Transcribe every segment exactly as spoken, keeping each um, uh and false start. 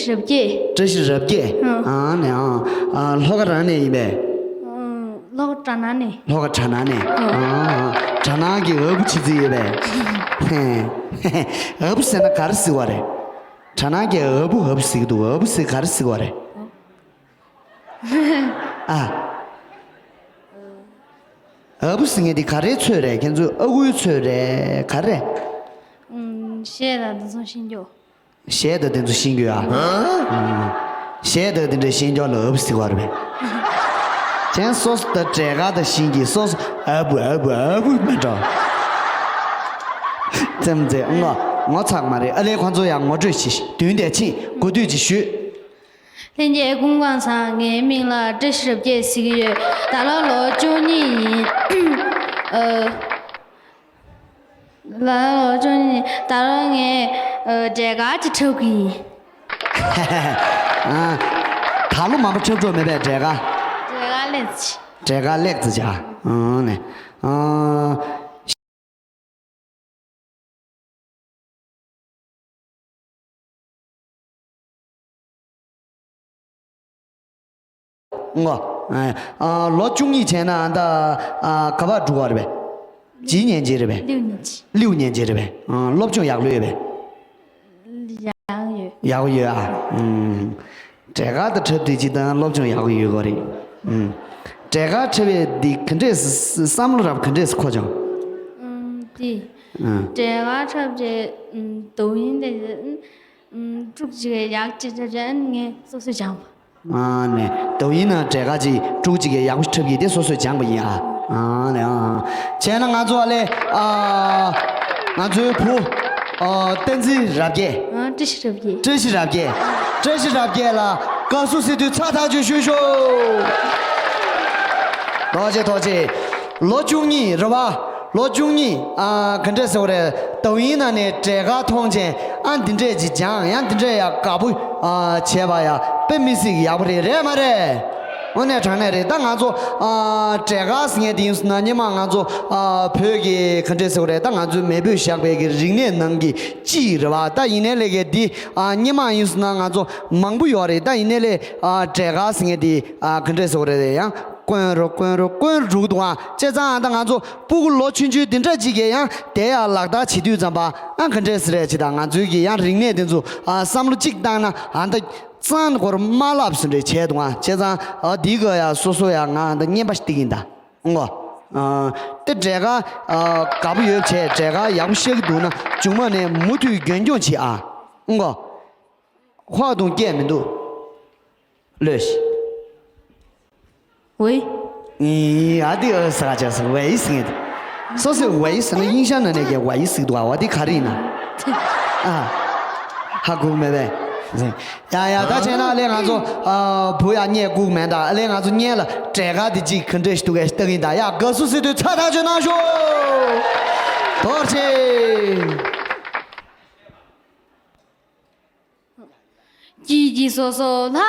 ཤི་རབ་རྒྱས། བཀྲ་ཤིས་རབ་རྒྱས། ཨ་ནི་ཨ་ལྷོ་ཁ་རང་ནས་ཡིན་པས། ལྷོ་ཁ་གྲ་ནང་ནས། ལྷོ་ཁ་གྲ་ནང་ནས། ཨ་གྲ་ནང་གི་ཨ་བུ་བྱེད་རྩིས་ཡོད་པས། ཨ་བུ་ཟེར་ན་ག་རེ་ཟེར་བ་རེད། གྲ་ནང་གི་ཨ་བུ་ཨ་བུ་ཟེར་གི་འདུག་ཨ་བུ་ཟེར་ག་རེ་ཟེར་བ་རེད། ཨ། ཨ་བུ་ཟེར་མཁན་དེ་ག་རེའི་ཚོད་རེད། ཁྱེད་ཚོའི་ཨ་ཁུའི་ཚོད་རེད། ག་རེ། ཨུམ། གཞས་དང་དེ་ཚོ་ཤེས་རྒྱུ། གཞས་དང་དེ་ཚོ་ཤེས་རྒྱུ་ཨ། ཨུམ། གཞས་དང་དེ་འདྲ་ཤེས་རྒྱུ་ལ་ཨ་བུ་ཟེར་བ་རེད་པས། ཁྱེད་སོ་སོ་དང་འབྲས་དཀར་དང་ཤེས་ཀྱི་སོ་སོ་ཨ་བུ་ཨ་བུ་ཨ་བུ་མི་འདྲ། ཙམ་ཙེ་ངོ་ངོ་ཚ་མ་རེད། ཨ་ལས་ཁོང་ཚོ་ཡང་ངོ་སྤྲོད་བྱེད། མདུན་དེ་ཕྱིན་གོ་ཐོས་ཅིག་ཞུས། ལྷན་རྒྱས་སྐུ་ཁམས་བཟང་། ངའི་མིང་ལ་བཀྲ་ཤིས་རབ་རྒྱས་ཟེར་གྱི་ཡོད། ད་ལོ་ལོ་བཅུ་གཉིས་ཡིན། ཨ། ད་ལོ་ལོ་བཅུ་གཉིས་ཡིན། ད་ལོ་ངས་ཨ་འབྲས་དཀར་ཅིག་འཁྲབ་ཀྱི་ཡིན། ཨ། ད་ལོ་མ་པ་འཁྲབ་འགྲོ་མེད་པས་འབྲས་དཀར། འབྲས་དཀར་ལེགས་ཅིག་འབྲས་དཀར་ལེགས་ཙི་ཅག་ཨང་ནས། ཨ། ངོ་། ཨ། ལོ་བཅུ་གཉིས་བྱས་ན་ཨ་ད་ཨ་ག་པར་འགྲོ་གི་རེད་པས། ཇི་ཉན་རྗེས་རེད་པས། ལིའུ་ཉན་རྗེས། ལིའུ་ཉན་རྗེས་རེད་པས། ཨ། སློབ་སྦྱོང་ཡག་ལོས་ཡོད་པས། ཡག་ཡོད། ཡག་ཡོད་ཨ། ཨུམ། འབྲས་དཀར་དང་འཁྲབ་དུས་ཅི་དང་སློབ་སྦྱོང་ཡག་པོ་ཡོད་དགོས་རེད། ཨུམ། འབྲས་དཀར་འཁྲབ་པའི་འདི་ག་འདྲས་བསམ་བློ་རབ་ག་འདྲས་འཁོར་བྱུང་། ཨུམ། དེ། ཨུམ། འབྲས་དཀར་འཁྲབ་རྗེས་ཨུམ་དོ་ཡིན་དེ་ཨུམ་དཀྲུག་ཅིག་ཡག་ཅིག་འཁྲབ་རྗེས་ཨ་ནི་ངས་སོ་སོས་སྦྱངས་པ། ཨ་ནས་དོ་ཡིན་ན་འབྲས་དཀར་ཅིག་དཀྲུག་ཅིག་གི་ཡག་པོ་འཁྲབ་ཀྱི་དེ་སོ་སོས་སྦྱངས་པ་ཡིན་ཨ། ཨ་ནས་ཨ། བྱས་ན་ང་ཚོ་ཨ་ལས་ཨ་ང་ཚོའི་བུ་ཨ་བསྟན་འཛིན་རབ་རྒྱས། ཨ། བཀྲ་ཤིས་རབ་རྒྱས། བཀྲ་ཤིས་རབ་རྒྱས། བཀྲ་ཤིས་རབ་རྒྱས་ལ་དགའ་བསུ་ཟེར་དུས་ཚ་ཐག་ཆོད་ཞུ་ཤོག་ཐུགས་རྗེ་ཆེ་ཐུགས་རྗེ་ཆེ། ལོ་བཅུ་གཉིས་རེད་པ། ལོ་བཅུ་གཉིས། ཨ། ག་འདྲས་ཟེར་བ་རེད། དོ་ཡིན་ན་ནས་འབྲས་དཀར་མཐོང་བྱས་ཨ་འདི་འདྲས་ཅིག་སྦྱངས་ཡང་འདི་འདྲས་ཡག་དགའ་པོ་ཨ་བྱས་པ་ཡ་དཔེ་མི་སྲིད་ཡག་པོ་རེད། རེད་མ་རེད། དངོས་གནས་དྲང་གནས་རེད། ད་ང་ཚོ་ཨ་འབྲས་དཀར་ཟེར་མཁན་དེ་ཡིན་སོང་ན་སྔོན་མ་ང་ཚོ་ཨ་བོད་ཀྱི་ག་འདྲས་ཟེར་བ་རེད། ད་ང་ཚོའི་མེས་པོས་བཞག་པའི་གི་རིག་གནས་ནང་གི་གཅིག་རེད་པ། ད་ཡིན་ནའི་ལས་ཀའི་འདི་ཨ་སྔོན་མ་ཡིན་སོང་ན་ང་ཚོ་མང་པོ་ཡོད་རེད། ད་ཡིན་ནའི་ལས་ཨ་འབྲས་དཀར་ཟེར་མཁན་དེ་ཨ་ག་འདྲས་ཟེར་བ་རེད། ཡང་དཀོན་རུ་དཀོན་རུ་དཀོན་རུ་འགྲོ་གི་འདུག་ཨ། བྱས་ཙང་ཨ་ད་ང་ཚོ་སྤུ་གུ་ལོ་ཆུང་ཆུང་འདི་འདྲ་ཅིག་གིས་ཡང་དེ་ཡང་ལག་བསྟར་བྱེད་དུས་ཙམ་པ་ཨ་ག་འདྲས་ཟེར་རེད་ཅེ། ད་ང་ཚོའི་གི་ཡང་རིག་གནས་དེ་ཚོ་ཨ་བསམ་བློ་གཅིག་བཏང་ན་ཨ་ད་གཙང་སྐོར་མ་ལབ་སུ་འདྲ་བྱས་འདུག་ཨ། བྱས་ཙང་ཨ་འདི་ག་ཡང་སོ་སོ་ཡང་ང་ཨ་ད་རྔན་པ་ཞིག་སྟེར་གི་ཡིན་ད། ཨོ། ཨ་དེ་འབྲས་དཀར་ཨ་དགའ་པོ་ཡོད་བྱས་འབྲས་དཀར་ཡག་པོ་ཤེས་ཀྱི་འདུག་ན་མཇུག་མ་ནས་མུ་མཐུད་རྒྱུན་སྐྱོང་བྱེད་ཨ། ཨོ། ཧོ་དུང་སྐད་མི་འདུག་ལོས། ཝེ། ཨི་ཨ་དེ་ཨ་ས་ཆ་ས་ཝེ་ཟེར་ངེས། སོ་སོས་ཝེ་ཟེར་ན་དབྱིན་ཞང་ན་ནས་ཀྱི་ཝེ་ཟེར་འདུག་ཨ། ཝ་དེ་ག་རེ་ཡིན་ན། ཨ། ཧ་གོ་མེད་པས། ཡ་ཡ་ད་བྱས་ན་ཨ་ལས་ང་ཚོ་ཨ་བུ་ཡ་བརྙན་སྒུག་མེད་ད། ཨ་ལས་ང་ཚོ་བརྙན་ལ་འབྲས་དཀར་དེ་གཅིག་ག་འདྲས་ཞིག་འདུག་གས་ལྟ་གིན་ད། ཡ་དགའ་བསུ་ཟེར་དུས་ཚ་ཐག་ཆོད་གནང་ཤོག་ཐུགས་རྗེ་ཆེ། སྐྱིད་སྐྱིད་སོ་སོ་ལྷ་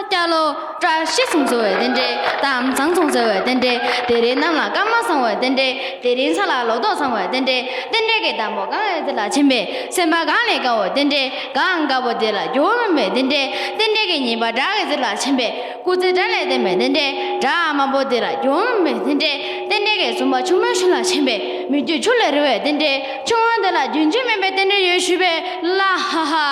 སྐྱ་ལོ། བཀྲ་ཤིས་སོང་ཟེར་བའི་རྟེན་འབྲེལ། དམ་གཙང་སོང་ཟེར་བའི་རྟེན་འབྲེལ། དེ་རིང་གནམ་ལ་སྐར་མ་བཟང་བའི་རྟེན་འབྲེལ། དེ་རིང་ས་ལ་ལོ་ཏོག་བཟང་བའི་རྟེན་འབྲེལ། རྟེན་འབྲེལ་གྱི་བདག་པོ་གང་ཡོད་དེ་ལ་ཕྱིན་པས། སེམས་པ་གང་ལས་དགའ་བའི་རྟེན་འབྲེལ། གང་དགའ་བོ་དེ་ལ་འགྱུར་མེད་རྟེན་འབྲེལ། རྟེན་འབྲེལ་གྱི་ཉེས་པ་དགྲ་གི་རྩེ་ལ་ཕྱིན་པས། སྐུ་ཚེ་དགྲ་ལས་འདས་པའི་རྟེན་འབྲེལ། དགྲ་དམར་པོ་དེ་ལ་འགྱུར་མེད་རྟེན་འབྲེལ། རྟེན་འབྲེལ་གྱི་སུམ་པ་ཆུ་མོའི་ཤུལ་ལ་ཕྱིན་པས། མི་བསྐྱོད་ཆུ་ལས་རི་བའི་རྟེན་འབྲེལ། ཆུང་བ་དེ་ལ་རྒྱུན་ཆད་མེད་པའི་རྟེན་འབྲེལ་ཡོད་ཞུས་པས། ལ་ཧ་ཧ།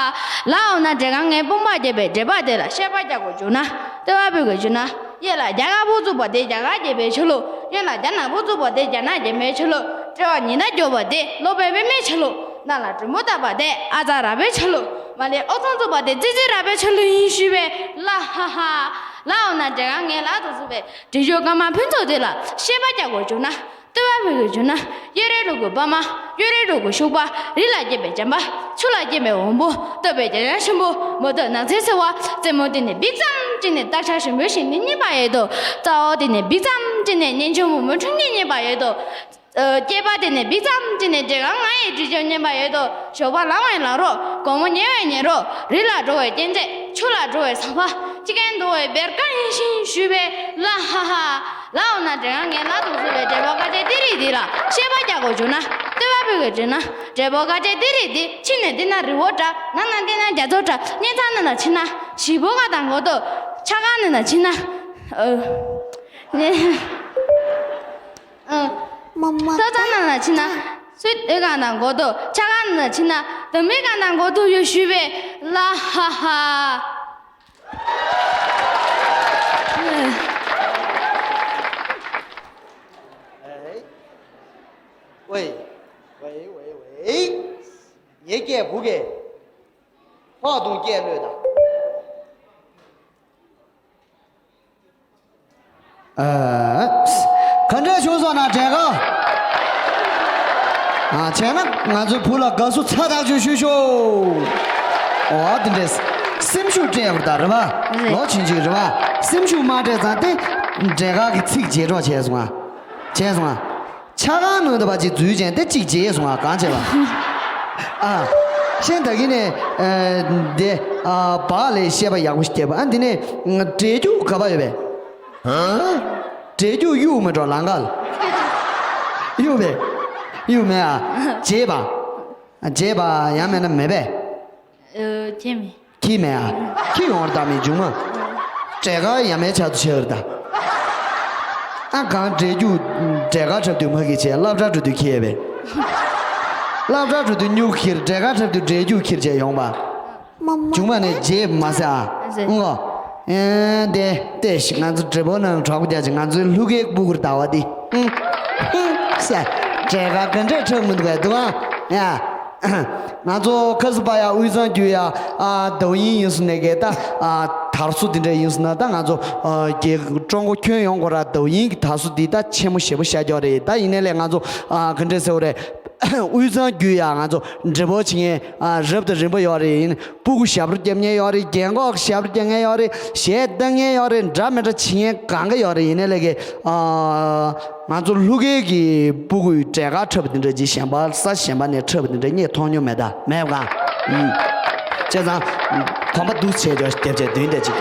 ལའོ་ན་འབྲས་དཀར་ངའི་དཔུང་པ་བརྒྱབ་པའི་འབྲས་པ་དེ་ལ་བཤད་པ་རྒྱག་དགོས་བྱུང་ན། བསྟོད་པ་ཕུལ་དགོས་བྱུང་ན། གཡས་ལ་རྒྱ་གར་ཕུ་བཙུགས་པ་དེ་རྒྱ་གར་རྒྱལ་པོའི་ཆ་ལུགས། གཡོན་ལ་རྒྱ་ནག་ཕུ་བཙུགས་པ་དེ་རྒྱ་ནག་རྒྱལ་མོའི་ཆ་ལུགས། དཔྲལ་བ་ཉི་ཟླ་རྒྱོབ་པ་དེ་སློབ་དཔོན་པད་མའི་ཆ་ལུགས། སྣ་ལ་མགྲོན་པོ་བཏགས་པ་དེ་ཨ་ཙརྱ་ར་བའི་ཆ་ལུགས། མ་ལེ་ཨོ་ཚང་བཙུགས་པ་དེ་ཙི་ཙི་ར་བའི་ཆ་ལུགས་ཡིན་ཞུས་པས། ལ་ཧ་ཧ། ལའོ་ན་འབྲས་དཀར་ངའི་ལག་ཏུ་བཙུགས་པའི་འབྲས་ཆོས་དཀར་དམར་ཕུན་ཚོགས་དེ་ལ་བཤད་པ་རྒྱག་དགོས་བྱུང་ན། བསྟོད་པ་ཕུལ་དགོས་བྱུང་ན། གཡོན་རིའི་ལུག་གུ་པདྨ། གཡོན་རིའི་ལུག་གུ་ཤུག་པ། རི་ལ་སྐྱེས་པའི་བྱམས་པ། ཆུ་ལ་སྐྱེས་པའི་འོམ་བུ། བསྟོད་པའི་རྒྱལ་ཡང་ཆེན་པོ། མོ་ཏོག་ནགས་ཚལ་ཟེར་བ། རྩེ་མོ་དེ་ནས་འབིགས་ཙམ་ཅིག་ནས་སྟག་ཤར་ཞིམ་པོའི་ཞིང་ནི་རྙེད་པ་ཡོད་དོ། རྩ་བ་དེ་ནས་འབིགས་ཙམ་ཅིག་ནས་གཉེན་ཆུང་མོ་མོ་འཁྲུངས་ནི་རྙེད་པ་ཡོད་དོ། ཨ། སྐྱེས་པ་དེ་ནས་འབིགས་ཙམ་ཅིག་ནས་འབྲས་དཀར་ང་ཡི་འབྲས་ཆོས་རྙེད་པ་ཡོད་དོ། ཞོགས་པ་ལངས་པའི་ལངས་རོགས། དགོང་མོ་ཉལ་བའི་ཉལ་རོགས། རི་ལ་འགྲོ་བའི་སྐས་འཛེག་ཆུ་ལ་འགྲོ་བའི་ཟམ་པ། ཅི་གན་འདུག་པའི་བེར་ཀ་ཡིན་ཞིང་ཞུས་པས། ལ་ཧ་ཧ། ལའོ་ན་འབྲས་དཀར་ངའི་ལག་ཏུ་བཙུགས་པའི་འབྲས་བུ་དཀར་ཆའི་གཏེར་རིགས་འདི་ལ་བཤད་པ་རྒྱག་དགོས་བྱུང་ན། ལྟེ་བ་བོད་ཀྱི་བྲིས་ན། འབྲས་བུ་དཀར་ཆའི་ཏི་རིགས་འདི། ཕྱི་ནས་བལྟས་ན་རི་བོ་འདྲ། ནང་ན་བལྟས་ན་རྒྱ་མཚོ་འདྲ། སྙེ་ཚང་ནང་ལ་ཕྱིན་ན་གཞིས་སྤོ་ག་དང་གོ་ཏོ། ཆ་ག་ནང་ལ་ཕྱིན་ན། ཨ། ནས། ཨ། མ་མ། ཐོ་ཚང་ནང་ལ་ཕྱིན་ན། སུས་དེ་ག་དང་གོ་ཏོ། ཆ་ག་ནང་ལ་ཕྱིན་ན། དུ་མི་ག་དང་གོ་ཏོ་ཡོད་ཞུས་པས། ལ་ཧ་ཧ། ཨེ། ཝེ། ཝེ་ཝེ་ཝེ། ངའི་སྐད་གོ་གས། ཧོག་དུང་སྐད་ལོས་དང་། ཨ། ག་འདྲ་བྱུང་སོང་ན་འབྲས་དཀར། ཨ། བྱས་ན་ང་ཚོའི་བུ་ལ་དགའ་བསུ་ཚ་ཐག་ཆོད་ཞུ་ཤོག་ཨོ་དེ་འདྲས། སེམས་ཤུགས་སྤྲད་དགོས་ད་རེད་པ། རེད། ལོ་ཆུང་ཆུང་རེད་པ། སེམས་ཤུགས་མ་སྤྲད་ཙང་དེ་འབྲས་དཀར་གྱི་ཚིག་བརྗེད་འགྲོ་བྱས་སོང་ང་། བྱས་སོང་ང་། ཆ་ག་ནང་དུ་བ་ཅིག་འཛུལ་ཅན་དེ་གཅིག་བརྗེད་སོང་ང་། གང་བྱས་པ། ཨ། ཤེས་ད་གིན་ནས། ཨ། དེ། ཨ། བག་ལས་བཤད་པ་ཡག་པོ་ཞིག་བརྒྱབ་པ། ཨ། འདི་ནས་འབྲས་རྒྱུག་ག་པར་ཡོད་པས། འབྲས་རྒྱུག་གཡུག་མི་འགྲོ་ལང་ཀ་ལ། གཡུག་པས། གཡུག་མེད་ཨ། བརྗེད་པ། བརྗེད་པ་ཡང་མེད་ན་མེད་པས། ཨ། ཁྱེད་མེད། ཁྱེད་མེད་ཨ། ཁྱེད་ཡོང་བར་ད་མི་འཇུག་མ། འབྲས་དཀར་ཡ་མའི་ཆ་དུ་ཆེ་བར་ད། ཨ། གང་འབྲས་རྒྱུག་འབྲས་དཀར་འཁྲབ་དུས་མ་གི་ཆེ་སློབ་གྲྭ་འགྲོ་དུས་ཁྱེད་ཡོད་པས། སློབ་གྲྭ་འགྲོ་དུས་སྨྱུག་ཁྱེར། འབྲས་དཀར་འཁྲབ་དུས་འབྲས་རྒྱུག་ཁྱེར་བྱས་ཡོང་པ། མཇུག་མ་ནས་རྗེས་མ་ཟེར་ཨ། ཨ་ཟེར། ཨང་གོ། ཨེ། དེ་ལྟས་ཤིག་ང་ཚོ་འབྲས་བུ་ནང་གྲོགས་པོ་རྒྱག་ཅིག་ང་ཚོའི་ལྷུ་གའི་སྤུ་གུར་ཟླ་བ་འདི། ཨང་། ཨང་། ཟེར། འབྲས་དཀར་ག་འདྲས་འཁྲབ་མི་འདུག་གས་འདུག་ཨ། ཡ། ང་ཚོ་ཁ་སི་པ་ཡ་དབུས་གཙང་རྒྱུད་ཡ། ཨ། དོ་དབྱིངས་ཡིན་སོང་ནས་གས་ད། ཨ། དར་སོ་འདི་འདྲ་ཡིན་སོང་ན་ད་ང་ཚོ། ཨ། རྒྱལ་ཀྲུང་གོ་ཁྱོན་ཡོངས་སྐོར་ར་དོ་དབྱིངས་ཀྱི་དར་སོ་འདི་ད་ཆེན་མོ་ཞེ་པོ་ཤར་རྒྱུ་རེད། ད་ཡིན་ནའི་ལས་ང་ཚོ། ཨ། ག་འདྲས་ཟེར་བ་རེད། དབུས་གཙང་རྒྱུད་ཡ་ང་ཚོ་འབྲས་བུ་བྱེད་མཁན། ཨ། རབ་དང་རིམ་པ་ཡོད་རེད། ཡིན་སྤུ་གུ་ཞབས་བྲོ་རྒྱབ་མཁན་ཡོད་རེད། རྒན་གོག་ཞབས་བྲོ་རྒྱབ་མཁན་ཡོད་རེད། གཞས་བཏང་མཁན་ཡོད་རེད། འདྲ་མི་འདྲ་བྱེད་མཁན་གང་ག་ཡོད་རེད། ཡིན་ནའི་ལས་ཀའི། ཨ། ང་ཚོ་ལྷུ་གའི་གི་སྤུ་གུའི་འབྲས་དཀར་འཁྲབ་པ་འདི་འདྲ་ཅིག་གཞན་པ་ས་གཞན་པ་ནས་འཁྲབ་པ་འདི་འདྲ་རྙེད་མཐོང་མྱོང་མེད་ད། མེད་པ་གང་། ཨུམ། བྱས་ཙང་། གོམ་པ་འདུག་བྱས་ཀྱང་རྒྱབ་བྱས་མདུན་དེ་ཅིག་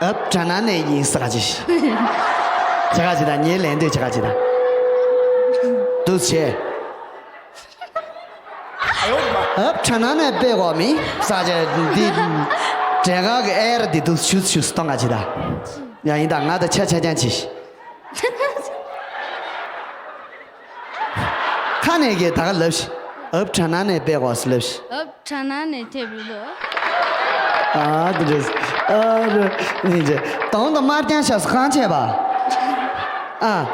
ཨབ་དྲ་ནང་ནས་ཡིན་ས་ག་ཅི། ཆ་ག་ཅི་ད་ངའི་ལན་འདོད་ཆ་ག་ཅི་ད། འདུག་བྱས། ཨབ་དྲ་ནང་ནས་དཔེ་གོ་མི་ས་ཆ་འདི། འབྲས་དཀར་གི་ཨེ་ར་འདི་འདུག་ཆུ་ཆུ་སྟོང་ག་ཅི་ད། ཡ་ཡིན་ད་ང་ད་ཆ་ཆ་རྐྱང་ཅི། ཁ་ནས་གི་ད་ག་ལབ་ཤི། ཨབ་དྲ་ནང་ནས་དཔེ་གོ་སི་ལབ་ཤི། ཨབ་དྲ་ནང་ནས་ཐེབས་ལོ། ཨ་དེ་རེད། ཨ་རེད་ནི་རེད། དོང་དང་དམར་རྐྱང་ཤ་སུ་གང་བྱས་པ། ཨ།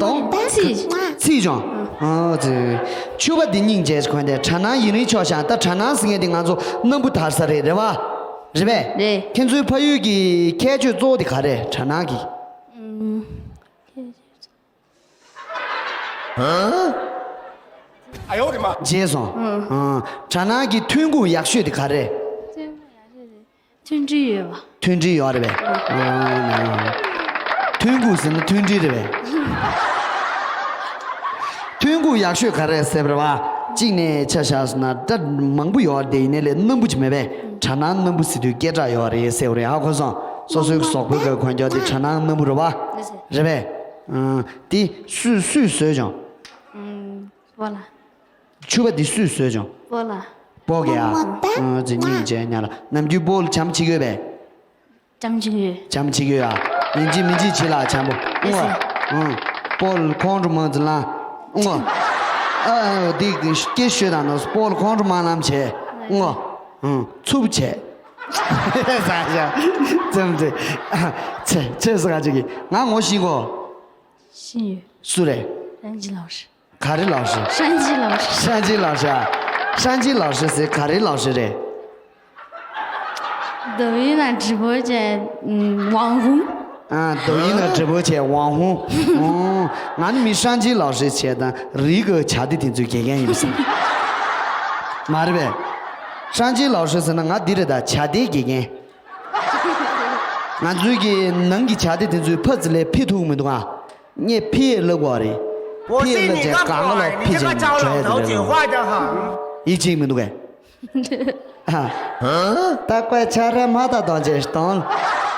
དོང་། ཚིག་ཚིག་ཅུང་། ཨ་ཙི། ཕྱུ་པ་འདི་སྙིང་རྗེ་ཞིག་གོན་ཏེ་དྲ་ནང་ཡིན་རིང་ཆོག་ཤག་ད་དྲ་ནང་ཟེར་མཁན་འདི་ང་ཚོ་སྣམ་བུ་དར་ས་རེད། རེད་བ། རེད་པས། རེད། ཁྱེད་ཚོའི་ཕ་ཡུལ་གྱི་ཁྱད་ཆོས་གཙོ་བོ་འདི་ག་རེད་དྲ་ནང་གི། ཨུམ། ཁྱད་ཆོས་གཙོ། ཨ་ཡོ་རེ་མ། བརྗེད་སོང་། ཨ། དྲ་ནང་གི་ཐོན་ཁུངས་ཡག་ཤོས་དེ་ག་རེད། ཐོན་ཁུངས་ཡག་ཤོས་དེ་མཐུན་སྒྲིལ་ཡོད་པ། མཐུན་སྒྲིལ་ཡོད་རེད་པས། ཨ། ཐོན་ཁུངས་ཟེར་ན་མཐུན་སྒྲིལ་རེད་པས། ཐོན་ཁུངས་ཡག་ཤོས་ག་རེད་ཟེར་བ་རེད་བ། གཅིག་ནས་ཆ་བཞག་སོང་ན་ད་མང་པོ་ཡོད་རེད་དེ། ཡིན་ནའི་ལས་སྣམ་བུ་ཅིག་མེད་པས། དྲ་ནང་སྣམ་བུ་ཟེར་དུས་སྐད་གྲགས་ཡོད་རེད་ཟེར་བ་རེད། ཧ་གོ་སོང་། སོ་སོའི་གཟུགས་པོའི་ག་གོན་རྒྱུ་དེ་དྲ་ནང་སྣམ་བུ་རེད་བ། རེད་པས། ཨ། དེ་སུས་སུས་བཟོས་བྱུང་། ཨུམ། སྤོ་ལགས། ཕྱུ་པ་འདི་སུས་བཟོས་བྱུང་། སྤོ་ལགས། སྤོ་གི་ཨ། ཨ་ཙི་སྙིང་རྗེ་ཉ་ལ། ནམ་རྒྱུན་སྤོ་ལ་བྱམས་བྱེད་ཀྱི་ཡོད་པས། བྱམས་བྱེད་ཀྱི་ཡོད། བྱམས་བྱེད་ཀྱི་ཡོད་ཨ། ཡིན་གཅིག་མིན་གཅིག་བྱེད་ལ་བྱམས་པོ། ཨུང་ཨ། ཨུང་། སྤོ་ལ་ཁོང་ཁྲོ་མང་ཙི་ལ། ཨུང་ཨ། ཨ་ཨ་འདི་སྐད་ཤོད་དང་ནོ། སྤོ་ལ་ཁོང་ཁྲོ་མང་ལམ་བྱེད། ཨུང་ཨ། ཨུང་། འཚུབ་བྱེད། ས་ཞག་ཙམ་ཙེ། ཆེ་ཆེ་ས་ག་ཅིག་གི་ང་ངོ་ཤེས་གོ། ཤེས་ཡོད། སུ་རེད། རང་གི་ལགས་རེད། ག་རེ་ལགས་རེད། ཧྲན་ཅི་ལགས་རེད། ཧྲན་ཅི་ལགས་རེད། ཧྲན་ཅི་ལགས་རེད་ཟེར་ག་རེ་ལགས་རེད་རེད། 抖音上直播间，嗯，网红。 ཨ། 抖音上直播间网红། ཨོ། ང་ནི་མི་ཧྲན་ཅི་ལགས་རེད་བྱས་དང་རིག་གི་བྱ་དེ་དེ་ཚོའི་དགེ་རྒན་ཡིན་ཟེར། མ་རེད་པས། ཧྲན་ཅི་ལགས་རེད་ཟེར་ན་ང་འདི་རེད་ད་བྱ་དེའི་དགེ་རྒན། ང་ཚོའི་གི་ནང་གི་བྱ་དེ་དེ་ཚོའི་ཕ་ཙི་ལས་ཕི་ཐུག་མི་འདུག་ཨ། ངས་ཕི་ཡས་ལབ་དགོས་རེད། ཕི་ཡས་ལབ་བྱས་གང་ག་ལ་ཕི་ཅན་བྲོས་དེ་རེད། ཡིད་ཆེས་མི་འདུག་གས། ད་ཀོས་ཆ་རེ་མ་ད་དང་ཅེས་དང་།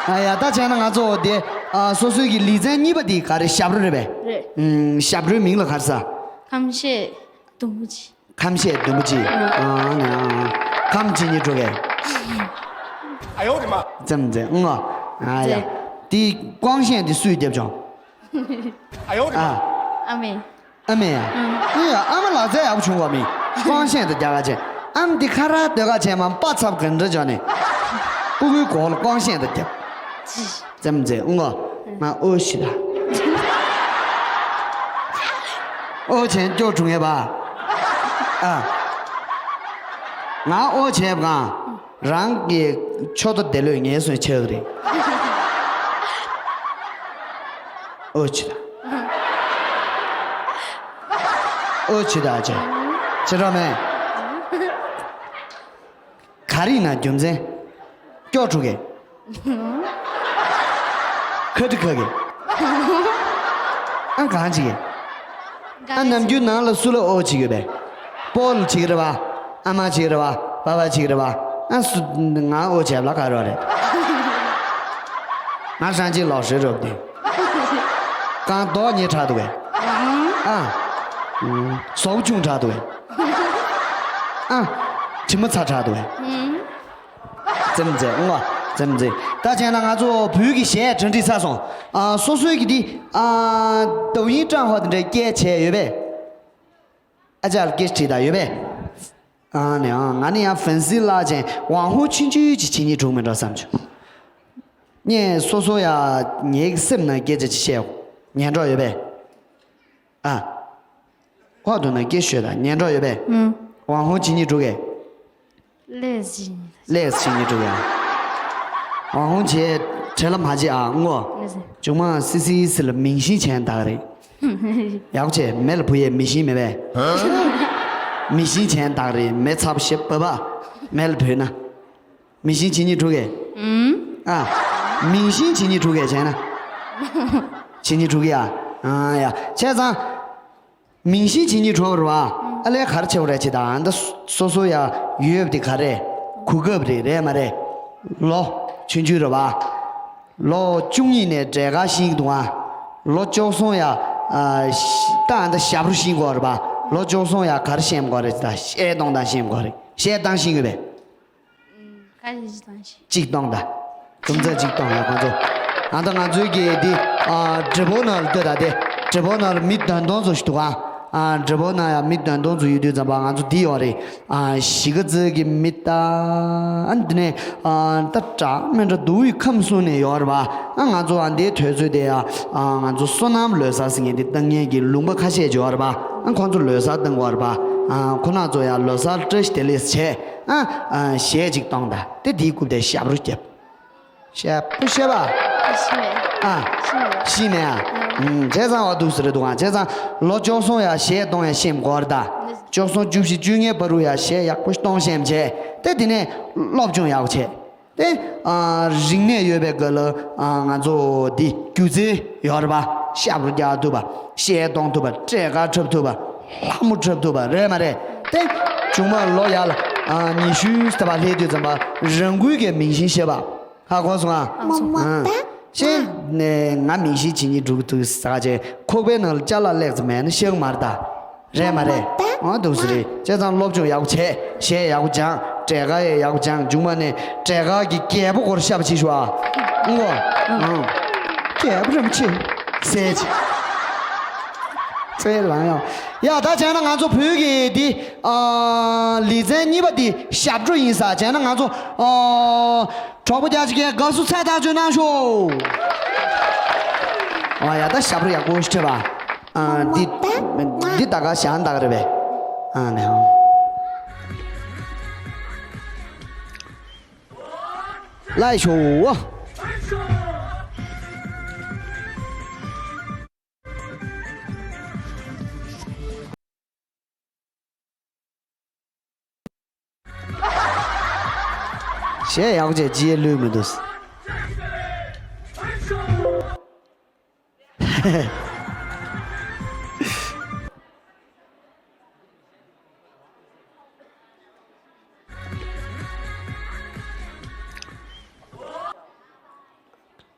ཨ་ཡ་ད་བྱས་ན་ང་ཚོ་དེ་ཨ་སོ་སོའི་གི་ལེ་ཚན་གཉིས་པ་དེ་ག་རེ་ཞབས་བྲོ་རེད་པས། རེད། ཨུམ། ཞབས་བྲོའི་མིང་ལ་ག་རེ་ཟ། ཁམས་བཤད་དུམ་བུ་གཅིག་ཁམས་བཤད་དུམ་བུ་གཅིག་ཨ་ནི་ཨ། ཁམས་གཅིག་གཉིས་དྲུག་གས། ཨ་ཡོ་རེ་མ། ཙམ་ཙེ་ཨང་ཨ། ཨ་ཡ། དེ་ཀོང་ཤན་དེ་སུས་རྒྱབ་བྱུང་། ཨ་ཡོ་རེ་མ། ཨ་མེ། ཨ་མེ་ཡ། ཨ་ཡ་ཨ་མ་ལག་རྩལ་ཡག་པོ་བྱུང་བ་མི། ཀོང་ཤན་དུ་རྒྱག་ག་བྱས། ཨ་མ་དེ་ཁ་ར་སྡོད་ག་བྱས་མ་པ་ཚབ་ག་འདྲ་བྱས་ནས། སྤུ་གུའི་གོག་ལ་ཀོང་ཤན་དུ་རྒྱབ། ཙམ་ཙེ་ཨང་ཨ། ང་ཨོ་ཤི་ད། ཨོ་བྱས་སྐྱོ་བྱུང་ངེས་པ། ཨ། ང་ཨོ་བྱས་པ་གང་། རང་གི་ཆོ་ཏོ་དེ་ལོས་ངལ་གསོ་ཆགས་རེད། ཨོ་ཆི་ད། ཨོ་ཆི་ད་ཅེ། ཆི་ར་མེ། ག་རི་ན་རྒྱུ་མཚན། སྐྱོ་ཕྲུ་གེ། ཁ་ཁྲི་ཁ་གེ། ཨ་གང་ཅི་གེ། ཨ་ནམ་རྒྱུན་ནང་ལ་སུ་ལ་ཨོ་བྱེད་ཀྱི་ཡོད་པས། སྤོ་ལོ་བྱེད་ཀྱི་རེད་བ། ཨ་མ་བྱེད་ཀྱི་རེད་བ། པ་པ་བྱེད་ཀྱི་རེད་བ། ཨ་སུ་ང་ཨོ་བྱེད་ལ་ག་རོ་རེད། ང་ཧྲང་ཅིག་ལོག་ཧྲེ་རོབ་དེ། རྐང་རྡོག་ཉེ་དྲག་འདུག་གས། ཨ། ཟོག་ཆུང་དྲག་འདུག་གས། ཨ། དྲི་མ་ཚ་དྲག་འདུག་གས། ཙམ་ཙེ་ཨོ། ཙམ་ཙེ། ད་བྱས་ན་ང་ཚོ་བོད་ཀྱི་གཞས་གྲ་སྒྲིག་ཚར་སོང་། ཨ། སོ་སོའི་གི་འདི། ཨ། ཏའུ་ཡིན་ཀྲང་ཧོ་དེ་འདྲའི་སྐད་བྱས་ཡོད་པས། ཨ་ཅག་ལ་སྐད་ཆ་དྲིས་དང་ཡོད་པས། ཨ་ནི་ཨ་ང་ནི་ཡང་ཧྥན་སི་བླ་ཅན་ཝང་ཧུ་ཆུང་ཆུང་ཅིག་བྱེད་སྙིང་བྲོ་མི་འགྲོ་བསམ་བྱུང་། ངས་སོ་སོ་ཡ་ངའི་སེམས་ནང་སྐད་ཆ་ཅིག་བཤད། ཉན་འགྲོ་ཡོད་པས། ཨ། ཁོག་ཏུ་ན་སྐད་ཤོད་དང་ཉན་འགྲོ་ཡོད་པས། ཨུམ། ཝང་ཧུ་བྱེད་སྙིང་བྲོ་གས། ལས་བྱེད་སྙིང་། ལས་བྱེད་སྙིང་བྲོ་གས། ཝང་ཧུ་བྱེད་བྲེལ་ལ་མ་བྱེད་ཨ་ངོ་། ལས་བྱེད། ཅུང་མ་སི་སི་སི་ལ་མིང་ཤིང་ཆེན་དག་རེད། ཡག་ཆེ་མེ་ལ་བུ་ཡས་མི་ཤིང་མེད་པས། མི་ཤིང་ཆེན་དག་རེད་མེ་ཚབ་ཞེ་པ་པ། མེ་ལ་བུ་ན། མི་ཤིང་བྱེད་སྙིང་བྲོ་གས། ཨུམ། ཨ། མིང་ཤིང་བྱེད་སྙིང་བྲོ་གས་བྱས་ན། བྱེད་སྙིང་བྲོ་གས་ཡ། ཨ་ཡ། བྱས་ཙང་། མིང་ཤིང་བྱེད་སྙིང་བྲོ་བ་རེད་བ། ཨ་ལས་གར་ཆེ་བ་རེད་ཅེ་ད་ཨ་ད་སོ་སོ་ཡ་ཡོད་པ་དེ་ག་རེད། གོ་སྐབས་རེད་རེད་མ་རེད། ལོ། ཆུང་ཆུང་རེད་བ། ལོ་བཅུ་གཉིས་ནས་འབྲས་དཀར་ཤིང་འདུག་ཨ། ལོ་བཅུ་གསུམ་ཡ། ཨ། ད་ཨ་ད་ཞབས་བྲོ་ཤིང་དགོས་རེད་བ། ལོ་བཅུ་གསུམ་ཡ་གར་ཤེས་དགོས་རེད་ད་གཞས་གཏོང་དང་ཤེས་དགོས་རེད་གཞས་བཏང་ཤེས་ཡོད་པས། ཁ་ཤས་ཅིག་བཏང་ཤེས། གཅིག་གཏོང་དང་། ཁྱུང་ཚ་གཅིག་གཏོང་ཡ་ཁོང་ཚོ། ཨ་ད་ང་ཚོའི་གི་འདི། ཨ། འབྲས་བུ་ནང་ལ་ལྟོས་ད་དེ། འབྲས་བུ་ནང་ལ་མི་དོན་སྟོང་ཚོ་ཞིག་འདུག་ཨ། ཨ། འབྲས་བུ་ནང་ཡ་མི་དོན་སྟོང་ཚོ་ཡོད་དུས་ཙམ་པ་ང་ཚོ་འདི་ཡོད་རེད། ཨ། གཞིས་ཀ་རྩེ་གི་མི་ད། ཨ་འདི་ནས། ཨ། ད་དྲག་མི་འདྲ་སྡུག་ཡི་ཁམས་གསུམ་ནས་ཡོད་རེད་པ། ཨ་ང་ཚོ་ཨ་འདིའི་དུས་ཚོད་དེ་ཡ། ཨ་ང་ཚོ་བསོད་ནམས་ལོ་གསར་ཟེར་མཁན་འདི་བཏང་མཁན་གྱི་ལུང་པ་ཁ་ཤས་ཡོད་རེད་པ། ཨ་ཁོང་ཚོ་ལོ་གསར་བཏང་གི་ཡོད་རེད་པ། ཨ་ཁོ་ན་ཚོ་ཡ་ལོ་གསར་བཀྲ་ཤིས་བདེ་ལེགས་བྱས། ཨ། ཨ། གཞས་ཅིག་གཏོང་དང་དེ་དེའི་རྐུབ་དེ་ཞབས་བྲོ་རྒྱབ། ཞབས་བྲོ་ཤེས་པ། ཤེས་མེད། ཨ། ཤེས་མེད། ཤེས་མེད་ཨ། ཨ། ཨུམ། བྱས་ཙང་བ་འདུག་ཟེར་འདུག་ཨ། བྱས་ཙང་ལོ་བཅུ་གསུམ་ཡ་གཞས་གཏོང་ཡ་ཤེས་དགོས་རེད་ད། བཅུ་གསུམ་བཅུ་བཞི་བཅུ་ལྔའི་བར་དུ་ཡ་གཞས་ཡག་པོ་གཏོང་ཤེས་བྱས་དེ་དེ་ནས་སློབ་སྦྱོང་ཡག་པོ་བྱས། དེ། ཨ། རིག་གནས་ཡོད་པའི་སྒང་ལ། ཨ། ང་ཚོ་འདི་སྒྱུ་རྩལ་ཡོད་རེད་པ། ཞབས་བྲོ་རྒྱག་ཐུབ་པ། གཞས་གཏོང་ཐུབ་པ། འབྲས་དཀར་འཁྲབ་ཐུབ་པ། ལྷ་མོ་འཁྲབ་ཐུབ་པ་རེད་མ་རེད། དེ། ཆུང་མ་ལོ་ཡར་ལ། ཨ། ཉི་ཤུ་ཙམ་པ་སླེབས་དུས་ཙམ་པ་རང་འགུལ་གྱི་མིང་ཤིང་ཤེས་པ། ཧ་གོ་སོང་ཨ། ཨ། ཤེས་ནས་ང་མིང་ཤིང་བྱེད་སྙིང་བྲོ་གི་འདུག་ཟེར་ག་བྱས་ཁོག་པའི་ནང་ལ་ཅ་ལག་སླེབས་ཙམ་མེད་ན་ཤེས་གི་མ་རེད་ད། རེད་མ་རེད། ཨ་འདུག་སེ་རེད། བྱས་ཙང་སློབ་སྦྱོང་ཡག་པོ་བྱས། གཞས་ཡག་པོ་སྦྱངས། འབྲས་དཀར་ཡས་ཡག་པོ་སྦྱངས། མཇུག་མ་ནས་འབྲས་དཀར་གྱི་རྒྱལ་པོ་སྐོར་ཤབ་བྱེད་ཤོག་ཨ། ཨང་གོ། ཨང་། རྒྱལ་པོ་རིན་པོ་ཆེ། ཟེར་བྱས། ཚེ་ལང་ཡང་། ཡ་ད་བྱས་ན་ང་ཚོ་བོད་ཀྱི་འདི། ཨ། ལེ་ཚན་གཉིས་པ་འདི་ཞབས་བྲོ་ཡིན་ས། བྱས་ན་ང་ཚོ། ཨ། གྲོགས་པོ་རྒྱ་ཆེ་གས་དགའ་བསུ་ཚད་ཐག་ཆོད་གནང་ཤོག་ཨ་ཡ་ད་ཞབས་བྲོ་ཡག་པོ་ཞིག་འཁྲབ་པ། ཨ། འདི་འདི་ད་ག་ཞང་དག་རེད་པས། ཨ་ནེ། ལ་ཤོག་གཞས་ཡག་པོ་བྱས་རྗེས་ལུས་མི་འདུག་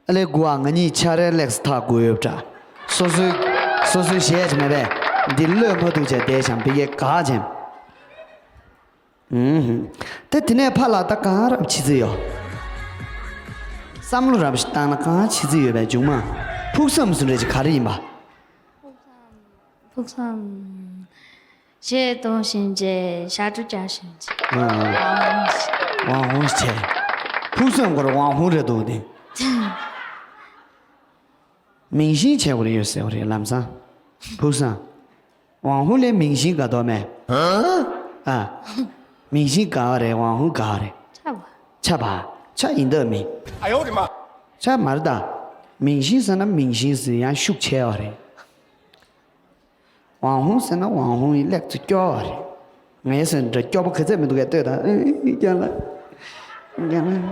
ཨ་ལས་དགུ་བ་ང་གཉིས་ཆ་རེ་ལེགས་ཐག་དགོས་ཡོད་འདྲ། སོ་སོའི་སོ་སོའི་གཞས་ཅིག་མེད་པས། འདི་བློས་མ་ཐུག་བྱས་བསྡད་ཤག་བི་གའི་ག་ཅན། ཨུམ། ད་དེ་ནས་ཕར་ལ་ད་གང་རབ་བྱེད་རྩིས་ཡོད། བསམ་བློ་རབ་ཞིག་བཏང་ན་གང་བྱེད་རྩིས་ཡོད་པའི་མཇུག་མ། ཕུགས་བསམ་ཟེར་འདྲ་ཅིག་ག་རེ་ཡིན་པ། ཕུགས་བསམ། གཞས་གཏོང་བཞིན་བྱས་ཞབས་བྲོ་རྒྱག་བཞིན་བྱས། ཨ། ཝང་ཧུང་བྱས། ཕུགས་བསམ་སྐོར་ཝང་ཧུང་རེད་འདུག་དེ། མིང་བཞིན་བྱས་དགོས་རེད་ཡོད་ཟེར་བ་རེད་ལམ་སང་། ཕུགས་བསམ། ཝང་ཧུང་ལས་མིང་བཞིན་དགའ་མདོག་མེད། ཨ། མིང་བཞིན་དགའ་བ་རེད་ཝང་ཧུང་དགའ་བ་རེད། ཆ་བ། ཆ་བ། ཆ་ཡིན་འདོད་མིན། ཨ་ཡོ་རེ་མ། ཆ་མ་རེད་ད། མིང་བཞིན་ཟེར་ན་མིང་བཞིན་ཟེར་ཡང་ཤུགས་ཆེ་བ་རེད། ཝང་ཧུང་ཟེར་ན་ཝང་ཧུང་ཡི་ལེགས་ཚོ་སྐྱོ་བ་རེད། ངའི་སེམས་འདྲ་སྐྱོ་པོ་ག་ཚད་མི་འདུག་གས་ལྟོས་དང་། ཨེ། རྒན་ལགས། རྒན་ལགས།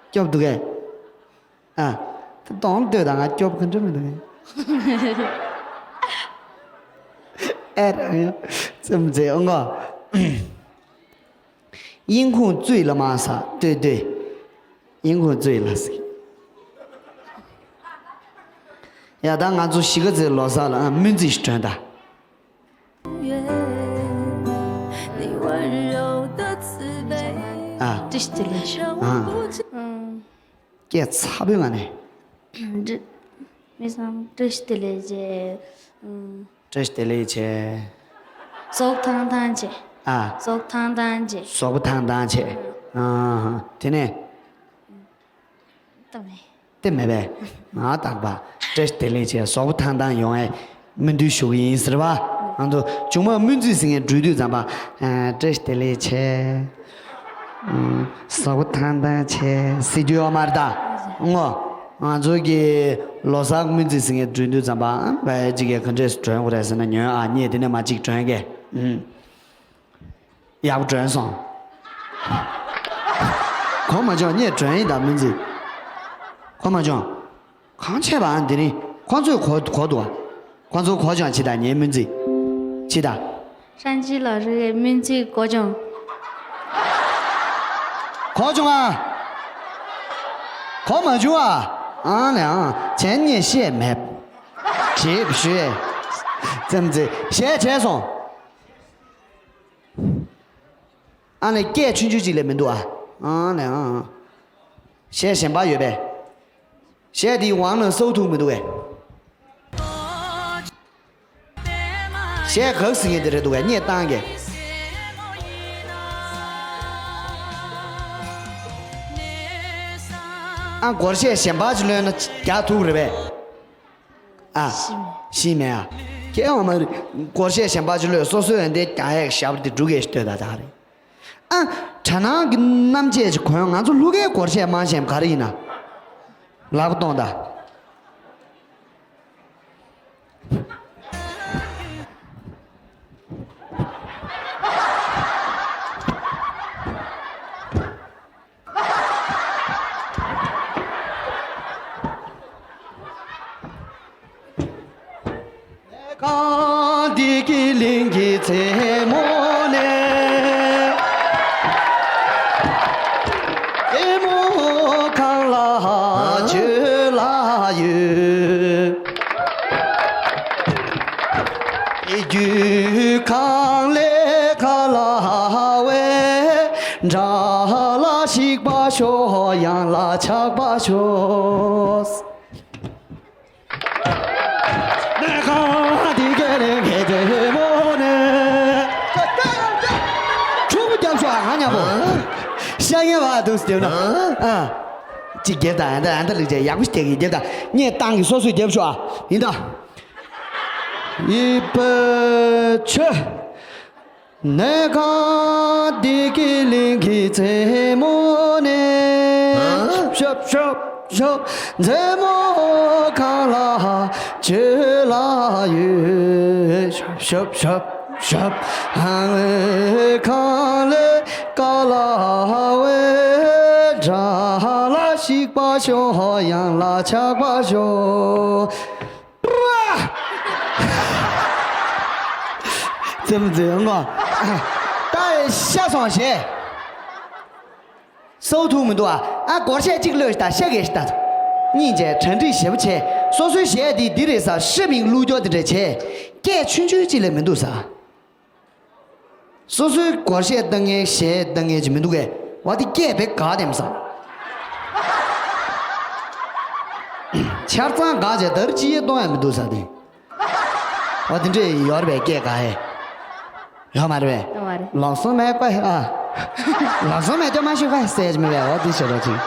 སྐྱོ་པོ་འདུག་གས། ཨ། ད་དོང་ལྟོས་དང་ང་སྐྱོ་པོ་ག་འདྲ་མི་འདུག་གས། ཨེ་ར་ཡ། ཙམ་ཙེ་ཨོ་ངོ་། དབྱིན་ཁུང་བཙུགས་ལ་མ་ས་ལྟོས་ལྟོས། དབྱིན་ཁུང་བཙུགས་ལ་ཟིག་ཡ་ད་ང་ཚོ་གཞིས་ཀ་རྩེ་ལོ་གསར་ལ་ཨ་སྨོན་ཚིག་ཞིག་སྒྲོན་ད། ཨ། བཀྲ་ཤིས་བདེ་ལེགས། ཨ། ཨང་། སྐད་ཚ་པོའི་ངང་ནས། བཀྲ། མི་བཟང་བཀྲ་ཤིས་བདེ་ལེགས་བྱས། ཨང་། བཀྲ་ཤིས་བདེ་ལེགས་བྱས། ཟོག་ཐང་ཐང་བྱས། ཨ། ཟོག་ཐང་ཐང་བྱས། ཟོག་པོ་ཐང་ཐང་བྱས། ཨ་ཧ། དེ་ནས། ད་མེད། དེ་མེད་པས། ང་རྟག་པ། བཀྲ་ཤིས་བདེ་ལེགས་བྱས་ཟོག་པོ་ཐང་ཐང་ཡོང་ཨེ། སྨོན་འདུན་ཞུ་གི་ཡིན་ཟེར་བ། ང་ཚོ་མཇུག་མ་སྨོན་ཚིག་ཟེར་མཁན་འགྲོ་དུས་ཙམ་པ། ཨ། བཀྲ་ཤིས་བདེ་ལེགས་བྱས། ཨ། ཟོག་པོ་ཐང་ཐང་བྱས་ཟེར་རྒྱུ་ཡོད་མ་རེད་ད། ངོ་། ང་ཚོ་གི་ལོ་གསར་སྨོན་ཚིག་ཟེར་མཁན་འགྲོ་དུས་ཙམ་པ། ཨ། བས་ཅིག་གིས་ག་འདྲས་སུ་སྒྲོན་དགོས་རེད་ཟེར་ན་ཉོན་ཨ་ཉེས་དེ་ནས་མ་ཅིག་སྒྲོན་གས། ཨུམ། ཡག་པོ་སྒྲོན་སོང་། གོ་མ་བྱུང་། ངས་སྒྲོན་ཡིན་ད་སྨོན་ཚིག་གོ་མ་བྱུང་། གང་བྱས་པ་ཨ་འདི་རིང་ཁོ་ཚོས་གོ་གོ་འདུག་ཁོ་ཚོ་གོ་བྱུང་། ཅི་ད་ངའི་སྨོན་ཚིག་ཅི་ད། ཧྲན་ཅི་ལགས་རེད། སྨོན་ཚིག་གོ་བྱུང་། གོ་བྱུང་ཨ། གོ་མ་བྱུང་ཨ། ཨང་ལས་ཨང་བྱས་ངས་བཤད་མེད། བྱེད་ཞུས། ཙམ་ཙེ་བཤད་བྱས་སོང་། ཨ་ནི་སྐད་ཆུང་ཆུང་ཅིག་ལས་མི་འདུག་ཨ། ཨ་ནི་ཨ། གཞས་གཞན་པ་ཡོད་པས། གཞས་དེའི་ཝང་ནང་སའུ་ཐུག་མི་འདུག་གས། གཞས་ག་ཟེར་མཁན་དེ་རེད་འདུག་གས། སྙེ་བཏང་གས། ཨ། སྒོར་གཞས་གཞན་པ་ཅིག་ལོན་ན་རྒྱག་ཐུབ་རེད་པས། ཨ། ཤི་མེད། ཤི་མེད་ཨ། ཁྱེད་འོ་མ་རེད། སྒོར་གཞས་གཞན་པ་ཅིག་ལོས་སོ་སོའི་འདི་རྒྱ་ཡག་ཞབས་འདི་འབྲུ་གས་ཤི་ལྟོས་ད་ད་རེད། ཨ། གྲ་ནང་གི་རྣམ་བཅད་ཅིག་གོན། ང་ཚོ་ལྷུ་གའི་སྒོར་གཞས་མང་ཆེན་ག་རེ་ཡིན་ན། ལག་པ་གཏོང་ད། གངས་འདི་གི་གླིང་གི་རྩེ་མོ་ནས། རྩེ་མོ་གངས་ལ་བྱོན་ལ་ཡོད། རྒྱུད་གངས་ལས་གངས་ལ་བའི། དགྲ་ལ་ཞིག་པ་ཤོག་ཡང་ལ་ཆགས་པ་ཤོག་གངས་འདི་གའི་ལས་ངའི་རྩེ་མོ་ནས། ཕྲུ་གུ་རྒྱབ་ཤོག་ཨ་མཉམ་པོ། ཤ་ཉེ་བ་དུས་རྒྱབ་ན། ཨ། ཅིག་རྒྱབ་དང་ཨ་འདྲ་ཨ་འདྲ་ལུགས་ཅན་ཡག་པོ་ཞིག་རྒྱབ་དང་། ངས་བཏང་གི་སོ་སོས་རྒྱབ་ཤོག་ཨ། ཡིན་ད། ཡིད་དཔལ་ཆོས། གནས་གངས་འདི་གའི་གླིང་གི་རྩེ་མོ་ནས། ཤོབ་ཤོབ་ཤོབ། རྩེ་མོ་གངས་ལ་བྱོན་ལ་ཡོད། ཤོབ་ཤོབ་ཤོབ་ཤོབ། གངས་ལས་གངས་ལ་བའི། དགྲ་ལ་ཞིག་པ་ཤོག་ཡང་ལ་ཆགས་པ་ཤོག་རྩེ་མོ་རྩེ་ངོ་། ད་ཤ་སོང་ཞེས། སའུ་ཐུག་མི་འདུག་ཨ། ཨ། སྒོར་གཞས་གཅིག་ལོས་ཤི་ད་ཤ་གས་ཤི་ད། སྙིང་རྗེ་གྲ་སྒྲིག་ཞེ་པོ་བྱས། སོ་སོའི་གཞས་འདི་འདི་རེད་ཟེར་ཧྲིབ་ཡིན་བླུགས་རྒྱུ་དེ་འདྲ་བྱས། སྐད་ཆུང་ཆུང་ཅིག་ལས་མི་འདུག་ཟེར། སོ་སོའི་སྒོར་གཞས་བཏང་མཁན་གཞས་བཏང་མཁན་ཅིག་མི་འདུག་གས། བ་དེ་སྐད་བེ་ག་དེམ་ཟེར། ཆ་ཚང་ག་བྱས་དར་ཅི་ཡེ་གཏོང་ཡ་མི་འདུག་ཟེར་དེ། བ་དེ་འདྲས་ཡོད་རེད་པས་སྐད་ག་ཡེ། ཡོད་མ་རེད་པས། ཡོད་མ་རེད། ལག་སོང་མེད་ཀ་ཨ། ལག་སོང་མེད་ཀ་མ་ཤི་ཀ་ཟེར་གྱི་མེད་པས། འོ་དེ་བྱེད་རོགས་གྱིས།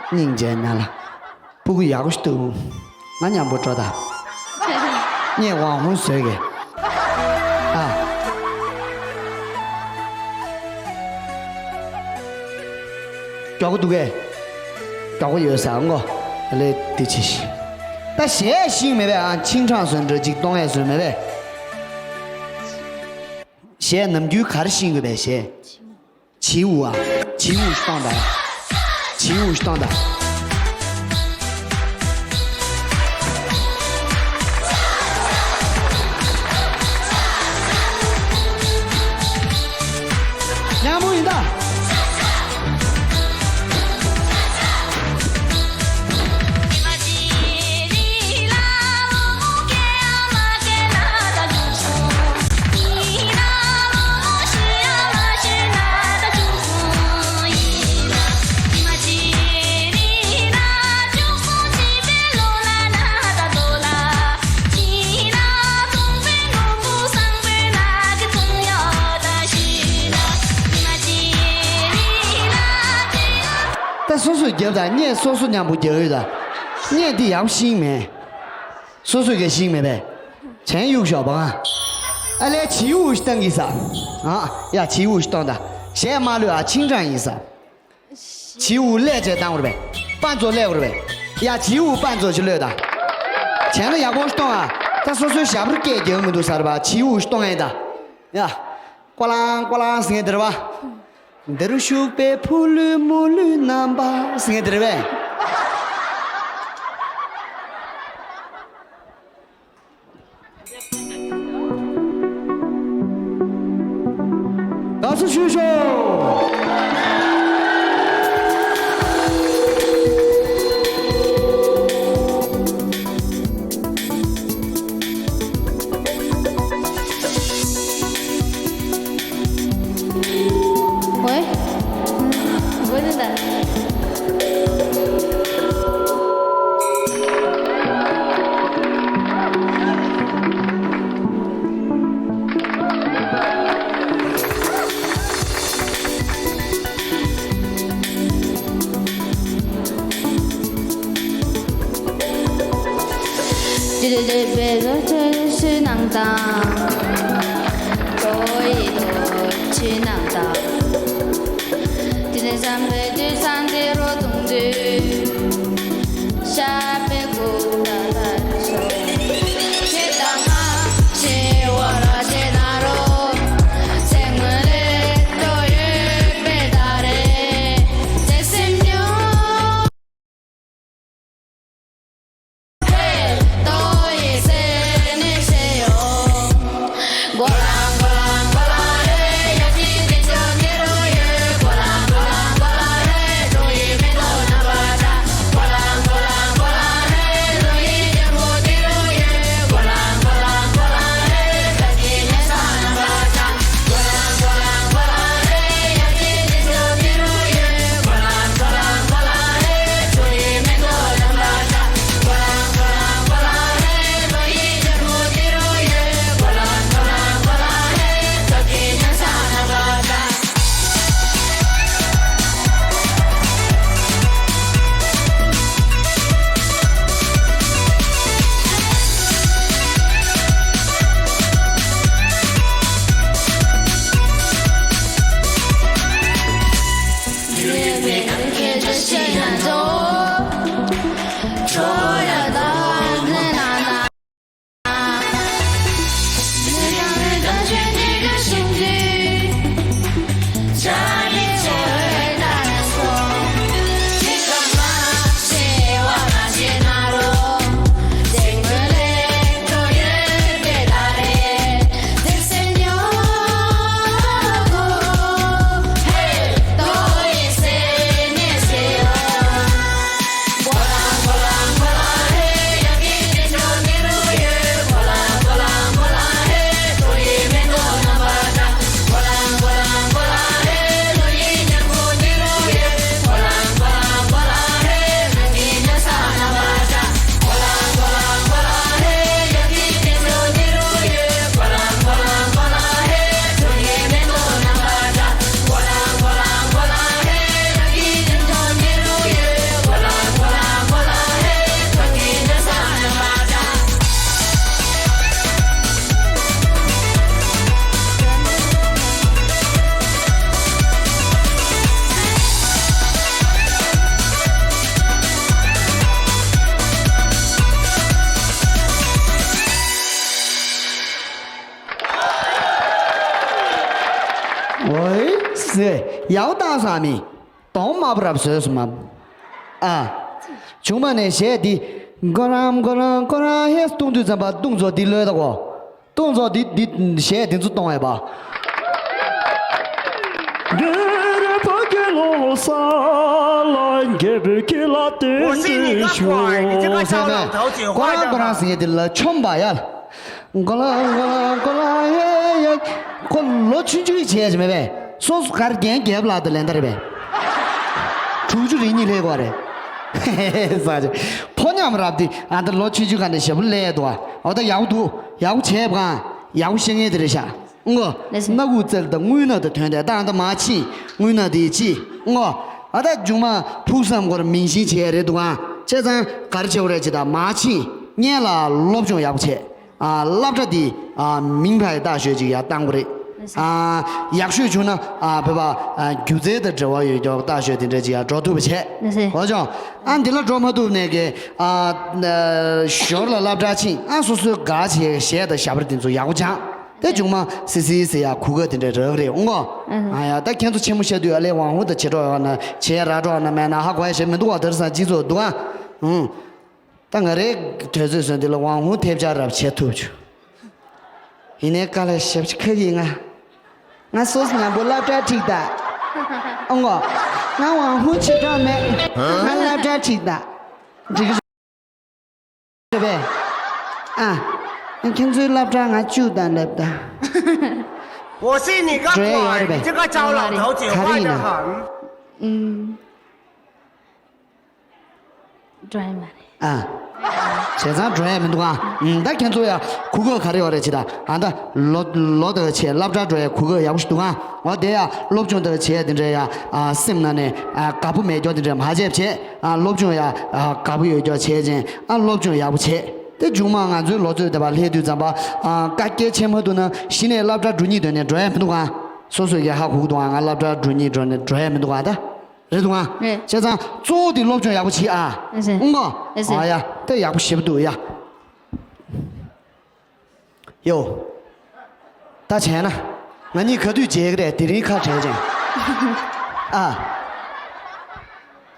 སྙིང་རྗེ་ན་ལ། སྤུ་གུ་ཡག་པོ་ཞིག་འདུག་ང་མཉམ་པོ་འགྲོ་ད། ངས་དབང་ཧུང་བཟོས་གེ། ཨ། མགྱོགས་པོ་འདུག་གས། མགྱོགས་པོ་ཡོད་ས་མགོ། ལས་དེ་ཆེ་ཤི། ད་གཞས་ཤིང་མེད་པས། ཨ། ཆིང་ཁྲང་བཟོས་འདྲ་ཅིག་གཏོང་ཡས་བཟོས་མེད་པས། གཞས་ནམ་རྒྱུན་ག་རེ་ཤིང་དགོས་པས་གཞས། བྱིའུ་ཨ། བྱིའུ་ཞིག་བཏང་དང་། བྱིའུ་ཞིག་བཏང་དང་། ཉམས་པོ་ཡིན་ད། ད་སོ་སོས་རྒྱབ་དང་། ངས་སོ་སོ་མཉམ་པོ་རྒྱབ་ཡོད་ད། ངས་འདི་ཡག་ཤིང་མེད། སོ་སོས་ག་ཤིང་མེད་པས། བྱན་གཡུག་ཞོག་པ། ཨ་ལས་བྱིའུ་ཞིག་བཏང་གི་ས། ཨ་ཡ། བྱིའུ་ཞིག་བཏང་ད། གཞས་མ་ལོས་ཨ། ཆིང་ཀྲང་ཡིན་ས། བྱིའུ་ལས་བྱས་བཏང་བར་བས། པ་ཚོ་ལས་བར་བས། ཡ། བྱིའུ་པ་ཚོ་ཞིག་ལོས་ད། བྱས་ན་ཡག་པོ་ཞིག་གཏོང་ཨ། ད་སོ་སོའི་ཞབས་རུ་སྐད་རྒྱག་མི་འདུག་ཟེར་བ། བྱིའུ་ཞིག་གཏོང་ཨེ་ད། ཡ། ཀོ་ལང་ཀོ་ལང་ཟེར་དེར་བ། འདིར་བཞུགས་པའི་ཕོ་ལུས་མོ་ལུས་རྣམ་པ་ཟེར་དེར་བས། དགའ་བསུ་ཞུ་ཤོག། ཝེ། ཝེ་ནི་ད། དེ་ལས་དེ་བས་རོ་ཐོས་ཤི་ནང་དང་། དོ་ཡི་དོ་ཆི་ནང་དང་། དེ་ནས་བསམ་པའི་དུས་སང་དེ་རོ་དུང་དུས། ཤ་པའི་གུ་ད་ད་ཤོ། ཁྱེད་དང་ང་ཤི་བ་ར་ཤེ་ན་རོ། ཚེ་སྔོན་ལས་དོ་ཡོད་པའི་ད་རེ། ཚེ་སེམས་ཉོ། ཡག་པོ་བཏང་སོང་ཨ་མི། གདོང་དམར་པོ་རབ་བཟོས་སོང་མ། ཨ། ཆུང་མ་ནས་གཞས་འདི། གོ་རམ་གོ་རམ་གོ་རམ་ཧེ་བཏུང་དུས་ཙམ་པ་བཏུང་ཚོ་འདི་ལོས་ད་གོ། བཏུང་ཚོ་འདི་འདི་གཞས་འདི་ཚོ་གཏོང་ཡ་པ། འདིར་ཕ་གི་ལོ་ས་ལ་འགྱེད་པའི་ཁྱི་ལ་བསྟན་ཏེ་ཞུ། ཁོ་རང་ཁོ་རང་ཟེར་ཡ་འདི་ལ་ཆོམ་པ་ཡ། གོ་ལ་གོ་ལ་གོ་ལ་ཧེ་ཡ། ཁོ་ལོ་ཆུང་ཆུང་བྱས་ཀྱི་མེད་པས། སོ་སོ་གར་རྒན་རྒྱལ་པོ་ལགས་དང་ལེན་ད་རེད་པས། དྲུག་ཅུ་རེ་གཉིས་སླེབས་དགོས་རེད། ས་ཆ། ཕོ་ཉམས་རབ་དེ་ཨ་ད་ལོ་ཆུང་ཆུང་ག་ནས་ཞེ་པོ་སླེབས་འདུག་ཨ། འོ་ད་ཡག་པོ་འདུག་ཡག་པོ་བྱས་པ་གང་ཡག་པོ་བཤད་མཁན་དེ་རེད་ཤག་ཨང་གོ། ལགས་སོ། སྣ་ཁུག་རྩལ་དང་རྔུལ་ནག་དང་དོན་དེ་ད་ཨ་ད་མ་ཕྱིན་རྔུལ་ནག་དེ་ཕྱིན་ཨང་གོ། ཨ་ད་མཇུག་མ་ཕུགས་བསམ་སྐོར་མིང་བཞིན་བྱས་རེད་འདུག་ཨ། བྱས་ཙང་ག་རེ་བྱེད་དགོས་རེད་ཅེ་ད་མ་ཕྱིན་སྔོན་ལ་སློབ་སྦྱོང་ཡག་པོ་བྱས། ཨ་སློབ་གྲྭ་འདི་ཨ་མིང་ཕ་ཡི་ལྟ་ཞོད་ཅིག་ཡར་བཏང་དགོས་རེད། ཨ་ཡག་ཤོས་བྱུང་ན་ཨ་བོད་པ་ཨ་སྒྱུ་རྩལ་དང་འབྲེལ་བ་ཡོད་མཁན་ལྟ་ཞོད་དེ་འདྲ་ཅིག་ཡར་འགྲོ་ཐུབ་པ་བྱས། ལགས་སོ། ཧོ་ཅང་ཨ་འདི་ལ་འགྲོ་མ་ཐུབ་ནས་ཀྱི་ཨ་ཞོར་ལ་སློབ་གྲྭ་ཕྱིན་ཨ་སོ་སོའི་དགའ་བྱེད་གཞས་དང་ཞབས་བྲོ་འདི་ཚོ་ཡག་པོ་སྦྱངས། དེ་མཇུག་མ་སི་སི་ཟེར་ཡ་གུ་གེ་དེ་འདྲ་རག་རེད་འོང་གོ། ཨ་ཡ་ད་ཁྱེད་ཚོ་ཆེན་མོ་ཤ་དུས་ཨ་ལས་ཝང་ཧུ་དང་བྱེད་གྲོགས་ཡོང་ན་བྱེད་ར་གྲོགས་ན་མེད་ན་ཧ་གོ་ཡ་ཞེ་མི་འདུག་བ། དེར་སང་སྤྱི་ཚོགས་འདུག་ཨ། ཨུང་། ད་ང་རའི་དུས་ཚོད་སོན་དེ་ལ་ཝང་ཧུ་ཐེབས་ཆག་རབ་བྱེད་ཐུབ་བྱུང་། ཡིན་ནའི་དཀའ་ལས་ཞབས་ཕྱི་ཁ་གིས་ང་། ང་སོ་སོ་ཉམས་པོ་སློབ་གྲྭ་ཁྲིད་ད། ཨོ་ངོ་། ང་ཝང་ཧུ་བྱེད་གྲོགས་མེད། ང་སློབ་གྲྭ་ཁྲིད་ད། འགྲིག་གི་རེད་པས། ཨ། ཁྱེད་ཚོའི་སློབ་གྲྭ་ང་བཅུག་དང་སླེབས་ད། 我是你个 འགྲོ་ཡ་ཡོད་རེད་པས། 鬼，你这个糟老头子， ག་རེ་ཡིན་ན། 坏得很。 ཨུམ། འགྲོ་ཡ་མ་རེད། ཨ། བྱས་ཙང་འགྲོ་ཡ་མི་འདུག་ཨ། ཨུམ། ད་ཁྱེད་ཚོ་ཡ་གུ་གེ་ག་རེ་ཡོད་རེད་ཅི་ད། ཨ་ད་ལོ་ལོ་དང་བྱས་སློབ་གྲྭ་འགྲོ་ཡ་གུ་གེ་ཡག་པོ་ཞིག་འདུག་ཨ། འོ་དེ་ཡ་སློབ་སྦྱོང་དང་བྱས་དེ་འདྲ་ཡ་ཨ་སེམས་ནང་ནས་ཨ་དགའ་པོ་མེད་རྒྱུ་དེ་འདྲ་མ་བྱས་བྱས་ཨ་སློབ་སྦྱོང་ཡ་ཨ་དགའ་པོ་ཡོད་རྒྱུ་བྱས་ཅན་ཨ་སློབ་སྦྱོང་ཡག་པོ་བྱས། དེ་མཇུག་མ་ང་ཚོའི་ལོ་ཚོད་དེ་བ་སླེབས་དུས་ཙམ་པ་ཨ་དཀའ་སྐད་ཆེ་མ་ཐུག་ན་གཞི་ནས་སློབ་གྲྭ་འགྲོ་སྙིང་འདོད་ནས་འགྲོ་ཡ་མི་འདུག་ཨ། སོ་སོས་ཀྱི་ཧ་གོ་གི་འདུག་ཨ། ང་སློབ་གྲྭ་འགྲོ་སྙིང་འདོད་ནས་འགྲོ་ཡ་མི་འདུག་ཨ་ད། རེད་འདུག་ཨ། རེད། བྱས་ཙང་གཙོ་བོ་དེ་སློབ་སྦྱོང་ཡག་པོ་བྱེད་ཨ། ཨང་གོ། ཨ་ཡ། དེ་ཡག་པོ་ཞེ་པོ་འདུག་ཡ། ཡོ། ད་བྱས་ན། ང་གཉིས་ག་དུས་མཇལ་གི་རེད་དེ་རིང་ཁ་བྲལ་ཅིང་། ཨ།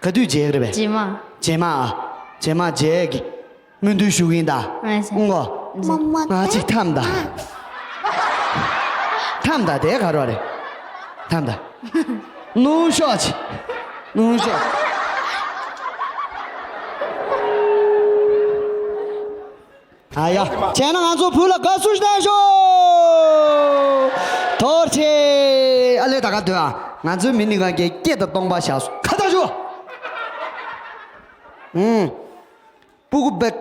ག་དུས་མཇལ་གི་རེད་པས། རྗེས་མ། རྗེས་མ་ཨ། རྗེས་མ་མཇལ་གི་སྨོན་འདུན་ཞུ་གི་ཡིན་ད། ཨང་གོ། ང་གཅིག་ཐམ་ད། ཐམ་ད་དེ་ག་རོ་རེད། ཐམ་ད། ནུ་ཤོག་ཅི། ནུ་ཤོག་ཨ་ཡ། བྱས་ན་ང་ཚོ་བུ་ལ་དགའ་བསུ་ཞིག་གནང་ཤོག་ཐོར་ཆེ། ཨ་ལས་ད་ག་དུས་ཨ། ང་ཚོའི་མི་ནི་གང་གི་སྐད་དང་སྟོང་པ་བཞག་སོ་ཁ་བཏགས་ཞུ། ཨུམ། སྤུ་གུ་བེག་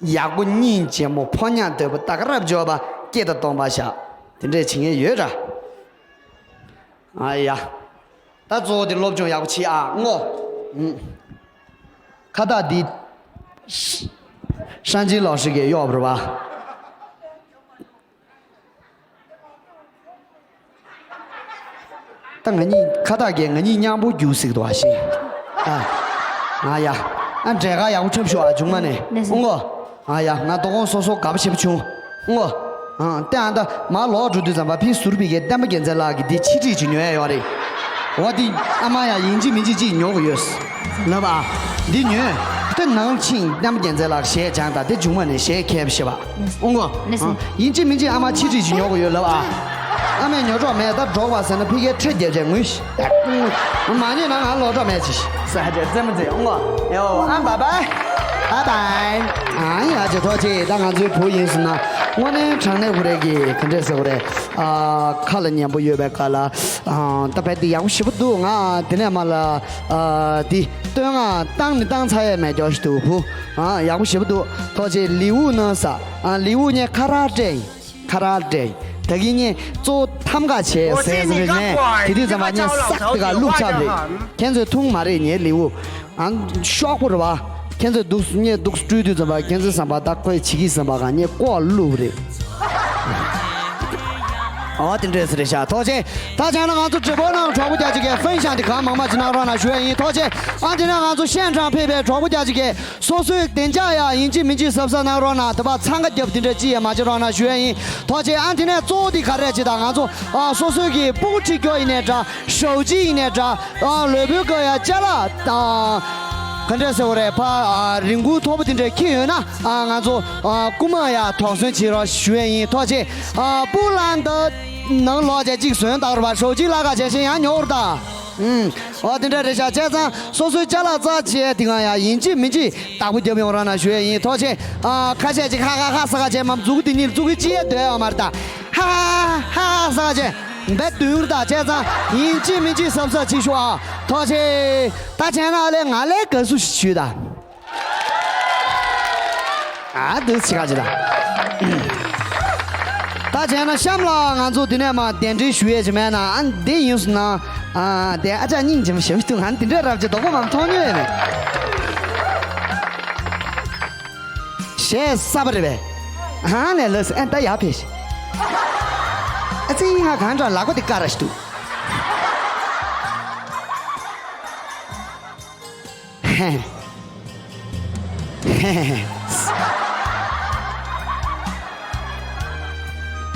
ཡག་པོ་སྙིང་རྗེ་མོ་ཕོ་ཉ་འདོད་པོ་ད་ག་རབ་འབྱོར་པ་སྐད་དང་སྟོང་པ་བཞག་དེ་འདྲས་བྱེད་མཁན་ཡོད་ར། ཨ་ཡ། ད་གཙོ་བོ་དེ་སློབ་སྦྱོང་ཡག་པོ་བྱེད་ཨ་ངོ་། ཨུམ། ཁ་བཏགས་འདི། ཧྲན་ཅིན་ལའོ་ཧྲི་གིས་གཡོག་པ་རེད་པ། ད་ང་གཉིས་ཁ་བཏགས་ཀྱིས་ང་གཉིས་མཉམ་པོ་རྒྱུགས་སྲིད་འདུག་ཨ་ཤེས། ཨ། ང་ཡ། ཨ་འབྲས་དཀར་ཡག་པོ་འཁྲབ་ཤོག་ཨ་མཇུག་མ་ནས། ཨང་གོ། ཨ་ཡ་ང་དོ་དགོང་སོ་སོ་དགའ་པོ་བྱེད་པོ་བྱུང་། ཨང་གོ། ཨ་ཏེ་ཨ་ད་མ་ལོག་འགྲོ་དུས་ཙམ་པ་ཕི་ཟུར་པའི་གི་བསྟན་པ་རྒྱལ་མཚན་ལགས་ཀྱི་འདི་ཆིག་ཁྲིག་ཅིག་ཉོ་ཡ་ཡོད་རེད། འོ་འདི་ཨ་མ་ཡ་ཡིན་གཅིག་མིན་གཅིག་ཅིག་ཉོ་དགོས་ཡོད། ལབ་ཨ། འདི་ཉོས། ཏེ་ནང་ཕྱིན་བསྟན་པ་རྒྱལ་མཚན་ལགས་གཞས་སྦྱངས་དང་ཏེ་མཇུག་མ་ནས་གཞས་མཁས་པ་ཤེས་པ། ཨང་གོ། ཨང་། ཡིན་གཅིག་མིན་གཅིག་ཨ་མ་ཆིག་ཁྲིག་ཅིག་ཉོ་དགོས་ཡོད་ལབ་ཨ། ཨ་མས་ཉོ་གྲོགས་མེད་ད་འགྲོགས་པ་ཟེར་ན་ཕི་གའི་ཁྲི་རྒྱབ་བྱས་ངུས་ཤི། མ་ཉོས་ན་ང་ལོག་གྲོགས་མེད་ཅི་ཤི། ས་ཧ་ཅེ་རྩེད་མོ་རྩེ་ཨང་གོ། ཡོ་ཨ་བ་བ། བ་བ། ཨ་ཡ་ཅེ་ཐོག་ཅེ་ད་ང་ཚོའི་བུ་ཡིན་ཟེར་ན་དངོས་གནས་དྲང་གནས་བུ་རེ་གི་ག་འདྲས་ཟེར་བ་རེད། ཨ་ཁ་ལ་ཉན་པོ་ཡོད་པའི་ཁ་ལ་ཨ་ད་བས་དེ་ཡག་པོ་ཞེ་པོ་འདུག་ང་དེ་ནས་མ་ལ་ཨ་དེ་བསྟོད་བསྔགས་བཏང་ནི་བཏང་ཚར་ཡས་མེད་རྒྱོ་ཞིག་འདུག་བུ། ཨ་ཡག་པོ་ཞེ་པོ་འདུག་ཐོག་ཆེ་ལི་ཝུ་ནང་ས། ཨ་ལི་ཝུ་ངས་ཁ་རག་སྤྲད་ཡིན། ཁ་རག་སྤྲད་ཡིན། ད་གིན་ངས་གཙོ་བོ་ཐམ་ག་བྱས་ཟེར་ཟེར་ནས་དེ་དུས་ཙམ་པ་ངས་སག་དེ་ག་བླུགས་ཆགས་རེད། ཁྱེད་ཚོས་འཐུང་མ་རེད་ངའི་ལི་ཝུ། ཨ་ཤོག་པོ་རེད་བ། ཁྱེད་ཚོས་འདུག་ངས་འདུག་སྤྲུལ་དུས་ཙམ་པ་ཁྱེད་ཚོའི་བསམ་པ་ད་ཁོས་བྱེད་ཀྱི་བསམ་པ་གང་ངས་ལྐོག་བླུགས་རེད། ཨོ་དེ་འདྲས་རེད་ཤག་ཐུགས་རྗེ་ཆེ། ད་བྱས་ན་ང་ཚོ་直播ནང་གྲོགས་པོ་རྒྱ་ཆེ་གེ་ཕན་ཤང་དེ་གང་མང་མང་ཅིག་གནང་རོགས་གནང་ཞུ་ཡ་ཡིན། ཐུགས་རྗེ་ཆེ། ཨ་དེ་ནས་ང་ཚོ་现场ཕེབས་པའི་གྲོགས་པོ་རྒྱ་ཆེ་གེ་སོ་སོའི་བདེ་འཇགས་ཡ་ཡིན་གཅིག་མིན་གཅིག་གཟབ་གཟབ་གནང་རོགས་གནང་། དེ་བ་འཚང་ཁ་རྒྱབ་དེ་འདྲས་ཅི་ཡ་མ་བྱེད་རོགས་གནང་ཞུ་ཡ་ཡིན། ཐུགས་རྗེ་ཆེ། ཨ་དེ་ནས་གཙོ་བོ་དེ་ག་རེ་ཅི་ད་ང་ཚོ་ཨ་སོ་སོའི་གི་སྤུ་གུ་ཁྲིད་རྒྱུ་ཡིན་ནའི་འདྲ། ཞའོ་ཅི་ཡིན་ནའི་འདྲ། ཨ་ལུས་པོའི་ཀ་ཡ་ཅ་ལག་དང་ག་འདྲས་ཟེར་བ་རེད། ཕ་ཨ་རིན་གོང་མཐོ་པོ་དེ་འདྲས་འཁྱེར་ཡོད་ན་ཨ་ང་ཚོ་ཨ་རྐུ་མ་ཡ་དོགས་ཟོན་བྱེད་རོགས་ཞུ་ཡ་ཡིན། ཐུགས་རྗེ་ཆེ། ཨ་པུ་ལན་ད་ནང་ལོགས་བྱས་གཅིག་བཟོས་བཏང་རོགས་པ། ཞའོ་ཅི་ལ་ཁ་བྱས་ཤེས་ཡང་ཉོ་རོགས་ད། ཨུམ། ཨོ་དེ་འདྲ་རེད་ཤག་བྱས་ཙང་སོ་སོའི་ཅ་ལག་རྩ་ཆེ་དེ་གང་ཡ་ཡིན་གཅིག་མིན་གཅིག་བདག་པོ་རྒྱབ་ཡོང་རོགས་གནང་ཞུ་ཡ་ཡིན། ཐུགས་རྗེ་ཆེ། ཨ་ཁ་ཤས་ཅིག་ཧ་ཧ་ཧ་ཟ་ག་བྱས་མ་མཛུ་གུ་དེ་གཉིས་མཛུ་གུ་ཅི་ཡ་སྡོད་ཡོད་མ་རེད་ད། ཧ་ཧ་ཧ་ཧ་ཧ་ཟ་ག་བྱས་འབད་དུང་རེད་ད། བྱས་ཙང་ཡིན་གཅིག་མིན་གཅིག་གཟབ་གཟབ་བྱེད་ཤོག་ཨ། ཐུགས་རྗེ་ཆེ། ད་བྱས་ན་ཨ་ལས་ང་ལས་དགའ་བསུ་ཞུས་ད། ཨ་འདི་ཆི་ག་ཅི་ད། ད་བྱས་ན་གཤམ་ལ་ང་ཚོ་འདི་ནས་མ་གདན་འདྲེན་ཞུ་ཡས་ཅི་མེད་ན། ཨ་འདི་ཡིན་སོང་ན། ཨ་དེ་ཨ་ཅག་སྙིང་རྗེ་མོ་ཞེ་པོ་འདུག་ང་འདི་འདྲས་རབ་ཅིག་རྡོག་པོ་མ་མཐོང་མྱོང་ཡོད་མེད། གཞས་གསར་པ་རེད་པས། ཨ་ནས་ལགས་སེ་ཨ་ད་ཡར་ཕེབས་ཤིག་ཨ་ཙི་ང་གང་འདྲ་ལག་པ་འདི་དཀར་ར་ཞིག་འདུག་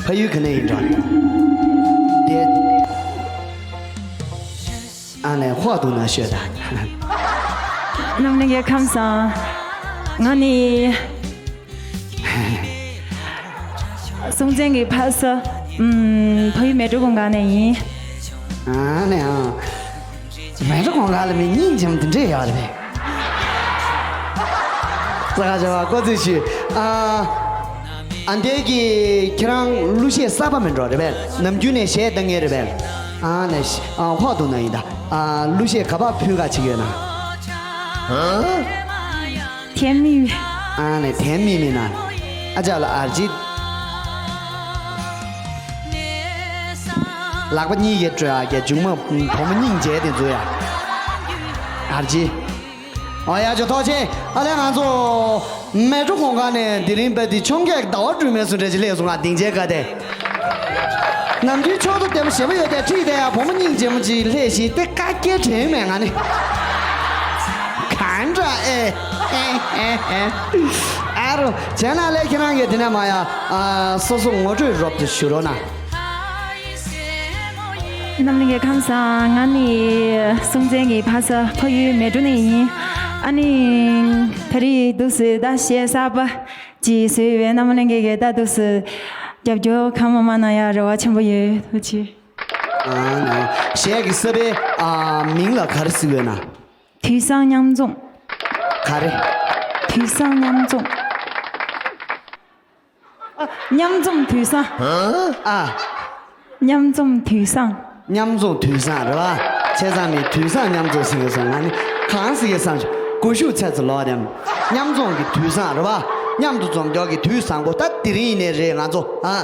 ཕ་ཡུལ་ག་ནས་ཡིན་འགྲོ། དེ་ཨ་ནས་ཧོག་ཏུ་ན་ཤོད་ད། རྣམ་གླིང་གི་ཁམས་བཟང་། ང་ནི། སྲོང་བཙན་གྱི་ཕ་ས། ཨུམ། ཕ་ཡུལ་མལ་གྲོ་གུང་དཀར་ནས་ཡིན། ཨ་ནི་ཨ། མལ་གྲོ་གུང་དཀར་ལ་མི་སྙིང་རྗེ་མོ་དེ་འདྲས་ཡོད་རེད་པས། ས་ག་བྱ་བ་ཀོ་ཚོད་ཞུས། ཨ། ཨ་འདས་ཀྱི་ཁྱེད་རང་གླུ་གཞས་གསར་པ་མིན་འགྲོ་རེད་པས། ནམ་རྒྱུན་ནས་གཞས་གཏང་མཁན་རེད་པས། ཨ་ནི་ཨ་ཧོག་ཏུ་ན་ཡིན་ད། ཨ་གླུ་གཞས་ག་པར་ཕུལ་ག་བྱེད་ཀྱི་ཡོད་ན། ཨ། དེ་མི་ཡོད། ཨ་ནི་དེ་མི་མིན་ན། ཨ་ཅག་ལ་ཨར་ཇི། ལག་པ་གཉིས་ཡེ་སྤྲོད་ཨ་རྒྱ་མཇུག་མ་བུ་མོ་སྙིང་རྗེ་དེ་ཚོ་ཡ། ཨར་ཇི། ཨོ་ཡ་ཇོ་ཐོག་ཆེ། ཨ་ལས་ང་ཚོ་མལ་གྲོ་གུང་དཀར་ནས་དེ་རིང་བས་དེ་འཕྱོངས་རྒྱས་ཟླ་བ་སྒྲོལ་མའི་སུ་འདྲ་ཅིག་སླེབས་སོང་ང་སྡིངས་ཆའི་ཁ་དེ། ནམ་རྒྱུན་ཕྱོགས་མཐའ་བདེ་མོ་ཞེ་པོ་ཡོད་དེ་ཁྲིད་དེ་ཡ་བུ་མོ་སྙིང་རྗེ་མོ་ཅིག་སླེབས་ཤིག་དེ་བཀའ་སྐྱེལ་དྲན་མེད་ང་ནི། གང་འདྲ་ཨེ་ཨེ་ཨེ་ཨེ། ཨ་རོ་བྱས་ན་ལས་ཁྱེད་རང་གིས་དེ་ནས་མ་ཡ་ཨ་སོ་སོ་ངོ་སྤྲོད་རོབ་ཏུ་ཞུ་རོགས་གནང་། རྣམ་གླིང་གི་ཁམས་བཟང་། ང་ནི་སྲོང་བཙན་གྱི་ཕ་ས་ཕ་ཡུལ་མལ་གྲོ་ནས་ཡིན། ཨ་ནི་ད་རེས་འདུག་སེ་ད་གཞས་གསར་པ་ཅིག་བཟོས་ཡོད་པས་རྣམ་གླིང་གི་གི་ད་འདུག་སེ་རྒྱབ་སྐྱོར་གང་མང་མང་གནང་ཡ་རེ་བ་ཆེན་པོ་ཡོད། ཐུགས་རྗེ་ཆེ། ཨ་ན་གཞས་ཀྱི་ས་པའི་ཨ་མིང་ལ་ག་རེ་ཟེར་གྱི་ཡོད་ན། དུས་བཟང་མཉམ་འཛོམས། ག་རེ། དུས་བཟང་མཉམ་འཛོམས། ཨ། མཉམ་འཛོམས་དུས་བཟང་། ཨ། མཉམ་འཛོམས་དུས་བཟང་། མཉམ་འཛོམས་དུས་བཟང་རེད་བ། བྱས་ཙང་ནི་དུས་བཟང་མཉམ་འཛོམས་ཟེར་གྱི་སོང་ང་ནི་གང་ཟེར་གྱི་བསམ་བྱུང་། སྒུལ་ཤུགས་ཚད་ཚོད་ལོག་དེམ། མཉམ་འཛོམས་ཀྱི་དུས་བཟང་རེད་བ། མཉམ་དུ་འཛོམས་མགྱོགས་ཀྱི་དུས་བཟང་པོ་ད་དེ་རིང་ཡིན་ནའི་རེད་ང་ཚོ་ཨ།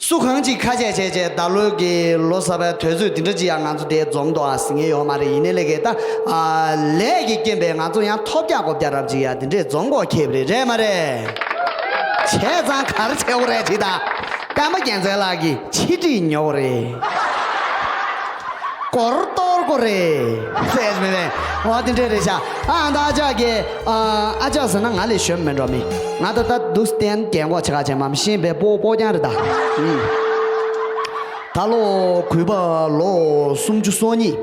སུ་གང་ཅིག་ཁ་ཆད་བྱས་བྱས་ད་ལོ་གི་ལོ་གསར་པའི་དུས་ཚོད་འདི་འདྲ་ཅིག་ཡང་ང་ཚོ་དེ་འཛོམས་འདུག་ཨ་ཟེར་ངེས་ཡོད་མ་རེད། ཡིན་ནའི་ལས་ཀའི་ད་ཨ་ལས་ཀྱི་རྐྱེན་པས་ང་ཚོ་ཡང་ཐོབ་རྒྱག་གོ་རྒྱག་རབ་ཅིག་ཡ་དེ་འདྲས་འཛོམས་དགོས་ཁེལ་རེད་རེད་མ་རེད། བྱས་ཙང་ག་རེ་བྱེད་དགོས་རེད་ཅིག་ད་སྟན་པ་རྒྱལ་མཚན་ལགས་ཀྱི་ཕྱི་དྲིས་ཉོ་དགོས་རེད། སྒོར་གཏོར་དགོས་རེད། ཟེར་མི་རེད། འོ་དེ་འདྲས་རེད་ཤག་ཨ་ད་ཨ་ཅག་གི་ཨ་ཨ་ཅག་ཟེར་ན་ང་ལས་གཞོན་མེད་འགྲོ་མི། ང་ད་ལྟ་འདུག་སྟན་རྒན་གོག་ཆེ་ཁ་ཆེ་མམ་ཤེས་པའི་སྤོ་སྤོ་རྐྱང་རེད་ད། ཨུམ། ད་ལོ་གུས་པ་ལོ་སུམ་ཅུ་སོ་གཉིས།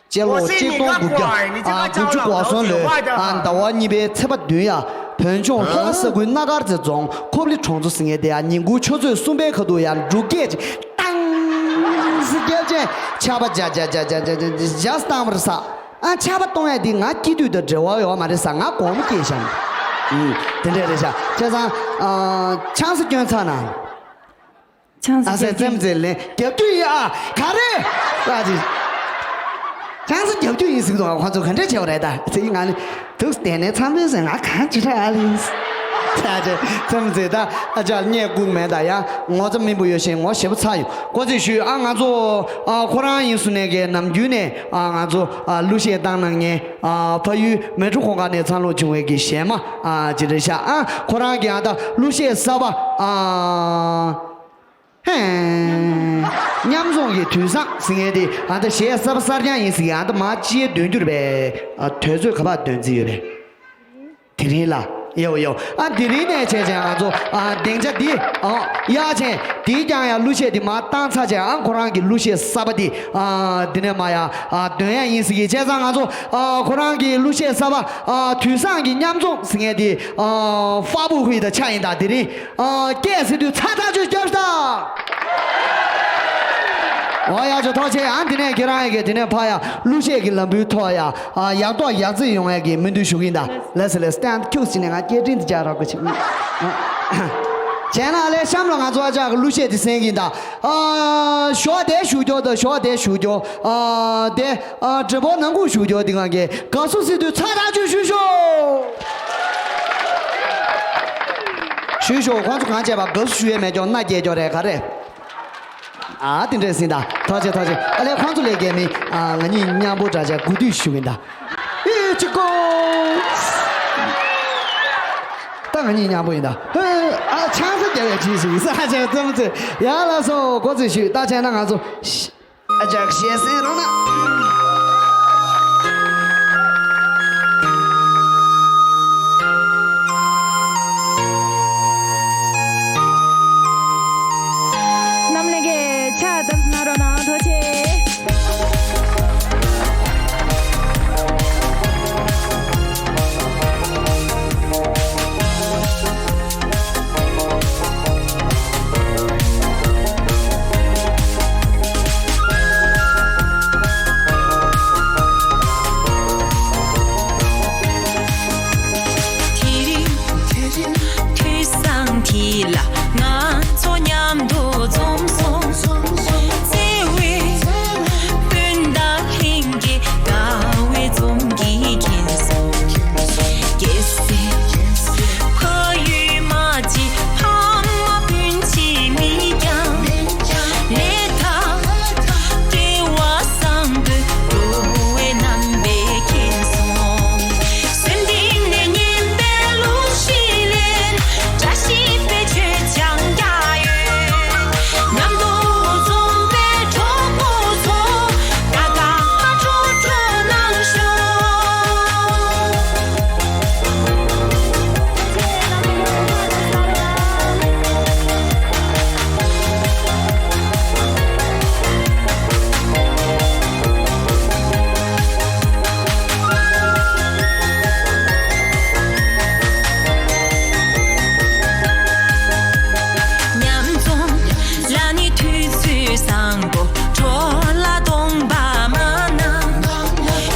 སྤྱི་ལོ་གཅིག་སྟོང་དགུ་བརྒྱ་ཨ་དགུ་བཅུ་གོ་གསུམ་ལོའི་ཨ་ཟླ་བ་གཉིས་པའི་ཚེས་པ་བདུན་ཡ་བོད་ལྗོངས་ལྷོ་ཁ་ས་ཁུལ་སྣ་དཀར་རྩེ་རྫོང་ཁོབ་ལི་གྲོང་ཚོ་ཟེར་མཁན་དེ་ཡ་ཉིན་གུང་ཆུ་ཚོད་གསུམ་པའི་ཁ་ཐུག་ཡ་འབྲུག་སྐད་ཅིག་ཏང་ཟེར་སྐད་ཅན་ཆར་པ་འཇའ་འཇའ་འཇའ་འཇའ་འཇའ་འཇའ་འཇའ་བཏང་བར་ས། ཨ་ཆར་པ་གཏོང་ཡ་འདི་ང་སྐྱིད་དུས་དང་འབྲེལ་བ་ཡོད་མ་རེད་ས། ང་དགོང་མོ་སྐྱེས་ཤག་ཨུམ། དེ་འདྲས་རེད་ཤག་བྱས་ཙང་ཨ་ཆང་ས་སྐྱོན་ཚར་ན། ཆང་ས་ཨ་སྐྱོན་སེ་ཙེམ་ཙེ་ལེན་རྒྱབ་རྒྱུ་ཡིན་ཨ། ག་རེ། ཨ་ཅི། ཆང་ས་རྒྱབ་རྒྱུ་ཡིན་ཟེར་གི་འདུག་ཨ་ཁོང་ཚོ་ག་འདྲས་བྱས་པ་རེད་ད་ཚེ་ཡིན་ང་ནི། དུག་སྟེ་ནས་མཚམས་ལེན་ཟེར་ང་གང་ཅི་ར་ཨ་ལིས། ཆ་ཆེ་ཙམ་ཟེར་ད་ཨ་ཅག་རྙེད་སྒུག་མེད་ད་ཡང་ངོ་ཚ་མི་འབུ་ཡོད་ཤེས་ངོ་ཞེ་པོ་ཚ་ཡོད་ཀོ་ཚེ་ཞུས་ཨ་ང་ཚོ་ཨ་ཁོ་རང་ཡིན་སུ་ནས་གའི་ནམ་རྒྱུན་ནས་ཨ་ང་ཚོ་ཨ་གླུ་གཞས་བཏང་གནང་མཁན་ཨ་ཕ་ཡུལ་མལ་གྲོ་གུང་དཀར་ནས་འཚར་ལོངས་བྱུང་བའི་གི་གཞས་མ་ཨ་ཅི་རེད་ཤག་ཨ་ཁོ་རང་གི་ཨ་ད་གླུ་གཞས་གསར་པ་ཨ། ཧེ། མཉམ་འཛོམས་ཀྱི་དུས་བཟང་ཟེར་མཁན་དེ་ཨ་ད་གཞས་གསར་པ་གསར་རྐྱང་ཡིན་ཟེར་གྱི་ཨ་ད་མ་ཅིའི་འདོན་རྒྱུ་རེད་པས། ཨ་དུས་ཚོད་ག་པར་འདོན་རྩིས་ཡོད་པས། དེ་རིང་ལ། ཡོ་ཡོ། ཨ་དེ་རིང་ནས་བྱས་བྱས་ང་ཚོ་ཨ་སྡིངས་ཆ་འདི་ཨ་གཡར་བྱས་དེའི་རྐྱང་ཡང་གླུ་གཞས་འདི་མར་བཏང་ཚར་བྱས་ཨ་ཁོ་རང་གི་གླུ་གཞས་གསར་པ་འདི་ཨ་འདི་ནས་མར་ཡ་ཨ་འདོན་ཡ་ཡིན་ཟེར་གྱི། བྱས་ཙང་ང་ཚོ་ཨ་ཁོ་རང་གི་གླུ་གཞས་གསར་པ་ཨ་དུས་བཟང་གི་མཉམ་འཛོམས་ཟེར་མཁན་འདི་ཨ་ཧྥ་བུ་ཧུའི་ད་ཆ་ཡིན་ད། དེ་རིང་ཨ་སྐད་ཟེར་དུས་ཚ་ཐག་ཆོད་རྒྱབ་ཤ་ད། ཨོ་ཡ་ཅོ་ཐོག་ཆེ་ཨ་འདི་ནས་ཁྱེད་རང་ཡ་གི་འདི་ནས་ཕ་ཡ་གླུ་གཞས་ཀྱི་ལམ་བུའི་ཐོག་ཡ་ཨ་ཡག་ཐོག་ཡག་བརྩེགས་ཡོང་ཡ་གི་སྨོན་འདུན་ཞུ་གི་ཡིན་ད། ལགས་སོ་ལགས་སོ། སྟན་ཁྱུག་ཅིག་ནས་ང་སྐད་འཕྲིན་དེ་བཅར་རོགས་གི་ཆེ། བྱས་ན་ཨ་ལས་གཤམ་ལ་ང་ཚོ་ཨ་ཅག་གི་གླུ་གཞས་དེ་གསན་གི་ཡིན་ད། ཨ་ཞོགས་དེ་བཞུགས་རྒྱོ་ད་ཞོགས་དེ་བཞུགས་རྒྱོ། ཨ་དེ་ཨ་བགྲེས་པོ་ནང་ཁུག་བཞུགས་རྒྱོ་དེ་གང་གི་དགའ་བསུ་ཟེར་དུས་ཚ་ཐག་ཆོད་ཞུ་ཤོག་ཞུ་ཤོག་ཁོང་ཚོ་གང་བྱས་པ་དགའ་བསུ་ཞུ་ཡས་མེད་རྒྱོ་མནའ་སྐྱེལ་རྒྱོ་རེད་ག་རེད། ཨ་དེ་འདྲས་ཟིན་ད། ཐོག་ཆེ་ཐོག་ཆེ། ཨ་ལས་ཁོང་ཚོ་ལས་རྒྱལ་མི་ཨ་ང་གཉིས་མཉམ་པོ་འདྲ་ཆ་གུ་དུས་ཞུ་གིན་ད། ཨེ་ཅི་ཀོ། ད་ང་གཉིས་མཉམ་པོ་ཡིན་ད། ཨ་ཆང་ས་རྒྱལ་བའི་ཇི་ཞིག་ས་ཆེ་ཙམ་ཙེ། ཡ་ལ་སོ་གོ་ཚེ་ཞུ་ད་ཆེ་ན་ང་ཚོ་ཨ་ཅག་ཤེས་སེ་རོ་ན། རྣམ་ལྷན་རྒྱས་ཕྱག་བརྡབ་གནང་རོགས་གནང་། ཐུགས་རྗེ་ཆེ། དེ་རིང་དུས་བཟང་འདི་ལ་ང་ཚོ་མཉམ་དུ་འཛོམས་སོང་། བརྩེ་བའི་སྤུན་ཟླ་ལྷན་རྒྱས་དགའ་བའི་འཛུམ་གྱིས་ཁེངས་སོང་། རྒྱལ་སྲས་ཕ་ཡུལ་མ་གཅིག་ཕ་མ་སྤུན་མཆེད་མིག་རྒྱང་ལས་ཐ། སྐལ་བ་བཟང་པོའི་འགྲོ་བའི་རྣམ་པས་ཁེངས་སོང་། གསོན་གཏིང་ནས་སྙན་པའི་གླུ་གཞས་ལེན། བཀྲ་ཤིས་པའི་མཆོད་ཆང་རྒྱག་ཡོད། མཉམ་དུ་འཛོམས་པའི་གྲོགས་པོ་ཚོ། དགའ་དགའ་སྤྲོ་སྤྲོ་གནང་ཤོག་མཉམ་འཛོམས་ལ་ནི་དུས་ཚོད་བཟང་པོ། འགྲོ་ལ་གདོང་པ་མ་ན།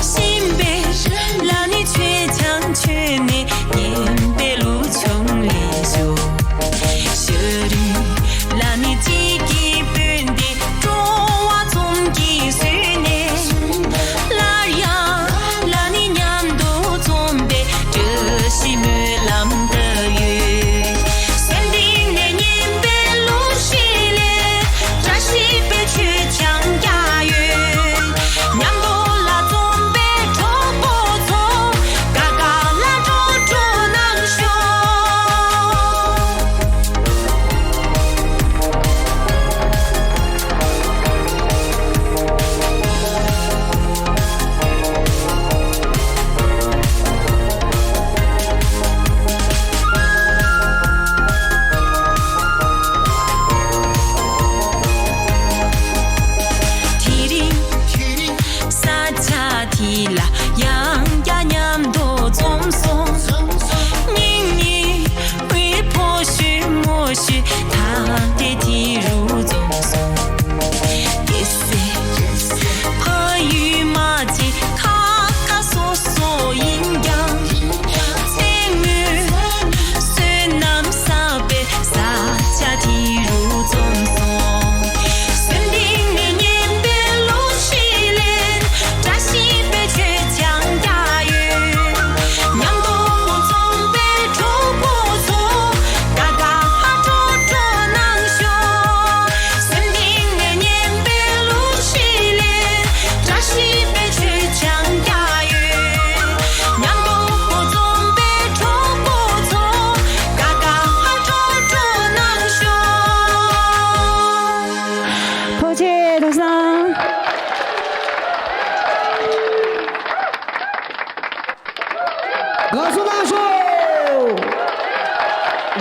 གཤིན་པོའི་ལ་ནི་མཆོད་ཆང་མཆོད་ནས། སྙན་པའི་གླུ་ཆུང་ལེན་ཤོག་ཤ་རུས་ལ་ནི་གཅིག་གི་སྤུན་ཟླའི་སྤྲོ་བ་འཛུམ་གྱིས་བཟོས་ནས། སླར་ཡང་ལ་ནི་མཉམ་དུ་འཛོམས་པའི་བཀྲ་ཤིས་སྨོན་ལམ་བཏབ་ཡོད། གསོན་གཏིང་ནས་སྙན་པའི་གླུ་གཞས་ལེན། བཀྲ་ཤིས་པའི་མཆོད་ཆང་རྒྱག་ཡོད། མཉམ་དུ་ལ་འཛོམས་པའི་གྲོགས་པོ་ཚོ། དགའ་དགའ་ལ་སྤྲོ་སྤྲོ་གནང་ཤོག་དེ་རིང་ས་ཆ་འདི་ལ་ཡང་བསྐྱར་མཉམ་དུ་འཛོམས་སོང་། སྙིང་ཉེ་བའི་ཕོ་ཤུལ་མོ་ཤུལ་ཐག་འདྲེས་དེ་རུ་འཛོམས་སོང་། རྒྱལ་སྲས་ཕ་ཡུལ་མ་གཅིག་ཁ་ཁ་སོ་སོ་ཡིན་ཀྱང་། བཙན་གནོན་བསོད་ནམས་བསགས་པའི་ས་ཆ་འདི་རུ་འཛོམས་སོང་། གསོན་གཏིང་ནས་སྙན་པའི་གླུ་གཞས་ལེན། བཀྲ་ཤིས་པའི་མཆོད་ དགའ་བསུ་གནང་ཤོག་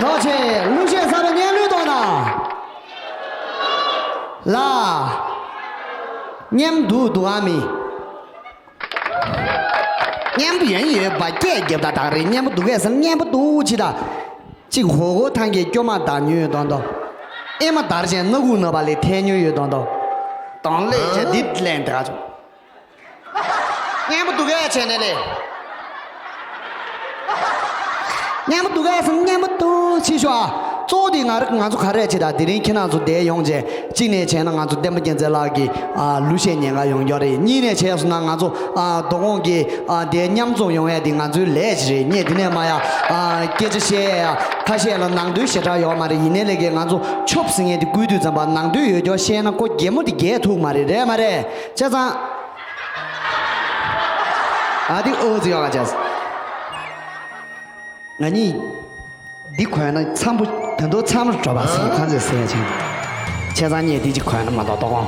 ཐུགས་རྗེ་ཆེ། གླུ་གཞས་གསར་པ་སྙན་ལུས་གཏོང་དང་། ལ། སྙན་པོ་འདུག་འདུག་གམ་མི། སྙན་པོ་ཡོད་ཡོད་པ་སྐད་རྒྱབ་ད་དག་རེད། སྙན་པོ་འདུག་གས་ཟེར། སྙན་པོ་འདུག་ཅི་ད། གཅིག་ཧོ་གོ་ཐང་གི་སྐྱོ་མ་དང་ཉོས་ཡོད་དོན་དོ། ཨེ་མ་དར་ཅན་སྣ་ཁུག་ན་བ་ལས་ཐལ་ཉོས་ཡོད་དོན་དོ། དང་ལས་ཅན་འདི་ལན་དེ་ག་ཚོ། སྙན་པོ་འདུག་གས་བྱས་ནས་ལས། སྙན་པོ་འདུག་གས་སམ། སྙན་པོ་འདུག་ཕྱི་ཤོག་ཨ། གཙོ་བོ་དེ་ང་ར་ང་ཚོ་ག་རེ་བྱེད་ད། དེ་རིང་ཁྱེད་རང་ཚོ་འདིར་ཡོང་བྱས། གཅིག་ནས་བྱས་ན་ང་ཚོ་བསྟན་པ་རྒྱལ་མཚན་ལགས་ཀྱི་ཨ་གླུ་གཞས་ཉན་ག་ཡོང་རྒྱུ་རེད། གཉིས་ནས་བྱས་སོང་ན་ང་ཚོ་ཨ་དོ་དགོང་གི་ཨ་དེ་མཉམ་འཛོམས་ཡོང་ཡ་དེ་ང་ཚོའི་ལས་ཅིག་རེད། ངས་དེ་ནས་མ་ཡ་ཨ་སྐད་ཆ་བཤད་ཡ་ཁ་ཤས་ལ་ནང་དོན་ཞེ་དྲག་ཡོད་མ་རེད། ཡིན་ནའི་ལས་ཀའི་ང་ཚོ་ཆོབ་ཟིན་ངས་དེ་བསྐུལ་དུས་ཙམ་པ་ནང་དོན་ཡོད་རྒྱུ་བཤད་ན་ཁོ་རྒྱལ་མོ་དེ་རྒྱལ་ཐུག་མ་རེད། རེད་མ་རེད། བྱས་ཙང་། ཨ་དེ་ཨོ་ཙི་ཡོ་ག་ཅེས། ང་གཉིས་འདི་གོན་ན་འཚམ་པོ་ད་དུང་འཚམ་པོ་འགྲོ་བ་སེམས་ཁ་ཚོད་ཟེར་ཡ་ཅིག་བྱས་ཙང་ངས་འདི་ཅིག་གོན་ན་མ་གཏོགས་ལྟོགས་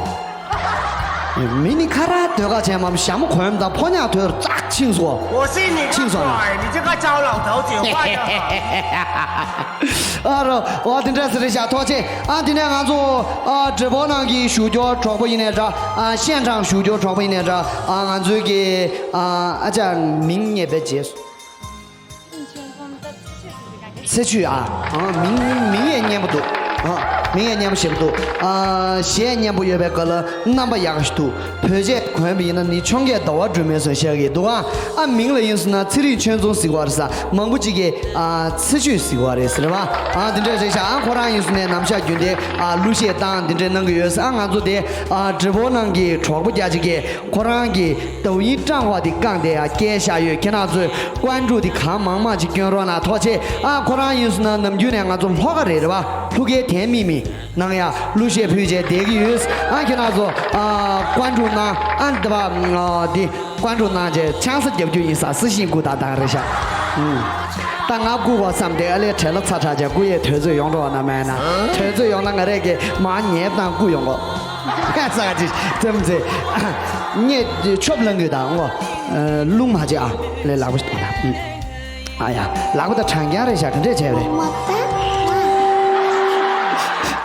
མི་ནི་ཁ་ར་ཟློས་ག་བྱས་མམ་ཞྭ་མོ་གོན་དང་ཕོ་ཉ་ཐོས་ཙག་ཕྱིན་སོ། 我是你 ཕྱིན་སོ་ན། 你这个糟老头子，坏的很。 ཨ་རོ། འོ་དེ་འདྲ་ཟེར་རེད་ཤག་ཐུགས་རྗེ་ཆེ། ཨ་དེ་ནས་ང་ཚོ་ཨ་འབྲི་བོ་ནང་གི་བཞུགས་སྒར་གྲོགས་པོ་ཡིན་ནའི་འདྲ། ཨ་ཤན་ཁྲང་བཞུགས་སྒར་གྲོགས་པོ་ཡིན་ནའི་འདྲ། ཨ་ང་ཚོའི་གི་ཨ་ཨ་ཅག་མིང་ངས་བེད་རྗེས་སུ། 应天风的刺绣是这个。 ཚེ་ཆུ་ཨ། ཨ་མིང་མིང་ཡང་སྙན་པོ་འདུག་ཨ་མིང་ཡང་སྙན་པོ་ཞེ་པོ་འདུག་ཨ་གཞས་སྙན་པོ་ཡོད་པའི་སྐབས་ལ་རྣམ་པ་ཡག་ཞིག་འདུག་བོད་ཆས་གོན་པ་ཡིན་ན་ནི་འཕྱོངས་རྒྱས་ཟླ་བ་སྒྲོན་མེ་བཟོ་ཤག་གི་འདུག་ཨ། ཨ་མིང་ལ་ཡིན་སོང་ན་ཚེ་རིང་ཆོས་འཛོམས་ཟེར་གྱི་ཡོད་རེད་ས། མང་པོ་ཅིག་གིས་ཨ་ཚེ་ཆུ་ཟེར་གྱི་ཡོད་རེད་ཟེར་བ། ཨ་དེ་འདྲ་རེད་ཤག་ཨ་ཁོ་རང་ཡིན་སོང་ནས་ནམ་ཞག་རྒྱུན་ལྡན་ཨ་གླུ་གཞས་བཏང་དེ་འདྲ་གནང་གི་ཡོད་ས། ཨ་ང་ཚོ་དེ་ཨ་འབྲི་བོ་ནང་གི་གྲོགས་པོ་རྒྱ་ཆེ་གིས་ཁོ་རང་གི་抖音账号དེ་བཀང་སྟེ་ཡ་སྐད་བཞག་ཡོད། ཁྱེད་རང་ཚོས་关注དེ་གང་མང་མང་ཅིག་སྐྱོན་རོགས་གནང་། ཐུགས་རྗེ་ཆེ། ཨ་ཁོ་རང་ཡིན་སོང་ན་ནམ་རྒྱུན་ནས་ང་ཚོ་ལྷོ་ཁ་རེད་རེད་བ། ལྷོ་ཁའི་དེ་མི་མི་ནང་ཡ་གླུ་གཞས་ཕུལ་བྱས་བསྡད་ཀྱི་ཡོད། ཨ་ཁྱེད་རང་ཚོ་ཨ་关注གནང་། ཨ་འདི་བ་ཨ་འདི་关注གནང་བྱས་ཆང་ས་རྒྱབ་རྒྱུ་ཡིན་ས། སི་ཤིང་སྐུ་དང་དང་རེད་ཤག་ཨུམ། ད་ང་སྐུ་བ་བསམ་སྟེ་ཨ་ལས་བྲེལ་ལ་ཚ་དྲགས་བྱས་སྐུ་ཡས་དུས་ཚོད་ཡོང་འགྲོ་བ་ན་མེད་ན། དུས་ཚོད་ཡོང་ན་ང་རས་ཀྱི་མ་ཉེས་དང་སྐུ་ཡོང་གོ། ས་ག་ཅིག་ཙམ་ཚེ། ངས་ཆོབ་ལང་གི་དང་ངོ་། རླུང་མ་བྱེད་ཨ། ལས་ལག་པ་ཞིག་ཐོག་ལ། ཨ་ཡ། ལག་པ་ད་གྲང་རྐྱང་རེད་ཤག་ག་འདྲས་བྱས་པ་རེད།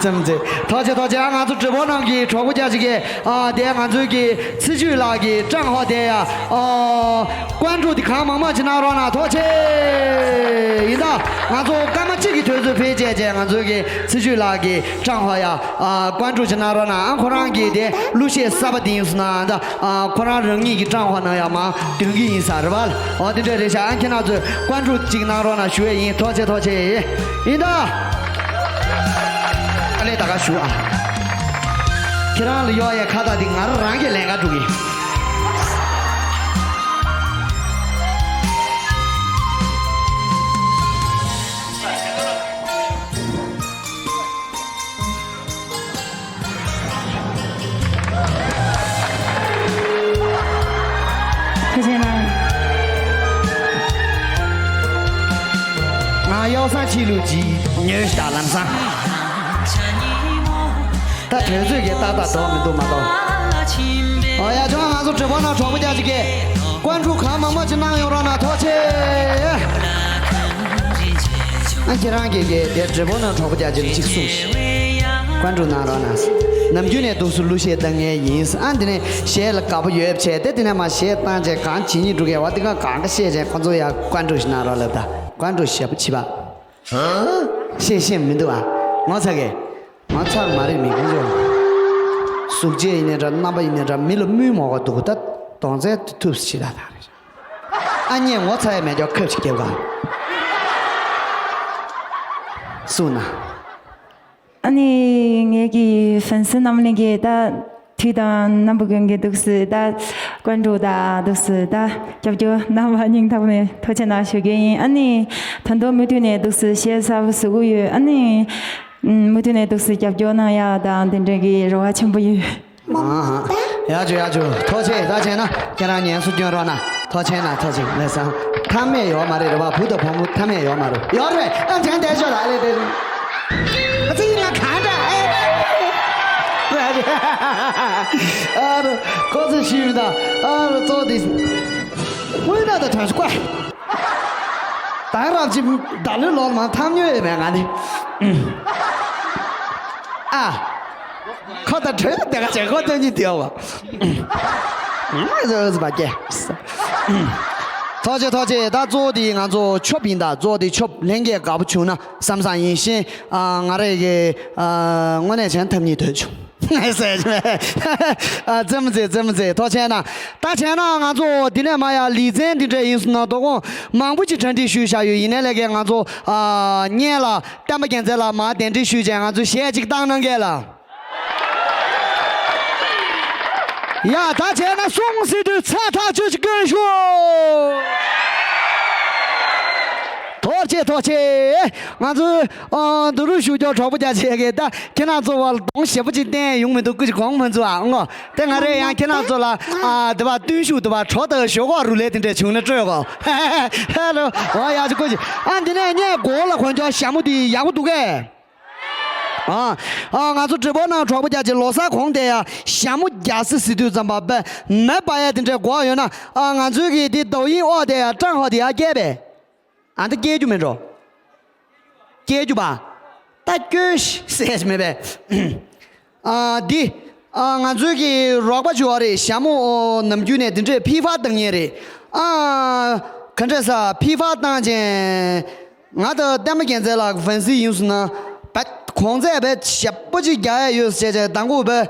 ཙམ་ཚེ། ཐུགས་རྗེ་ཆེ་ཐུགས་རྗེ་ཆེ། ཨ་ང་ཚོ་འབྲི་བོ་ནང་གི་གྲོགས་པོ་རྒྱ་ཆེ་གིས་ཨ་དེ་ང་ཚོའི་གི་ཚེ་ཆུ་ལགས་ཀྱི་账号དེ་ཡ་ཨ། 关注དེ་གང་མང་མང་ཅིག་གནང་རོགས་གནང་། ཐུགས་རྗེ་ཆེ། ཡིན་ད། ང་ཚོ་སྐར་མ་གཅིག་གི་དུས་ཚོད་ཕལ་ཆེར་བྱས་ང་ཚོའི་གི་ཚེ་ཆུ་ལགས་ཀྱི་账号ཡ་ཨ་关注ཅིག་གནང་རོགས་གནང་། ཨ་ཁོ་རང་གི་དེ་གླུ་གཞས་གསར་པ་དེ་ཡིན་སོང་ན་ད་ཨ་ཁོ་རང་རང་ཉིད་ཀྱི་账号ནང་ཡ་མར་འདོན་གི་ཡིན་ས་རེད་བ། འོ་དེ་འདྲ་རེད་ཤག་ཨ་ཁྱེད་རང་ཚོས་关注ཅིག་གནང་རོགས་གནང་ཞུ་ཡས་ཡིན། ཐུགས་རྗེ་ཆེ་ཐུགས་རྗེ་ཆེ། ཡིན་ད། ཨ་ལས་ད་ག་ཞུ་ཨ། ཁྱེད་རང་ལ་གཡོག་ཡས་ཁ་བཏགས་དེ་ང་རང་རང་གི་ལས་ཀ་འགྲོ་གི། ཐུགས་རྗེ་གནང་། ང་གཡོག་སང་ཕྱི་ལུགས་ཀྱི་ཉོས་ཤག་ལམ་སང་། ད་དུས་ཚོད་ཀྱི་ཏག་ཏག་འགྲོ་མི་འདུག་མ་གཏོགས། ཨོ་ཡ་ཅོ་ང་ཚོ་འབྲི་བོ་ནང་གྲོགས་པོ་རྒྱ་ཆེ་གིས་ཀོན་ཀྲུ་གང་མང་མང་ཅིག་གནང་ཡོང་རོགས་གནང་། ཐུགས་རྗེ་ཆེ། ཨ་ཁྱེད་རང་གིས་གི་དེ་འབྲི་བོ་ནང་གྲོགས་པོ་རྒྱ་ཆེ་ལ་ཅིག་གསུངས་ཤིག་ཀོན་ཀྲུ་གནང་རོགས་གནང་། ནམ་རྒྱུན་ནས་འདུག་སེ་གླུ་གཞས་བཏང་མཁན་ཡིན། ཨ་འདི་ནས་གཞས་ལ་དགའ་པོ་ཡོད་བྱས་ཏེ་དེ་ནས་མར་གཞས་བཏང་བྱས་གང་བྱེད་སྙིང་འདོད་མཁན་བ་དེ་ག་གང་ག་བཤད་བྱས་ཁོ་ཚོ་ཡ་ཀོན་ཀྲུ་ཞིག་གནང་རོགས་ལབ། ད་ཀོན་ཀྲུ་ཞེ་པོ་བྱིས་པ། ཤེས་ཤེས་མི་འདུག་ཨ། ངོ་ཚ་གི། ང་ཚ་མ་རེད་མི་ཁོང་ཚོ། གཟུགས་བྱད་ཡིན་ནའི་འདྲ་རྣམ་པ་ཡིན་ནའི་འདྲ་མི་ལ་དམུས་མོ་ག་འདུག་ད་གདོང་རྩལ་དེ་ཐུབ་སི་ཆི་ད་ད་རེད། ཨ་མྱེས་ངོ་ཚ་ཡ་མེད་ཀྱོག་ཁབ་ཅིག་རྒྱབ་ག་སུ་ན། ཨ་ནི་ངེད་ཀྱི་ཧྥན་སི་རྣམ་གླིང་གི་ད་དུས་དང་རྣམ་པ་ཀུན་གྱི་འདུག་སི་ད་ཀོན་ཀྲུ་ད་འདུག་སི་ད་རྒྱབ་སྐྱོར་གནང་བ་སྙིང་ཐག་ནས་ཐུགས་རྗེ་གནང་ཞུ་གི་ཡིན། ཨ་ནི་ད་དུང་མུ་མཐུད་ནས་འདུག་སི་གཞས་གསར་པ་བཟོ་གི་ཡོད། ཨ་ནི། ཨུམ། མུ་མཐུད་ནས་འདུག་སེ་རྒྱབ་སྐྱོར་གནང་ཡག་དང་དེ་འདྲ་གི་རེ་བ་ཆེན་པོ་ཡོད། ཨ་ཧ། ཡག་བྱུང་ཡག་བྱུང་། ཐུགས་རྗེ་ཆེ། ད་བྱས་ན་ཁྱེད་རང་ཉན་སུ་སྐྱོན་རོགས་གནང་། ཐུགས་རྗེ་ཆེ་ན་ཐུགས་རྗེ་ཆེ། ལགས་སོ། མཐའ་མེད་ཡོད་མ་རེད་རེད་བ། བུ་དང་བུ་མོ་མཐའ་མེད་ཡོད་མ་རེད། ཡོད་རེད། ཨ་ཅང་བསྡད་ཤོག་ད་ཨ་ལེ་དེ། ཨ་ཙི་ཡིན་ན་གང་འདྲ་ཨེ། ཨ་རོ། ཁོ་ཚོས་ཤེས་མི་འདུག་ཨ་རོ་གཙོ་བོ་དེ། དངོས་གནས་ད་དྲང་ཤོག་ཀ་ད་རབ་ཅིག་ད་ལོའི་ལོག་མ་འཐམ་མྱོང་ཡོད་མེད་ང་ནི། ཨ། ཁོ་ད་གྲོས་ལ་དེ་ག་བྱས་ཁོ་སྟོན་གྱི་དེ་བ། ང་ཟོས་པ་སྐྱེ། ཐོག་ཆེ་ཐོག་ཆེ། ད་གཙོ་བོ་དེ་ང་ཚོ་ཆོབ་ཡིན། ད་གཙོ་བོ་དེ་ཆོབ་ལྷན་རྒྱས་དགའ་པོ་བྱུང་ན་བསམ་བསམ་ཡིན་ཤེས། ཨ། ང་རེ་གི་ཨ། དངོས་གནས་བྱས་ན་འཐམ་སྙིང་འདོད་བྱུང་། ཟེར་བྱས། ཨ། རྩེད་མོ་རྩེ་རྩེད་མོ་རྩེ། ཐོག་ཆེ་ན། ད་བྱས་ན་ང་ཚོ་འདི་ནས་མ་ཡ་ལི་ཚན་འདི་འདྲ་ཡིན་སོང་ན། དོ་དགོང་མང་པོ་ཅིག་གྲ་སྒྲིག་ཞུས་བཞག་ཡོད། ཡིན་ནའི་ལས་ཀའི་ང་ཚོ། ཨ། བརྙན་ལ་བསྟན་པ་རྒྱལ་མཚན་ལ་མར་གདན་འདྲེན་ཞུས་བྱས་ང་ཚོ་གཞས་གཅིག་བཏང་གནང་གས་ལ། ཡ། ད་བྱས་ན་སྲུང་སྲིད་དུས་ཚད་ཐག་ཆོད་ཅིག་སྐྱོན་ཞུ། ཐོག་ཆེ་ཐོག་ཆེ། ང་ཚོའི། ཨ། འདུ་རུ་ཞུ་རྒྱུ་གྲོགས་པོ་རྒྱ་ཆེ་གི་ད་ཁྱེད་རང་ཚོ་བར་གདོང་ཞེ་པོ་ཅིག་བསྟན་ཡོང་མི་འདུག་སྐུ་མཁྱེན་དགོངས་མ་ཚོམ་ཨ། ངོ་། དེ་ང་རེ་ཡང་ཁྱེད་རང་ཚོ་ལ། ཨ། དེ་བ་བརྟུལ་ཞུགས་དེ་བ་གྲོ་དང་ཞོག་ཁོག་རུ་ལས་དེ་འདྲས་བྱུང་ན་སྤྲོད་གོ། ཧེ་ལོ། འོ་ཡ་ཅིག་སྐུ་མཁྱེན། ཨ། འདི་ནས་ངས་གོ་ལ་གོན་ཅོག་ཞྭ་མོ་དེ་ཡག་པོ་འདུག་གས། ཨ། ཨ། ང་ཚོ་འབྲི་བོ་ནང་གྲོགས་པོ་རྒྱ་ཆེ་ལོ་གསར་གོང་དེ་ཡ་ཞྭ་མོ་རྒྱ་སེ་ཟེར་དུས་ཙམ་པ་པེ་མེ་པ་ཡ་དེ་འདྲས་གོ་ཡོད་ན། ཨ། ང་ཚོའི་གི་དེ་དོ་དབྱིངས་ཨོ་དེ་ཡ་ཀྲང་ཧོ་དེ་ཡ་སྐྱེས་པས། ཨ། ད་སྐྱེལ་རྒྱུ་མེད་འགྲོ། སྐྱེལ་རྒྱུ་པ། ད་སྐྱོལ་ཤི་ཟེར་མེད་པས། ཨ། འདི། ཨ། ང་ཚོའི་གི་རོགས་པ་ཅིག་ཡོད་རེད། ཞྭ་མོ་ནམ་རྒྱུན་ནས་འདི་འདྲས་ཕི་ཧྥ་བཏང་མཁན་རེད། ཨ། ག་འདྲས་ཟེར་ཕི་ཧྥ་བཏང་བྱས། ང་དང་བསྟན་པ་རྒྱལ་མཚན་ལགས་ཀྱི་ཧྥན་སི་ཡིན་སོང་ན། བད་གོང་ཚད་བད་ཞེ་པོ་ཅིག་རྒྱག་ཡ་ཡོད་ཟེར་བྱས་བྱས་དང་པོ་བད།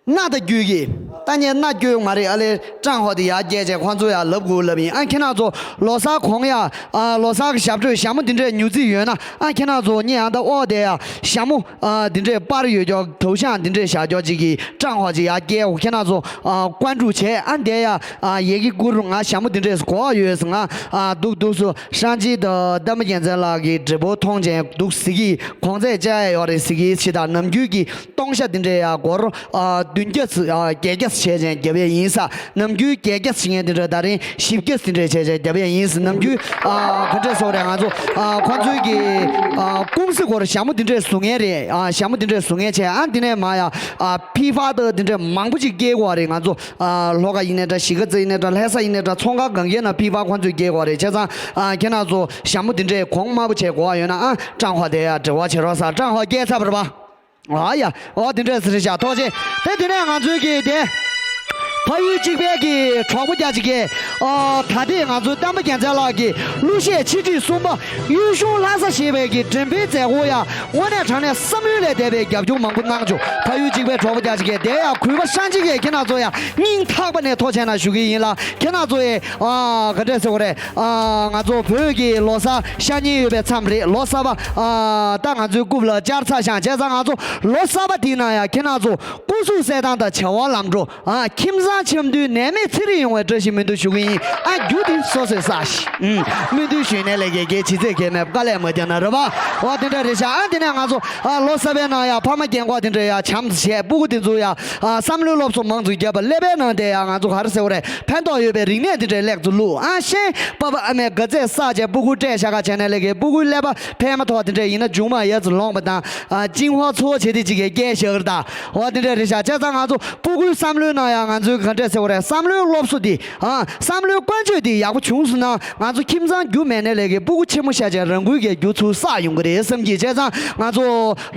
སྣ་དང་རྒྱུ་གི། ད་ངས་སྣ་རྒྱུ་ཡོང་མ་རེད། ཨ་ལས་ཀྲང་ཧོ་དེ་ཡར་རྒྱས་བྱས་ཁོང་ཚོ་ཡར་ལབ་དགོས་ལབ་ཡིན། ཨ། ཁྱེད་རང་ཚོ་ལོ་གསར་གོང་ཡ། ཨ། ལོ་གསར་གི་ཞབས་བྲོ་ཞྭ་མོ་འདི་འདྲས་ཉོ་རྩིས་ཡོད་ན། ཨ། ཁྱེད་རང་ཚོ་ངས་ཨ་ད་ཨོ་དེ་ཡ་ཞྭ་མོ། ཨ། འདི་འདྲས་པར་ཡོད་ཀྱོག་དོ་ཞང་འདི་འདྲས་བཞག་ཀྱོག་ཅིག་གི་ཀྲང་ཧོ་ཅིག་ཡར་རྒྱས། ཁྱེད་རང་ཚོ། ཨ། ཀོན་ཀྲུག་བྱས། ཨ། འདི་ཡ། ཨ། ཡེ་གི་ཀུ་རུ་ང་ཞྭ་མོ་འདི་འདྲས་གོ་ཡོད་ཟེར། ང་། ཨ། འདུག་འདུག་སོ། ཧྲང་ཅི་དང་བསྟན་པ་རྒྱལ་མཚན་ལགས་ཀྱི་འབྲས་བུ་མཐོང་བྱས་འདུག་ཟེར་གི། གོང་ཚད་བཅག་ཡ་ཡོད་རེད་ཟེར་གི། ཕྱི་དང་ནམ་རྒྱུན་གྱི་སྟོང་ཤ་འདི་འདྲས་ཡ་སྒོར། ཨ། བདུན་བརྒྱ་ཙམ། ཨ། བརྒྱད་བརྒྱ་ཙམ་བྱས་བྱས་བརྒྱབ་ཡ་ཡིན་ས། ནམ་རྒྱུན་བརྒྱད་བརྒྱ་ཙམ་བྱེད་མཁན་འདི་འདྲ་ད་རིང་བཞི་བརྒྱ་ཙམ་འདི་འདྲས་བྱས་བྱས་བརྒྱབ་ཡ་ཡིན་ས། ནམ་རྒྱུན། ཨ། ག་འདྲས་ཟེར་དགོས་རེད། ང་ཚོ། ཨ། ཁོང་ཚོའི་གི། ཨ། ཀུང་སི་སྒོར་ཞྭ་མོ་འདི་འདྲས་བཟོ་མཁན་རེད། ཨ། ཞྭ་མོ་འདི་འདྲས་བཟོ་མཁན་བྱས། ཨ། འདི་ནས་མར་ཡ། ཨ། ཕི་ཧྥ་དང་འདི་འདྲས་མང་པོ་ཅིག་སྐྱེལ་དགོས་རེད། ང་ཚོ། ཨ། ལྷོ་ཁ་ཡིན་ནའི་འདྲ། གཞིས་ཀ་རྩེ་ཡིན་ནའི་འདྲ། ལྷ་ས་ཡིན་ནའི་འདྲ། ཚོང་ཁང་གང་གའི་ནང་ཕི་ཧྥ་ཁོང་ཚོས་སྐྱེལ་དགོས་རེད། བྱས་ཙང་། ཨ། ཁྱེད་རང་ཚོ་ཞྭ་མོ་འདི་འདྲས་གོང་དམའ་པོ་བྱེད་དགོས་ཡོད་ན། ཨ། ཀྲང་ཧོ་དེ་ཡ་འབྲེལ་བ་བྱེད་རོགས་ཟེར། ཀྲང་ཧོ་སྐྱེལ་ཚར་བ་རེད་པ། ཨ་ཡ། ཨོ་དེ་འདྲས་ཟེར་བཞག་ཐོག་ཆེ། དེ་དེ་ནས་ང་ཚོའི་གི་དེ། ཕ་ཡུལ་གཅིག་པའི་གི་གྲོགས་པོ་རྒྱ་ཆེ་གི། ཨ། ད་ལྟའི་ང་ཚོའི་བསྟན་པ་རྒྱལ་མཚན་ལགས་ཀྱི་གླུ་གཞས་ཆེད་སྒྲིག་གསུམ་པ་ཡུལ་གཞུང་ལྷ་ས་ཞེས་པའི་གི་འགྲེམས་སྤེལ་མཛད་སྒོ་ཡ། དངོས་གནས་དྲང་གནས་བསམ་བློའི་ལས་འདས་པའི་རྒྱབ་སྐྱོར་མང་པོ་གནང་བྱུང་། ཕ་ཡུལ་གཅིག་པའི་གྲོགས་པོ་རྒྱ་ཆེ་གི་དེ་ཡ་གུས་པ་ཧྲང་ཅིག་གི་ཁྱེད་རང་ཚོ་ཡ་སྙིང་ཐག་པ་ནས་ཐུགས་རྗེ་གནང་ཞུ་གི་ཡིན་ལ། ཁྱེད་རང་ཚོ་ཡི། ཨ། ག་འདྲས་ཟེར་དགོས་རེད། ཨ། ང་ཚོ་བོད་ཀྱི་ལོ་གསར་ཤར་ཉེ་ཡོད་པའི་མཚམས་རེད། ལོ་གསར་པ། ཨ། ད་ང་ཚོའི་རྐུབ་ལ་བཅར་ཚར་ཤག་བྱས་ཙང་ང་ཚོ་ལོ་གསར་པ་དེའི་ནང་ཡ་ཁྱེད་རང་ཚོ་སྐུ་གཟུགས་གསལ་ཐང་དང་བྱ་བ་ལམ་འགྲོ། ཨ། ཁྱིམ་ཚང་འཆམ་མཐུན་ནད་མེད་ཚེ་རིང་ཡོང་བའི་བཀྲ་ཤིས་སྨོན་འདུན་ཞུ་གི་ཡིན། ཨ། རྒྱུ་དེ་སོ་སོས་བསགས་ཤིག་ཨུམ། སྨོན་འདུན་ཞུས་ནས་ལས་ཀའི་གལ་ཇི་ཚད་གལ་མེད་པ་དཀའ་ལས་མ་བརྒྱབ་ན་རེད་པ། འོ་དེ་འདྲ་རེད་ཤག་ཨ། དེ་ནས་ང་ཚོ། ཨ། ལོ་གསར་པའི་ནང་ཡ་ཕ་མ་རྒན་འཁོགས་དེ་འདྲ་ཡ་བྱམས་བྱས། སྤུ་གུ་དེ་ཚོ་ཡ། ཨ། བསམ་བློའི་སློབ་གསོ་མང་ཙམ་བརྒྱབ་པ། ཀླད་པའི་ནང་དེ་ཡ་ང་ཚོ་ག་རེ་ཟེར་བ་རེད། ཕན་ཐོགས་ཡོད་པའི་རིག་གནས་དེ་འདྲ་ལེགས་ཙམ་བླུགས། ཨ། གཞན་པ་ཕ་ཨ་མས་དགའ་ཚལ་བསགས་བྱས་སྤུ་གུ་སྤྲད་བཞག་ག་བྱས་ནས་ལས་ཀའི་སྤུ་གུའི་ཀླད་པ་ཕན་མ་ཐོགས་དེ་འདྲ་ཡིན་ན་མཇུག་མ་ཡ་ཙམ་ལོངས་པ་དང་། ཨ། ཅིང་ཧོ་ཚོ་བྱེད་དེ་ཅིག་གི་སྐད་བཞག་རེད་ད། འོ་དེ་འདྲ་རེད་ཤག་བྱས་ཙང་ང་ཚོ་སྤུ་གུའི་བསམ་བློའི་ནང་ཡང་ང་ཚོའི་ག་འདྲས་ཟེར་བ་རེད། བསམ་བློའི་སློབ་གསོ་འདི། ཨ། བསམ་བློའི་ཀུན་སྤྱོད་འདི་ཡག་པོ་བྱུང་སོང་ན་ང་ཚོ་ཁྱིམ་ཚང་རྒྱུ་མེད་ནའི་ལས་ཀའི་སྤུ་གུ་ཆེན་མོ་ཤ་ཆེ་རང་འགུལ་གྱིས་རྒྱུ་ཚུར་བསགས་ཡོང་གི་རེད་བསམ་གྱི། བྱས་ཙང་ང་ཚོ་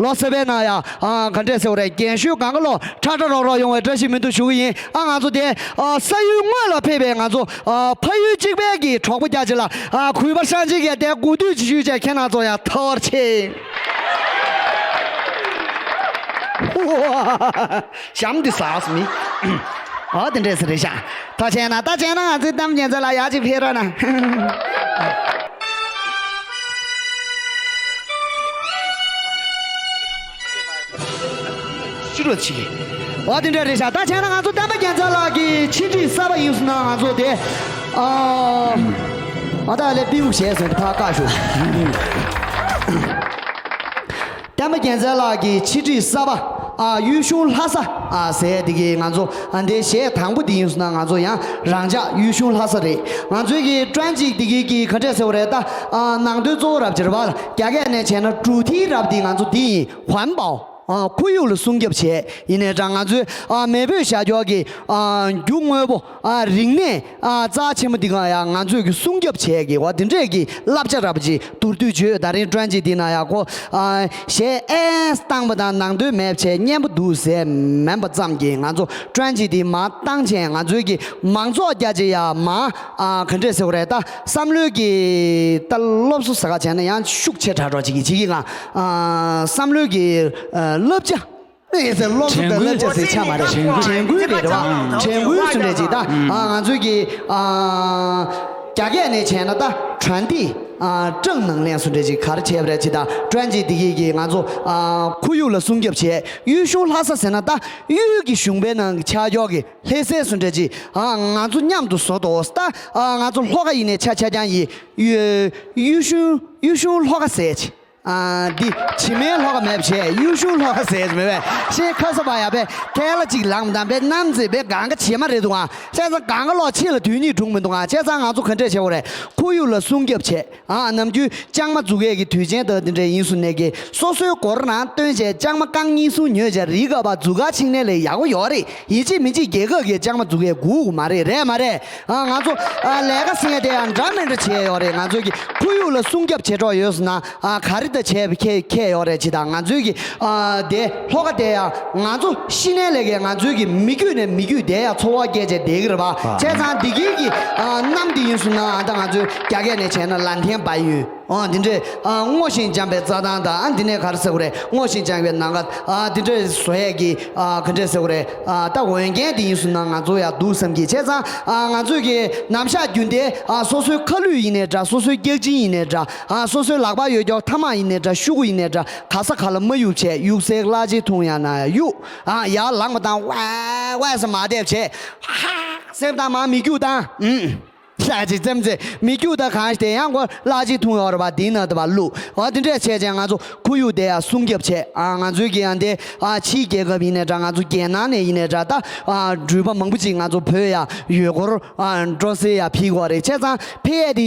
ལོ་གསར་པའི་ནང་ཡང་། ཨ། ག་འདྲས་ཟེར་བ་རེད། རྒན་གཞོན་གང་ག་ལོ་ཁྲ་ཁྲ་རོག་རོག་ཡོང་བའི་བཀྲ་ཤིས་སྨོན་འདུན་ཞུ་གི་ཡིན། ཨ། ང་ཚོ་དེ། ཨ། ས་ཡུལ་དངོས་ལ་ཕེབས་པའི་ང་ཚོ། ཨ། ཕ་ཡུལ་གཅིག་པའི་གི་གྲོགས་པོ་རྒྱ་ཆེ་ལ། ཨ། གུས་པ་ཧྲང་ཅིག་གི་དེ་གུས་འདུད་ཅིག་ཞུས་བྱས་ཁྱེད་རང་ཚོ་ཡང་ཐར་ཆེ། ཞྭམོ་འདི་ཟ་སོང་མི། ཨ། དེ་འདྲས་ཟེར་རེད་ཤག་ད་བྱས་ན་ད་བྱས་ན་ང་ཚོའི་གཏམ་རྒྱན་ཚ་ལ་ཡག་ཅིག་ཕེབས་རོགས་གནང་། ཅི་རོ་ཆི། ཨ། དེ་འདྲ་རེད་ཤག་ད་བྱས་ན་ང་ཚོ་བསྟན་པ་རྒྱལ་མཚན་ལགས་ཀྱི་ཆེད་སྒྲིག་གསར་པ་ཡིན་སོང་ན་ང་ཚོ་དེ། ཨ། ཨ། ད་ལས་པི་འུ་བྱས་ཟེར་ཕར་བཀག་ཞོག་བསྟན་པ་རྒྱལ་མཚན་ལགས་ཀྱི་ཆེད་སྒྲིག་གསར་པ། ཨ། གཡུ་གཞུང་ལྷ་ས། ཨ། ཟེར་དེ་གི་ང་ཚོ། ཨ། འདི་གཞས་དང་པོ་དེ་ཡིན་སོང་ན་ང་ཚོ་ཡང་རང་འཇགས་གཡུ་གཞུང་ལྷ་ས་རེད། ང་ཚོའི་གི་ཀྲན་ཅིག་དེ་གི་གི་ག་འདྲས་ཟེར་བ་རེད་ད། ཨ། ནང་དོན་གཙོ་བོ་རབ་ཅེར་བ་ལ་རྒྱ་སྐད་ནས་བྱས་ན་གྲུ་ཐིའི་རབ་དེ་ང་ཚོ་འདི་ཡིན། ཧོན་པའོ། ཨ་ཁོར་ཡུག་ལ་སྲུང་སྐྱོབ་བྱས་ཡིན་ནའི་འདྲ། ང་ཚོའི་ཨ་མེས་པོའི་བྱ་སྐྱོར་གྱི་ཨ་རྒྱུ་དངོས་པོ་ཨ་རིག་གནས་ཨ་རྩ་ཆེན་པོ་འདི་ག་ཡང་ང་ཚོས་ཀྱི་སྲུང་སྐྱོབ་བྱས་ཀྱི་བ་འདི་འདྲས་ཀྱི་བསླབ་བྱ་རབ་ཅིག་མདོར་བསྡུས་བརྗོད། ད་རིང་བཀྲ་ཤིས་འདི་ན་ཡང་ཁོ་ཨ་གཞས་ཨེས་བཏང་པ་དང་ནང་དོན་མེད་བྱས་སྙན་པོ་འདུག་ཟེར་མིན་པ་ཙམ་གྱིས་ང་ཚོ་བཀྲ་ཤིས་འདི་མ་བཏང་བྱས་ང་ཚོའི་ཀྱི་མང་ཚོགས་རྒྱ་ཆེ་ཡ་མ་ཨ་ག་འདྲས་ཟེར་བ་རེད། ད་བསམ་བློའི་གི་ད་སློབ་གསོ་ཟེར་ག་བྱས་ན་ཡང་ཤུགས་ཆེ་དྲགས་འགྲོ་ཅིག་གི་ཅིག་གི་གང་ཨ་བསམ་བློའི་གི་ཨ་བསླབ་བྱ། ཨེ་ཟེར་སློབ་གསོ་དང་བསླབ་བྱ་ཟེར་ཆ་མ་རེད། དྲན་སྐུལ་རེད་བ། དྲན་སྐུལ་སུ་འདྲ་ཅིག་ད་ཨ་ང་ཚོའི་གི་ཨ་རྒྱ་སྐད་ནས་བྱས་ན་ད་传递ཨ་正能量སུ་འདྲ་ཅིག་ག་རེ་བྱས་པ་རེད་ཅིག་ད་བཀྲ་ཤིས་འདི་གི་གི་ང་ཚོ་ཨ་ཁོར་ཡུག་ལ་སྲུང་སྐྱོབ་བྱས། གཡུལ་གཞུང་ལྷ་ས་ཟེར་ན་ད་གཡུལ་གྱི་གཞུང་པའི་ནང་གི་ཆ་འཇོག་གི་ལྷ་སའི་སུ་འདྲ་ཅིག་ཨ་ང་ཚོ་མཉམ་དུ་བཟོ་དོ། ད་ཨ་ང་ཚོ་ལྷོ་ཁ་ཡིན་ནས་ཆ་ཆ་རྐྱང་ཡིན། གཡུལ་གཡུལ་གཞུང་གཡུལ་གཞུང་ལྷོ་ཁ་ཟེར་ཅིག་ཨ་འདི་བྱེ་མའི་ལྷོ་ཁ་མེད་བྱས་གཡུལ་གཞུང་ལྷོ་ཁ་ཟེར་མེད་པས་ཤེས་ཁ་ས་པ་ཡ་པས་ཐལ་ལ་གཅིག་ལངས་དང་པས་གནམ་མཛེས་པས་གང་ག་བྱེ་མ་རེད་འདུག་ཨ། བྱས་ཙང་གང་ག་ལོག་ཕྱི་ལ་དུས་གཉིས་གྲུང་མི་འདུག་ཨ། བྱས་ཙང་ང་ཚོ་ག་འདྲས་བྱེད་དགོས་རེད། ཁོར་ཡུག་ལ་སྲུང་སྐྱོབ་བྱས་ཨ། ནམ་རྒྱུན་ལྕང་མ་འཛུགས་ཡས་ཀྱི་དུས་ཆེན་དག་འདི་འདྲས་ཡིན་སུ་ནས་ཀྱི་སོ་སོའི་སྒོར་ནང་བཏོན་བྱས་ལྕང་མ་རྐང་གཉིས་གསུམ་ཉོས་བྱས་རི་ག་པ་འཛུགས་ག་ཕྱིན་ནས་ལས་ཡག་པོ་ཡོད་རེད། ཡིན་གཅིག་མིན་གཅིག་རྒྱལ་ཁབ་ཀྱི་ལྕང་མ་འཛུགས་ཡས་དགོས་ཀྱི་མ་རེད། རེད་མ་རེད། ཨ་ང་ཚོ་ཨ་ལས་ཀ་སེང་དེ་ཡང་འདྲ་མི་འདྲ་བྱས་ཡོད་རེད། ང་ཚོ་གི་ཁོར་ཡུག་ལ་སྲུང་སྐྱོབ་བྱེད་གྲོགས་ཡོད་སོང་ན་ཨ་ག་རེ་ད་བྱས་པ་ཁྱེད་ཁྱེད་ཡོད་རེད་ཅི་དང་ང་ཚོའི་གི་ཨ་དེ་ལྷོ་ཁ་དེ་ཡང་ང་ཚོ་ཤི་ནས་ལས་ཀའི་ང་ཚོའི་གི་མི་རྒྱུད་ནས་མི་རྒྱུད་དེ་ཡང་འཚོ་བ་སྐྱེལ་བྱས་བསྡད་གི་རེད་པ། བྱས་ཙང་འདི་གི་གི་ཨ་གནམ་འདི་ཡིན་སོང་ན་ཨ་ད་ང་ཚོའི་རྒྱ་སྐད་ནས་བྱས་ན་ལན་ཐེན་བ་ཡོད། ཨ་འདི་འདྲས་ཨ་སྔོ་ཞིང་འཇམ་པའི་རྩྭ་ཐང་དང་ཨ་འདི་ནས་ག་རེ་ཟེར་དགོས་རེད། སྔོ་ཞིང་འཇམ་པའི་ནམ་མཁའ་ཨ་འདི་འདྲས་བཟོ་ཡས་ཀྱི་ཨ་ག་འདྲས་ཟེར་དགོས་རེད། ཨ་ད་འོས་འགན་འདི་ཡིན་སོང་ན་ང་ཚོ་ཡ་འདུག་བསམ་གྱི། བྱས་ཙང་ཨ་ང་ཚོས་ཀྱི་ནམ་ཞག་རྒྱུན་དེ་ཨ་སོ་སོའི་ཁ་ལུད་ཡིན་ནའི་འདྲ། སོ་སོའི་སྐྱག་གཅིན་ཡིན་ནའི་འདྲ། ཨ་སོ་སོའི་ལག་པ་ཡོད་ཀྱོག་ཐ་མག་ཡིན་ནའི་འདྲ། ཤུ་གུ་ཡིན་ནའི་འདྲ། ག་ས་ག་ལ་མ་གཡུག་བྱས་གཡུག་སའི་གླ་ཆ་འཐུང་ཡ་ན་ཡ་གཡུག་ཨ་ཡར་ལངས་པ་དང་ཝའི་ཝའི་ཟེར་མ་བསྡད་བྱས་ཧ་སེམས་དང་མ་མི་རྒྱུག་དང་ཨུམ། ལྷ་ཅིག་ཙེམ་ཙེ་མི་རྒྱུག་ད་གང་ཞིག་དེ་ཡང་གོ་ལྷ་ཅིག་འཐུང་ཡོད་རེད་པ། དེའི་ནང་དུ་བ་བླུག་འོ་དེ་འདྲས་བྱས་ཙང་ང་ཚོ་ཁོར་ཡུག་དེ་ཡང་སྲུང་སྐྱོབ་བྱས། ཨ་ང་ཚོའི་གི་ཡང་དེ་ཨ་ཕྱིའི་རྒྱལ་ཁབ་ཡིན་ནའི་འདྲ། ང་ཚོ་རྒྱལ་ནང་ནས་ཡིན་ནའི་འདྲ། ད་ཨ་འགྲུལ་པ་མང་པོ་ཅིག་ང་ཚོ་བོད་ཡ་ཡུལ་སྐོར་ཨ་འགྲོ་སའི་ཡ་ཕེབས་ཀྱི་ཡོད་རེད། བྱས་ཙང་ཕེབས་ཡས་དེ་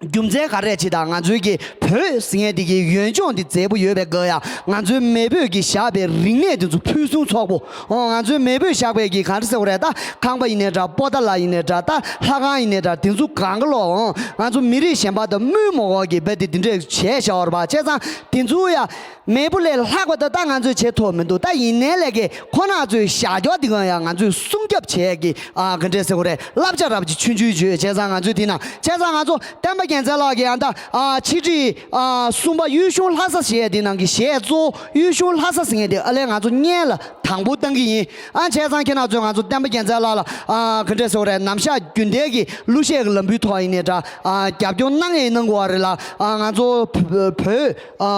རྒྱུ་མཚན་ག་རེ་ཅིག་དང་ང་ཚོའི་གི་བོད་ཟེར་མཁན་དེ་གི་ཡུལ་ལྗོངས་འདི་མཛེས་པོ་ཡོད་པའི་སྐབས་ཡ་ང་ཚོའི་མེས་པོས་ཀྱིས་བཞག་པའི་རིག་གནས་དེ་ཚོ་ཕུན་སུམ་ཚོགས་པོ། ཨོ་ང་ཚོའི་མེས་པོས་བཞག་པའི་གི་ག་རེ་ཟེར་དགོས་རེད། ད་ཁང་པ་ཡིན་ནའི་འདྲ། པོ་ཏཱ་ལ་ཡིན་ནའི་འདྲ། ད་ལྷ་ཁང་ཡིན་ནའི་འདྲ། དེ་ཚོ་གང་ག་ལོག་ཨོ་ང་ཚོ་མི་རིགས་གཞན་པ་དང་དམུས་མོ་གོ་གི་བེ་དེ་དེ་འདྲས་བྱས་བཞག་པ་རེད་པ། བྱས་ཙང་དེ་ཚོ་ཡ་མེས་པོ་ལས་ལྷག་པ་ད་ད་ང་ཚོས་བྱེད་ཐུབ་མི་འདུག་ད་ཡིན་ནའི་ལས་ཀའི་ཁོ་ན་ཚོའི་བཞག་ཀྱོག་འདི་གང་ཡང་ང་ཚོས་སྲུང་སྐྱོབ་བྱས་ཀྱི་ཨ་ག་འདྲས་ཟེར་དགོས་རེད། བསླབ་བྱ་རབ་ཀྱི་ཆུང་ཆུང་བརྗོད། བྱས་ཙང་ང་ཚོས་དེ་ན་བྱས་ཙང་ང་ཚོ་བསྟན་པ་རྒྱལ་མཚན་ལགས་ཀྱི་ཨ་ད་ཨ་ཕྱི་དྲིལ་ཨ་གསུམ་པ་གཡུལ་གཞུང་ལྷ་ས་ཞེས་དེ་ནང་གི་གཞས་གཙོ་བོ་གཡུལ་གཞུང་ལྷ་ས་ཟེར་མཁན་དེ་ཨ་ལས་ང་ཚོ་སྔོན་ལ་དང་པོ་བཏང་གི་ཡིན། ཨ་བྱས་ཙང་ཁྱེད་རང་ཚོས་ང་ཚོ་བསྟན་པ་རྒྱལ་མཚན་ལགས་ལ་ཨ་ག་འདྲས་ཟེར་དགོས་རེད། ནམ་ཞག་རྒྱུན་ལྡན་གྱི་གླུ་གཞས་ཀྱི་ལམ་བུའི་ཐོག་ཡིན་ནའི་འདྲ། ཨ་རྒྱབ་སྐྱོར་གནང་ཡས་གནང་དགོས་པ་རེད་ལ། ཨ་ང་ཚོ་བོད་བོད་ཨ་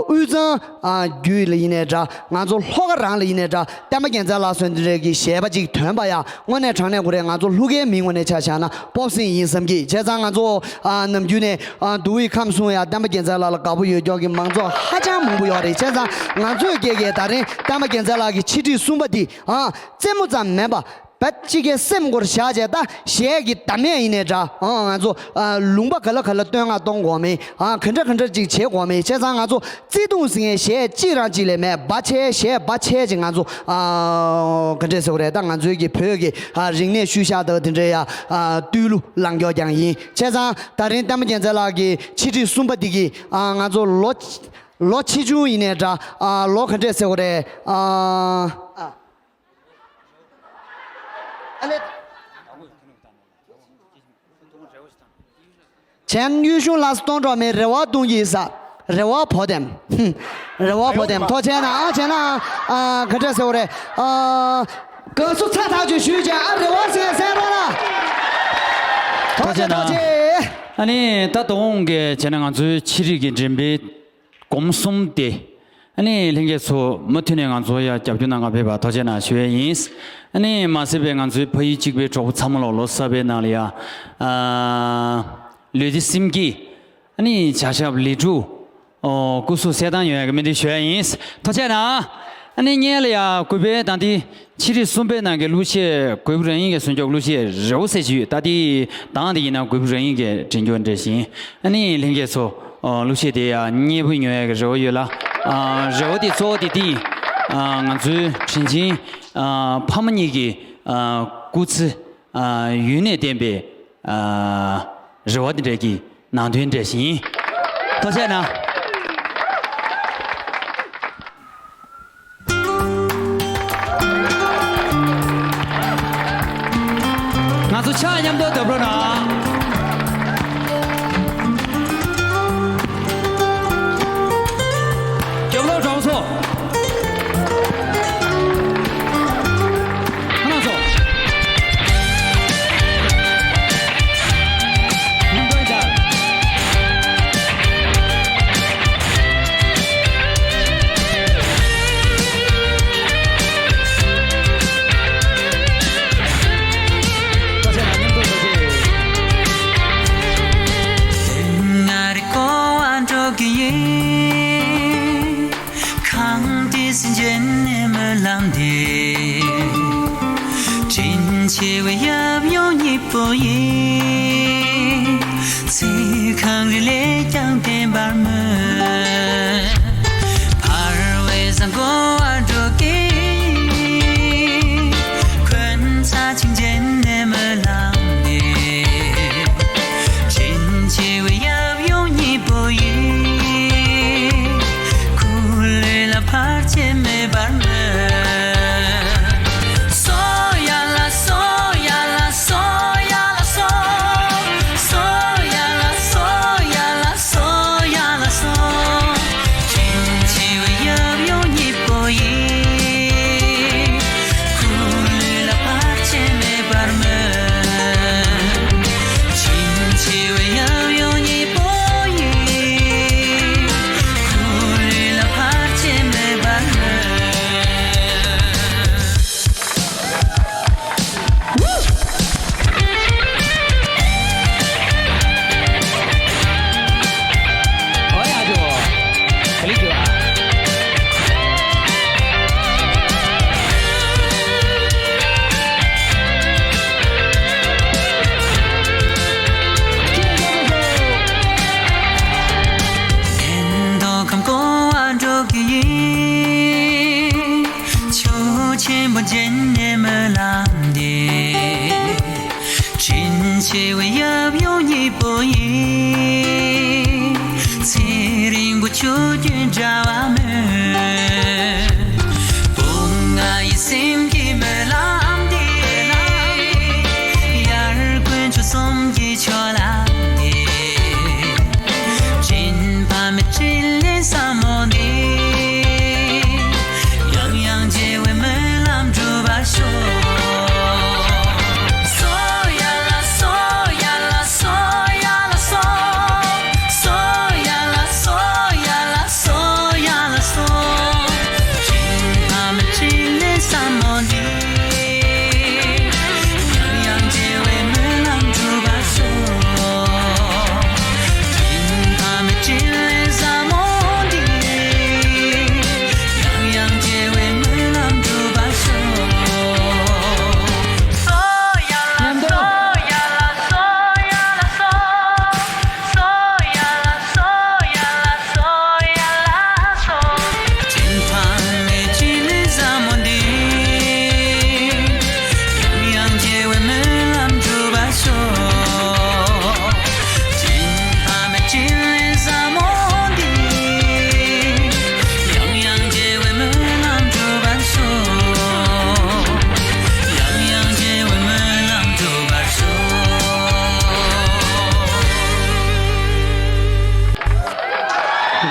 དབུས་གཙང་ཨ་བརྒྱུད་ལ་ཡིན་ནའི་འདྲ། ང་ཚོ་ལྷོ་ཁ་རང་ལ་ཡིན་ནའི་འདྲ། བསྟན་པ་རྒྱལ་མཚན་ལགས་སོན་འདི་རེད་ཀྱི་གཞས་པ་ཅིག་ཐོན་པ་ཡ་དངོས་གནས་དྲང་གནས་དགོས་རེད། ང་ཚོ་ལྷོ་ཁའི་མི་ངོས་ནས་ཆ་བཞག་ན་སྤོབས་སེམས་ཡིན་བསམ་གྱི། བྱས་ཙང་ང་ཚོ་ཨ་ནམ་རྒྱུན་ནས་ཨ་འདུ་བའི་ཁམས་གསུམ་ཡ་བསྟན་པ་རྒྱལ་མཚན་ལགས་ལ་དགའ་པོ་ཡོད་ཀྱོག་གི་མང་ཚོགས་ཧ་ཅང་མང་པོ་ཡོད་རེད། བྱས་ཙང་ང་ཚོས་སྐད་སྐད་ད་རིང་བསྟན་པ་རྒྱལ་མཚན་ལགས་ཀྱི་ཆེད་སྒྲིག་གསུམ་པ་འདི་ཨ་རྩེད་མོ་ཙམ་མིན་པ། བད་གཅིག་གི་སེམས་ཁོར་བཞག་བྱས་ད་གཞས་ཀྱི་བདག་མེད་ཡིན་ནའི་འདྲ། ཨང་ང་ཚོ་ཨ་ལུང་པ་ག་ལ་ག་ལ་བསྟོད་བསྔགས་གཏོང་དགོས་མིན། ཨ་ག་འདྲ་ག་འདྲ་ཅིག་བྱེད་དགོས་མིན། བྱས་ཙང་ང་ཚོ་བརྩེ་དུང་ཟེར་མཁན་གཞས་གཅིག་རང་གཅིག་ལས་མེད། འབའ་ཆེ་གཞས་འབའ་ཆེ་ཅིག་ང་ཚོ་ཨ་ག་འདྲས་ཟེར་དགོས་རེད། ད་ང་ཚོའི་གི་བོད་ཀྱི་ཨ་རིག་གནས་ཤུལ་བཞག་དང་དེ་འདྲའི་ཡ་ཨ་བསྟོད་གླུ་ལངས་ཀྱོག་ཀྱང་ཡིན། བྱས་ཙང་ད་རིང་བསྟན་པ་རྒྱལ་མཚན་ལགས་ཀྱི་ཆེད་སྒྲིག་གསུམ་པ་འདི་གི་ཨ་ང་ཚོ་ལོ་ལོ་ཆེ་ཆུང་ཡིན་ནའི་འདྲ། ཨ་ལོ་ག་འདྲས་ཟེར་དགོས་རེད། ཨ་ཨ་ལེ། བྱས་ན་གཡུལ་གཞུང་ལྷ་ས་སྟོང་གྲོགས་མེད། རེ་བ་གདུང་གི་ས། རེ་བ་བོ་དེམ། རེ་བ་བོ་དེམ། ཐུགས་རྗེ་གནང་། ཨ་བྱས་ན་ཨ་ག་འདྲ་ཟེར་བ་རེད། ཨ་དགའ་བསུ་ཚ་ཐག་ཆོད་ཞུས་བྱས་ཨ་རེ་བ་ཟེར་གསན་རོགས་ལ། ཐུགས་རྗེ་གནང་། ཐུགས་རྗེ། ཨ་ནི་ད་དུང་གི་བྱས་ན་ང་ཚོའི་ཕྱི་རིགས་ཀྱི་འགྲེམས་སྤེལ་སྒོམ་གསུམ་དེ། ཨ་ནི་ལྷན་རྒྱས་ཚོ་མུ་མཐུད་ནས་ང་ཚོ་ཡ་རྒྱབ་སྐྱོར་གནང་ག་ཕེབས་པ་ཐུགས་རྗེ་གནང་ཞུ་ཡས་ཡིན། ཨ་ནི་མ་ཟད་པའི་ང་ཚོའི་ཕ་ཡུལ་གཅིག་པའི་གྲོགས་པོ་ཚང་མ་ལོ་ལོ་གསར་པའི་ནང་ལ་ཡ། ཨ་ལུས་བདེ་སེམས་སྐྱིད། ཨ་ནི་བྱ་ཞབས་ལས་འཕྲོ། ཨོ་སྐུ་གཟུགས་གསལ་ཐང་ཡོང་ཡ་གི་སྨོན་འདུན་ཞུ་ཡ་ཡིན། ཐུགས་རྗེ་གནང་། ཨ་ནི་སྔོན་ལ་ཡ་གུས་པའི་དང་དེ། ཕྱི་རིགས་གསུམ་པའི་ནང་གི་གླུ་གཞས་གུས་པ་རང་ཉིད་ཀྱིས་གསོལ་རྒྱུགས་གླུ་གཞས་རེ་བ་ཟེར་གྱི་ཡོད། ད་དེ་དང་དེ་ཡིན་ན་གུས་པ་རང་ཉིད་ཀྱིས་འབྲི་རྒྱུ་འདྲ་ཞིང་། ཨ་ནི་ལྷན་རྒྱས་ཚོ་གླུ་གཞས་དེ་ཡང་མཉེས་པོ་ཉོ་ཡ་གི་རེ་བ་ཡོད་ལ། ཨ། རེ་བ་དེ་གཙོ་བོ་དེ་འདི་ཡིན། ཨ། ང་ཚོའི་དྲིན་ཆེན་ཨ་ཕ་མ་གཉིས་ཀྱི་ཨ་སྐུ་ཚེ་ཨ་ཡུན་ནས་བརྟན་པའི་ཨ་རེ་བ་དེ་འདྲ་གི་ནང་དོན་འདྲ་ཞིག་ཡིན། ཐུགས་རྗེ་གནང་། ང་ཚོ་ཕྱག་མཉམ་དུ་བརྡབ་རོགས་གནང་། རྒྱབ་ལོགས་གྲོང་ཚོ། ཁོང་རྣམ་ཚོ། མཉམ་དུ་ཡིན་ད། ང་རེ་གོ་བ་འགྲོ་གི་ཡིན། གངས་ཏི་སེ་འཇན་ནས་སྨོན་ལམ་འདེབས། དྲིན་ཆེ་བའི་ཡབ་ཡུམ་གཉིས་པོ་ཡི། ཚེ་གང་རིང་ལས་ཀྱང་བརྟན་པར་སྨོན། བར་བའི་བཟང་གོ་བ་འགྲོ་གི། འཁོན་ཚ་ཆིང་ཅན་ནས་སྨོན་ལམ་འདེབས། དྲིན་ཆེ་བའི་ཡབ་ཡུམ་གཉིས་པོ་ཡི། སྐུ་ལུས་ལ་བར་ཆད་མེད་པར་སྨོན། སོ་ཡ་ལ་སོ་ཡ་ལ་སོ་ཡ་ལ་སོ། སོ་ཡ་ལ་སོ་ཡ་ལ་སོ་ཡ་ལ་སོ། དྲིན་ཆེ་བའི་ཡབ་ཡུམ་གཉིས་པོ་ཡི། སྐུ་ལུས་ལ་བར་ཆད་མེད་པར་སྨོན། དྲིན་ཆེ་བའི་ཡབ་ཡུམ་གཉིས་པོ་ཡི། སྐུ་ལུས་ལ་བར་ཆད་མེད་པར་སྨོན། ཆོས་ཆེན་པོ་འཇན་ནས་སྨོན་ལམ་འདེབས། དྲིན་ཆེ་བའི་ཡབ་ཡུམ་གཉིས་པོ་ཡི། ཚེ་རིང་པོ་ཆོས་ཀྱི་དྲ་བ་སྨོན། བུ་ང་ཡི་སེམས་ཀྱི་སྨོན་ལམ་འདེབས། དབྱར་དགུན་ཆོས་གསུམ་གྱི་ཆོས་ལ་འདེབས། དྲིན་ཕ་མའི་དྲིན་ལན་ཟབ་མོ་འདེབས། ཡང་ཡང་རྒྱལ་བའི་སྨོན་ལམ་འགྲུབ་པར་ཤོག་སོ་ཡ་ལ་སོ་ཡ་ལ་སོ་ཡ་ལ་སོ། སོ་ཡ་ལ་སོ་ཡ་ལ་སོ་ཡ་ལ་སོ། དྲིན་ཕ་མའི་དྲིན་ལན་ཟབ་མོ་འདེབས། ཡང་ཡང་རྒྱལ་བའི་སྨོན་ལམ་འགྲུབ་པར་ཤོག་དྲིན་ཕ་མའི་དྲིན་ལན་ཟབ་མོ་འདེབས། ཡང་ཡང་རྒྱལ་བའི་སྨོན་ལམ་འགྲུབ་པར་ཤོག་སོ་ཡ་ལ་སོ་ཡ་ལ་སོ་ཡ་ལ་སོ། སོ་ཡ་ལ་སོ་ཡ་ལ་སོ་ཡ་ལ་སོ། དྲིན་ཕ་མའི་དྲིན་ལན་ཟབ་མོ་འདེབས། ཡང་ཡང་རྒྱལ་བའི་སྨོན་ལམ་འགྲུབ་པར་ཤོག་དྲིན་ཕ་མའི་དྲིན་ལན་ཟབ་མོ་འདེབས། ཡང་ཡང་རྒྱལ་བའི་སྨོན་ལམ་འགྲུབ་པར་ཤོག་ཡང་ཡང་རྒྱལ་བའི་སྨོན་ལམ་འགྲུབ་པར་ཤོག་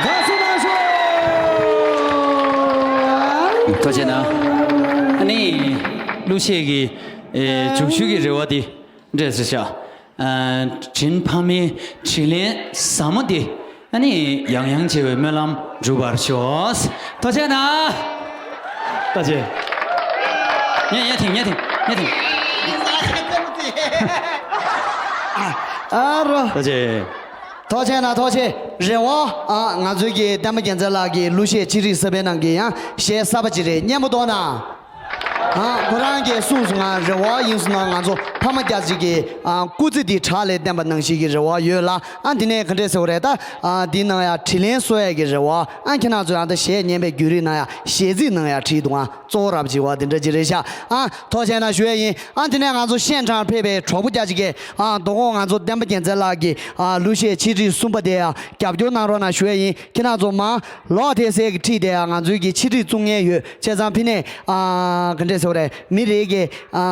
དགའ་བསུ་གནང་ཤོག་ཐུགས་རྗེ་གནང་། ཨ་ནི་གླུ་གཞས་ཀྱི་ཨེ་མཇུག་ཤོས་ཀྱི་རེ་བ་འདི་འདྲས་ཟེར་ཤག་ཨ། དྲིན་ཕ་མའི་དྲིན་ལན་ཟབ་མོ་འདེབས། ཨ་ནི་ཡང་ཡང་རྒྱལ་བའི་སྨོན་ལམ་འགྲུབ་པར་ཤོག་ཐུགས་རྗེ་གནང་། ཐུགས་རྗེ། ཉན་ཉན་ཐིང་ཉན་ཐིང་ཉན་ཐིང་། ཨ་རོ། ཐུགས་རྗེ། ཐུགས་རྗེ་གནང་། ཐུགས་རྗེ། རེད་བ། ཨ། ང་ཚོའི་གི་བསྟན་པ་རྒྱལ་མཚན་ལགས་ཀྱི་གླུ་གཞས་ཅི་རིགས་གསར་པའི་ནང་གི་ཡང་གཞས་གསར་པ་ཅིག་རེད། སྙན་པོ་གཏོང་གནང་། ཨ། ཁོ་རང་གིས་གསུངས་སོང་། ང་རེ་བ་ཡིན་སོང་ན་ང་ཚོ་ཕ་མ་སྐྱ་ཅིག་གི་ཨ་སྐུ་ཚེ་འདི་བྲག་ལས་བརྟན་པ་ནང་བཞིན་གྱི་རེ་བ་ཡོད་ལ། ཨ་འདི་ནས་ག་འདྲས་ཟེར་བ་རེད། ད་ཨ་འདི་ནང་ཡ་དྲིན་ལན་གསོ་ཡས་ཀྱི་རེ་བ། ཨ་ཁྱེད་རང་ཚོས་ཨ་ད་གཞས་ཉན་པའི་བརྒྱུད་རིམ་ནང་ཡ་གཞས་ཚིག་ནང་ཡ་བྲིས་འདུག་ཨ་གཙོ་བོ་རབ་བྱེད་པ་འདི་འདྲ་ཅིག་རེད་ཤག་ཨ་ཐུགས་རྗེ་གནང་ཞུ་ཡས་ཡིན། ཨ་འདི་ནས་ང་ཚོ་ཤན་ཁྲང་ཕེབས་པའི་གྲོགས་པོ་སྐྱ་ཅིག་གིས། ཨ་མདོ་ཁོང་ང་ཚོ་བསྟན་པ་རྒྱལ་མཚན་ལགས་ཀྱི་ཨ་གླུ་གཞས་ཆེད་སྒྲིག་གསུམ་པ་དེ་ཡ་རྒྱབ་སྐྱོར་གནང་རོགས་གནང་ཞུ་ཡས་ཡིན། ཁྱེད་རང་ཚོ་མ་ལོག་དེ་ཟས་ཀྱི་ཁྲིད་དེ་ཡང་ང་ཚོའི་གི་ཆེད་སྒྲིག་བཙུགས་མཁན་ཡོད། བྱས་ཙང་ཕི་ནས་ཨ་ག་འདྲས་ཟེར་བ་རེད། མི་རེ་གི་ཨ་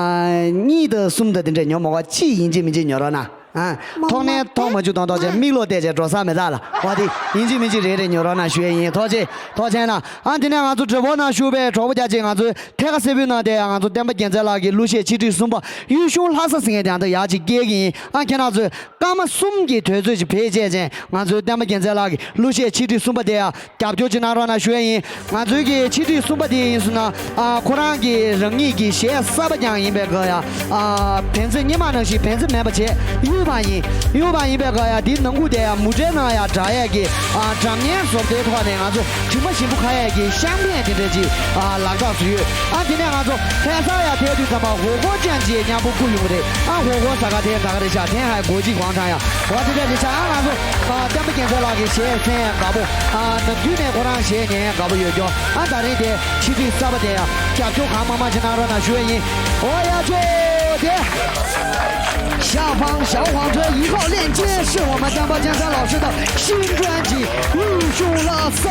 གཉིས་དང་གསུམ་དང་དེ་འདྲས་ཉོ་མ་དགོས། གཅིག་ཡིན་གཅིག་མིན་གཅིག་ཉོ་རོགས་གནང་། ཨ་མཐོང་ནས་མཐོང་མ་བཅུག་དང་ཐོག་ཆེན་མིག་ལོག་བལྟས་བྱས་འགྲོ་ས་མེད་ད་ལ། འོ་དེ་ཡིན་གཅིག་མིན་གཅིག་རེ་རེ་ཉོ་རོགས་གནང་ཞུ་ཡས་ཡིན། ཐུགས་རྗེ་ཐུགས་རྗེ་གནང་། ཨ་དེ་ནས་ང་ཚོ་འདྲ་པོ་ནང་བཞུགས་པའི་གྲོགས་པོ་རྒྱ་ཆེ། ང་ཚོའི་ཐད་ཀ་སེར་པོའི་ནང་དེ་ཡང་ང་ཚོ་བསྟན་པ་རྒྱལ་མཚན་ལགས་ཀྱི་གླུ་གཞས་ཆེད་སྒྲིག་གསུམ་པ་གཡུལ་གཞུང་ལྷ་ས་ཟེར་མཁན་དེ་ཡང་ད་ཡག་ཅིག་སྐྱེལ་གི་ཡིན། ཨ་ཁྱེད་རང་ཚོས་སྐར་མ་གསུམ་གྱི་དུས་ཚོད་ཅིག་བེད་སྤྱད་བྱས་ང་ཚོའི་བསྟན་པ་རྒྱལ་མཚན་ལགས་ཀྱི་གླུ་གཞས་ཆེད་སྒྲིག་གསུམ་པ་དེ་ཡང་རྒྱབ་སྐྱོར་ཅིག་གནང་རོགས་གནང་ཞུ་ཡས་ཡིན། ང་ཚོའི་གི་ཆེད་སྒྲིག་གསུམ་པ་དེ་ཡིན་སོང་ན། ཨ་ཁོ་རང་གི་རང་ཉིད་ཀྱི་གཞས་གསར་པ་རྐྱང་ཡིན་པའི་སྐབས་ཡ། ཨ་བེམ་རྫས་སྔོན་མ་ནང་བཞིན་བེམ་རྫས་མེད་པ་བྱས་གཡུགས་པ་ཡིན། གཡུགས་པ་ཡིན་པའི་སྐབས་ཡ་དེའི་ནང་ཁུག་དེ་ཡ་མུ་འབྲེལ་ནང་ཡ་སྒྲ་ཡས་ཀྱི་ཨ་སྒྲ་སྙན་བཟོ་ལྟའི་ཐོག་ནས་ང་ཚོ་གྲིབ་མ་ཞིམ་པོ་ཁ་ཡས་ཀྱི་ཤ་འཕེན་དེ་འདྲ་ཅིག་ཨ་ལག་གྲངས་སུ་ཡོད། ཨ་དེ་ནས་ང་ཚོ་ལྷ་ས་ཡ་ཐལ་དུས་ཙམ་པ་ཧོ་ཀོ་ཅན་ཅིག་མཉམ་པོ་བསྐུར་ཡོང་གི་རེད། ཨ་ཧོ་ཀོ་ཟ་ག་དེ་ད་ག་རེད་ཤག་ཐེན་ཧའེ་གོ་ཅི་གུང་ཁྲང་ཡ། འོ་དེ་འདྲ་རེད་ཤག་ཨ་ང་ཚོ་ཨ་བསྟན་པ་རྒྱལ་མཚན་ལགས་ཀྱི་གཞས་གསན་ཡ་དགའ་པོ། ཨ་ནམ་རྒྱུན་ནས་ཁོ་རང་གཞས་ཉན་ཡ་དགའ་པོ་ཡོད་ཀྱོ། ཨ་ད་རིང་དེ་ཆིག་སྒྲིལ་གསར་པ་དེ་ཡ་རྒྱབ་སྐྱོར་གང་མང་མང་ཅིག་གནང་རོགས་གནང་ཞུ་ཡ་ཡིན། འོ་ཡ་ཅོ་དེ། 下方小黄车一号链接是我们张宝江山老师的新专辑《英雄拉萨》。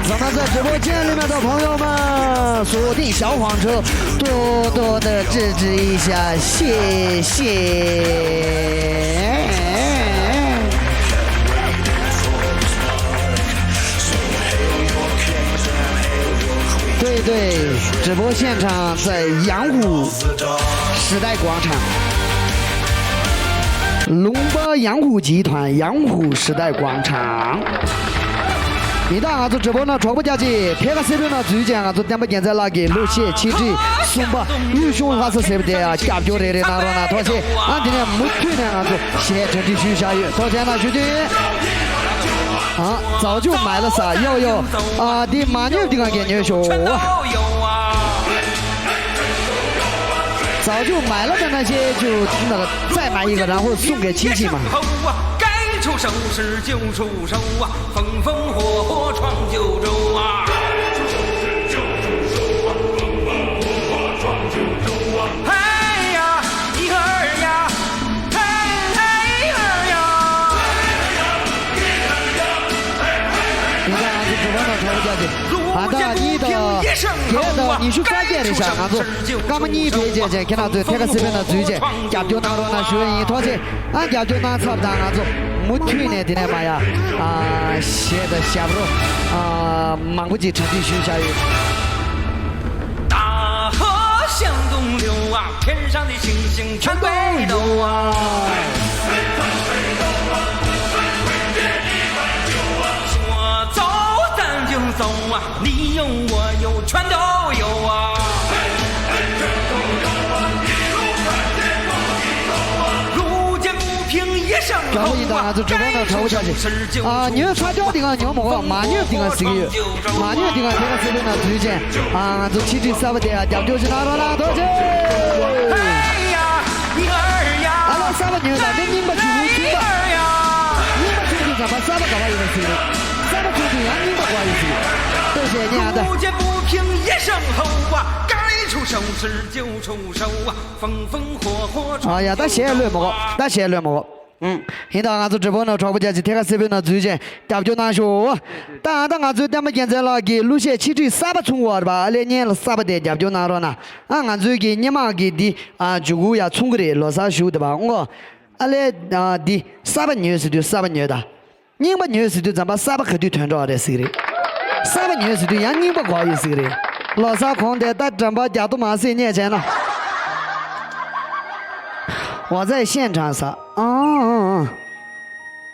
咱们在直播间里面的朋友们，锁定小黄车，多多的支持一下，谢谢。对对，直播现场在杨虎时代广场，龙波杨虎集团杨虎时代广场。 ཡིན་ད་ང་ཚོ་གྲོགས་པོ་ནང་གྲོགས་པོ་རྒྱ་ཆེ་ཐད་ཀ་སེར་པོའི་ནང་འཛུལ་རྗེས་ང་ཚོ་བསྟན་པ་རྒྱལ་མཚན་ལགས་ཀྱི་གླུ་གཞས་ཆེད་སྒྲིག་གསུམ་པ་གཡུལ་གཞུང་ལྷ་ས་ཟེར་བ་དེ་ཡང་རྒྱབ་སྐྱོར་རེ་རེ་གནང་རོགས་གནང་། ཐུགས་རྗེ་ཆེ། ཨ་འདི་ནས་མུ་མཐུད་ནས་ང་ཚོ་གཞས་གྲ་སྒྲིག་ཞུས་བཞག་ཡོད། ཐུགས་རྗེ་གནང་ཞུ་རྒྱུ་ཡིན། ཨ་ཙའོ་ཅུ་མའི་ལ་ས་ཡོ་ཡོ། ཨ་འདི་མ་ཉོས་འདི་གང་གས་ཉོས་ཤོག་ཙའོ་ཅུ་མའི་ལ་ད་ན་ཤེས་ཅུ་ན་ཙའི་མ་ཡི་ག་རང་ཧོ་སུང་གས་ཆིན་ཆིན་མ། 该出手时就出手啊，风风火火闯九州啊。哎呀，一二呀，嘿嘿二呀。 ཨ་ད་གཉིས་དང་བརྒྱད་དང་ཉི་ཤུ་རྩ་བརྒྱད་རེད་ཤག་ང་ཚོ་སྐར་མ་གཉིས་བེད་སྤྱད་བྱས་ཁྱེད་རང་ཚོའི་ཐད་ཀ་སེར་པོའི་ནང་འཛུལ་བྱས་རྒྱབ་སྐྱོར་གནང་རོགས་གནང་ཞུ་ཡ་ཡིན། ཐུགས་རྗེ་ཆེ། ཨ་རྒྱབ་སྐྱོར་གནང་ཚར་དང་ང་ཚོ་མུ་མཐུད་ནས་དེ་ནས་མ་ཡ་ཨ་གཞས་དང་ཞབས་བྲོ་ཨ་མང་པོ་ཅིག་གྲ་སྒྲིག་ཞུས་བཞག་ཡོད། 大河向东流啊，天上的星星全北斗啊。说走咱就走啊，你有我有全都有啊。路见不平一声吼啊，该出手时就出手。 ཨ་ཉོས་ཚར་ཀྱང་དེ་ག་ཉོ་མི་དགོས། མ་ཉོས་དེ་ག་ཟིག་ཡོད། མ་ཉོས་དེ་ག་དེ་ག་ཟིག་ཡོད་ན་དུས་ཆེན། ཨ་ང་ཚོ་ཆིག་སྒྲིལ་གསར་པ་དེ་ཡང་རྒྱབ་སྐྱོར་ཞིག་གནང་རོགས་གནང་། ཐུགས་རྗེ་ཆེ། ཨ་ཡ། ཨ་ལོ་གསར་པ་ཉོས་དང་དེ་རྙིང་པ་བྱུང་ཡོད། རྙིང་པ། རྙིང་པ་བྱུང་དུས་ཙམ་པ་གསར་པ་ག་བ་ཡོད་པ་ཟིག་རེད། གསར་པ་བྱུང་དུས་ཡང་རྙིང་པ་ག་བ་ཡོད་ཟིག་རེད། ལྟོས་ཤེས་ཉན་ཨ་ད། ཨ་ཡ་ད་གཞས་ལོས་མ་གོ་ད་གཞས་ལོས་མ་གོ་ཨུམ། ཡིན་ད་ང་ཚོ་གྲོགས་པོ་ནང་གྲོགས་པོ་རྒྱ་ཆེ་ཐད་ཀ་སེར་པོའི་ནང་འཛུལ་བྱས་རྒྱབ་སྐྱོར་གནང་ཤོག་ད་ཨ་ད་ང་ཚོའི་བསྟན་པ་རྒྱལ་མཚན་ལགས་ཀྱི་གླུ་གཞས་ཆེད་སྒྲིག་གསར་པ་ཚུང་བར་བ་ཨ་ལས་སྙན་ལ་གསར་པ་དེ་རྒྱབ་སྐྱོར་གནང་རོགས་གནང་། ཨ་ང་ཚོའི་གི་སྔོན་མ་གི་འདི་ཨ་མཇུག་གུ་ཡ་ཚུང་གི་རེད། ལོ་གསར་ཞུ་དེ་བ་ཨོ། ཨ་ལས་ཨ་འདི་གསར་པ་ཉོས་ཟེར་དུས་གསར་པ་ཉོས་ད། རྙིང་པ་ཉོས་ཟེར་དུས་ཙམ་པ་གསར་པ་ག་དུས་ཐོན་འགྲོ་བ་རེད་ཟེར་གི་རེད། གསར་པ་ཉོས་ཟེར་དུས་ཡང་རྙིང་པ་དགོས་ཡོད་ཟེར་གི་རེད། ལོ་གསར་གོང་དེ་ད་འགྲམ་པ་རྒྱ་ཏོ་མ་སྲིད་རྙེད་བྱས་ན། 我在现场ས། ཨང་ཨང་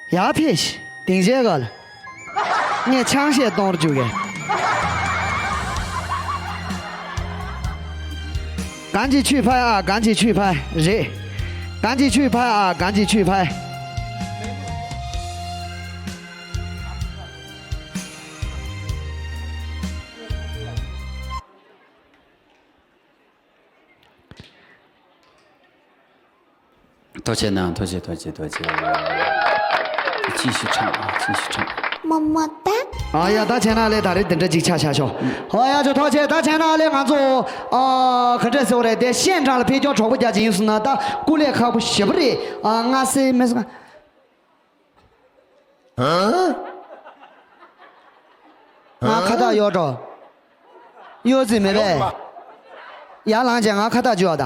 ཨང་། ཡར་ཕེབས་ཤིག་སྡིངས་ཆའི་སྒང་ལ། ངས་ཆང་གཞས་གཏོང་རྒྱུ་གས། གང་ཅི་ཆུས་ཕ་ཨ་གང་ཅི་ཆུས་ཕ་རེད། གང་ཅི་ཆུས་ཕ་ཨ་གང་ཅི་ཆུས་ཕ། ཐུགས་རྗེ་གནང་། ཐུགས་རྗེ་ཐུགས་རྗེ་ཐུགས་རྗེ།继续唱啊，继续唱。 么么哒。 ཨ་ཡ། ད་བྱས་ན་ལས་ད་རེས་འདི་འདྲ་ཅིག་ཆ་བཞག་ཤོག་ཨ་ཡ་ཇོ། ཐུགས་རྗེ། ད་བྱས་ན་ལས་ང་ཚོ་ཨ་ག་འདྲ་ཟེར་བ་རེད། དེ་གཞས་འགྲམ་ལ་ཕེབས་མཁན་གྲོགས་པོ་རྒྱག་ཅིག་ཡིན་སོང་ན་ད་སྐུ་ལས་ཁག་པོ་ཞེ་པོ་རེད། ཨ་ང་སེ་མེ་སོང་། ཧ། ང་ཁ་བཏགས་གཡོག་འགྲོ། གཡོག་རྩིས་མེད་པས། ཡར་ལངས་བྱས་ང་ཁ་བཏགས་འཇུ་བ་ད།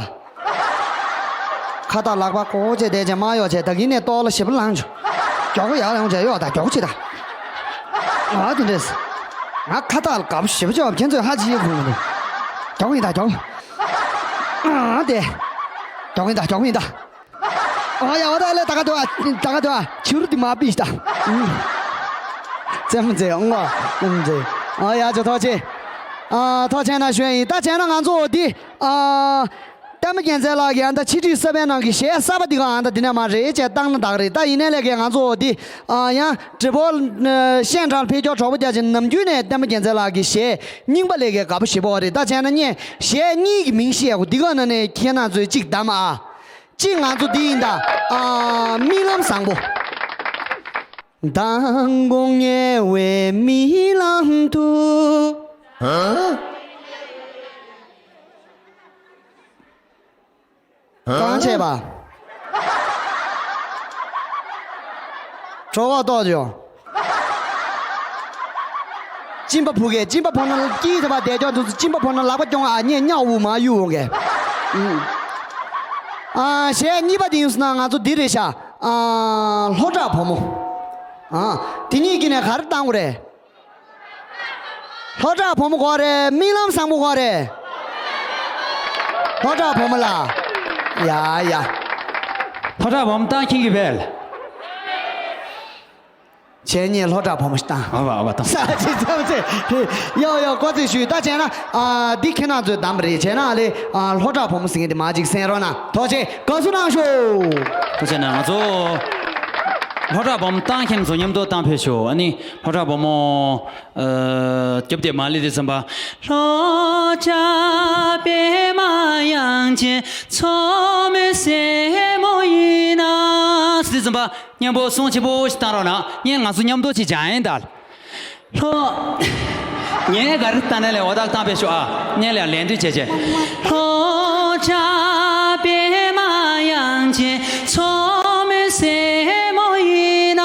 ཁ་བཏགས་ལག་པ་ཀོ་ཀོ་བྱས་བསྡད་བྱས་མར་གཡོག་བྱས། ད་གིན་ནས་ལྟོགས་ལ་ཞེ་པོ་ལངས་བྱུང་། མགྱོགས་པོ་ཡར་ཡོང་བྱས་གཡོག་ད། མགྱོགས་པོ་བྱེད་ད། ང་དེ་འདྲས། ང་ཁ་བཏགས་ལ་དགའ་པོ་ཞེ་པོ་བྱས་པ་ཁྱེད་ཚོས་ཧ་ཅི་ཡེ་ཁུངས་མི་འདུག་མགྱོགས་པོ་ཡིན་ད་མགྱོགས་པོ། ཨ་དེ། མགྱོགས་པོ་ཡིན་ད་མགྱོགས་པོ་ཡིན་ད། ཨ་ཡ། འོ་ད་ལས་ད་ག་དུ་ཨ། ད་ག་དུ་ཨ། ཕྱི་རུ་དེ་མ་པི་ཤི་ད། རྩེད་མོ་རྩེ་ཡོང་ངོ་། རྩེད་མོ་རྩེ། ཨ་ཡ་ཇོ། ཐུགས་རྗེ། ཨ་ཐུགས་རྗེ་གནང་ཞུ་ཡ་ཡིན། ད་བྱས་ན་ང་ཚོ་འོ་དེ་ཨ། པད་མ་རྒྱལ་མཚན་ལགས་ཀྱིས་ཨ་ད་ཕྱི་དྲིལ་གསར་པའི་ནང་གི་གཞས་གསར་པ་འདི་ག་ཨ་ད་འདི་ནས་མར་རེད་ཅེས་བཏང་ན་ད་ག་རེད། ད་ཡིན་ནའི་ལས་ཀའི་ང་ཚོ་འོ་དེ་ཨ་ཡང་བགྲེས་པོ་གཞས་འགྲམ་ལ་ཕེབས་མཁན་གྲོགས་པོ་རྒྱག་ཅིག་ནམ་རྒྱུན་ནས་པད་མ་རྒྱལ་མཚན་ལགས་ཀྱི་གཞས་རྙིང་པ་ལས་ཀའི་དགའ་པོ་ཞེ་པོ་རེད། ད་བྱས་ན་ངས་གཞས་གཉིས་ཀྱི་མིང་བཤད་ཡག་གོ་འདི་ག་ནང་ནས་ཁྱེད་རང་ཚོས་གཅིག་བདམས་ཨ། གཅིག་ང་ཚོ་འདི་ཡིན་ད། ཨ། རྨི་ལམ་བཟང་པོ། མདང་དགོང་ངལ་བའི་རྨི་ལམ་དུ། ཧ། གང་བྱས་པ། གྲོད་ཁོག་ལྟོགས་བྱུང་། གཅིན་པ་ཕོག་གས། གཅིན་པ་ཕོག་ན་དཀྱིལ་དེ་བ་བསྡད་ཀྱོག་འདུག་གཅིན་པ་ཕོག་ན་ལག་པ་རྐྱོང་ཨ་ངས་སྙ་དབུགས་མར་གཡུག་འོང་གས། ཨ་གཞས་གཉིས་པ་དེ་ཡིན་སོང་ན་ང་ཚོ་འདི་རེད་ཤག་ཨ་ལྷོ་བྲག་བུ་མོ། ཨ་དེ་གཉིས་ཀྱི་ནས་ག་རེ་བཏང་དགོས་རེད། ལྷོ་བྲག་བུ་མོ་དགོས་རེད། རྨི་ལམ་བཟང་པོ་དགོས་རེད། ལྷོ་བྲག་བུ་མོ་ལ། ཡ་ཡ། ལྷོ་བྲག་བུ་མོ་བཏང་མཁྱེན་གྱི་བས། བྱས་ཉེས་ལྷོ་བྲག་བུ་མོ་ཞིག་བཏང་། ཨ་བ་ཨ་བ་བཏང་། ས་ཅི་ཙམ་ཙེ། ཡོ་ཡོ། གོ་ཚེ་ཞུས། ད་བྱས་ན་ཨ་འདི་ཁྱེད་རང་ཚོས་བདམས་པ་རེད། བྱས་ན་ཨ་ལེ་ཨ་ལྷོ་བྲག་བུ་མོ་ཟེར་མཁན་དེ་མ་ཅིག་གསན་རོགས་གནང་། ཐུགས་རྗེ། དགའ་བསུ་གནང་ཤོག་ཐུགས་རྗེ་གནང་། ང་ཚོ་ལྷོ་བྲག་བུ་མོ་བཏང་མཁན་ཚོ་མཉམ་དུ་བཏང་ཕེབས་ཤོག་ཨ་ནི་ལྷོ་བྲག་བུ་མོ། ཨ་རྒྱབ་དེ་མ་ལི་དེ་ཙམ་པ། ལྷོ་བྲག་པད་མ་དབྱངས་ཅན་མཚོ་མོའི་སྲས་མོ་ཡིན་ན། དེ་ཙམ་པ་མཉམ་པོ་གསུང་ཆེན་པོ་ཞིག་བཏང་རོགས་གནང་། ངས་ང་ཚོ་མཉམ་དུ་ཅིག་སྦྱང་ཡིན་ད། ལྷོ། ངས་ག་རེ་བཏང་ནས་ལས་འོ་ད་བཏང་པའི་ཤོག་ཨ། ངས་ལས་ལན་འདྲི་བྱས་བྱས། ལྷོ་བྲག་པད་མ་དབྱངས་ཅན་མཚོ་མོའི་སྲས་མོ་ཡིན་ན།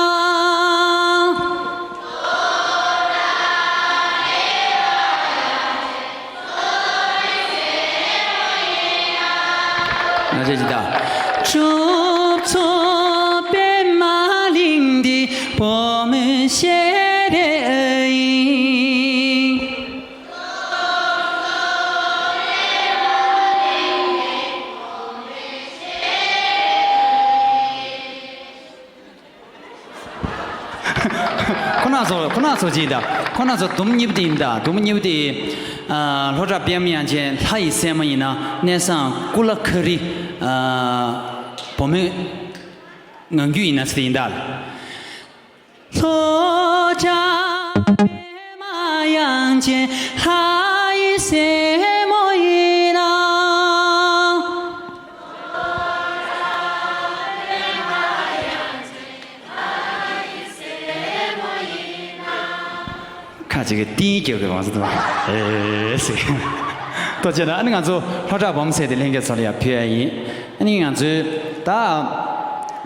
ང་ཚོས་ཇི་ལྟར། གྲུབ་ཐོབ་པད་མ་གླིང་འདི་བུ་མོའི་ཞལ་རས་ཡིན། ཁོ་ན་ཚོ་ཁོ་ན་ཚོ་ཅིག་ཡིན་ད། ཁོ་ན་ཚོ་དུམ་གཉིས་པོ་དེ་ཡིན་ད། དུམ་གཉིས་པོ་དེ། ཨ་ལྷོ་བྲག་པད་མ་དབྱངས་ཅན་ལྷ་ཡི་སྲས་མོ་ཡིན་ན་གནས་བཟང་ཀུ་ལ་ཁ་རི། ཨ་བུ་མོའི་ངང་རྒྱུད་ཡིན་ན་ཚོ་དེ་ཡིན་ད། ལྷོ་བྲག་པད་མ་དབྱངས་ཅན་ལྷ་ཡི་སྲས་མོ་ཡིན་ན། ཁ་ཅིག་གིས་ཏིང་རྒྱབ་ཀྱི་བང་སོ་དུ་བ་ཨེ་ཟེར། ཐུགས་རྗེ་གནང་། ཨ་ནི་ང་ཚོ་ལྷོ་བྲག་བུ་མོ་ཟེར་དེ་ལྷན་རྒྱས་ཚོ་ལ་ཡང་ཕུལ་ཡ་ཡིན། ཨ་ནི་ང་ཚོའི་ད་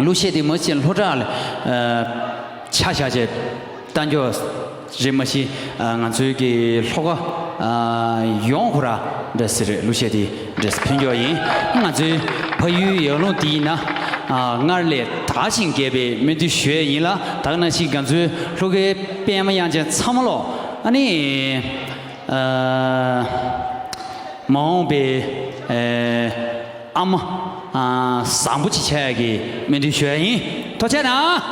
གླུ་གཞས་དེ་མ་གཞི་ལྷོ་བྲག་ལ་ཆ་བཞག་བྱས་བཏང་རྒྱུ་རེད། མ་གཞི་ང་ཚོའི་གི་ལྷོ་ཁ་ཡོངས་ཁོ་ར་འདྲ་ཟེར་གླུ་གཞས་དེ་འདྲ་ཕུལ་རྒྱུ་ཡིན། ང་ཚོའི་ཕ་ཡུལ་ཡར་ཀླུང་དེ་ཡིན་ན་སྔར་ལས་དར་ཞིང་རྒྱས་པའི་སྨོན་འདུན་ཞུ་ཡས་ཡིན་ལ། ད་ག་ནང་བཞིན་ང་ཚོའི་ལྷོ་ཁའི་པད་མ་དབྱངས་ཅན་ཚང་མ་ལོ། ཨ་ནི་ཨ་མ་འོངས་པའི་ཨ་ཨ་མ་ཨ་བཟང་པོ་ཅིག་ཆགས་ཡག་གི་སྨོན་འདུན་ཞུ་ཡ་ཡིན། ཐུགས་རྗེ་གནང་།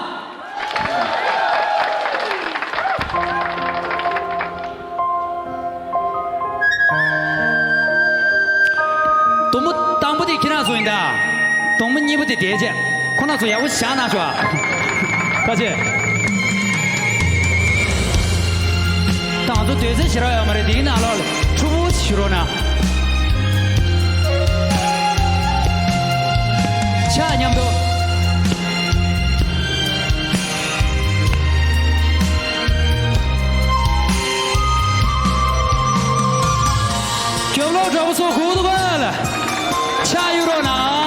དུམ་བུ་དང་པོ་དེ་ཁྱེད་རང་ཚོ་ཡིན་ད། དུམ་བུ་གཉིས་པོ་དེ་དེ་རྗེས་ཁོ་རང་ཚོ་ཡག་པོ་བཞག་གནང་ཤོག་ཨ། ཁ་ཆེ། ད་ང་ཚོ་སྡོད་ས་ཞེ་དྲག་ཡོད་མ་རེད། དེའི་ནང་ལོགས་ལ་ཕྲུ་གུ་ཞིག་ཞུ་རོགས་གནང་། ཕྱག་མཉམ་དུ། ལོ་དྲག་པོ་ཚོ་གོ་འདུག་ག་ལ། ཕྱག་གཡུག་རོགས་གནང་།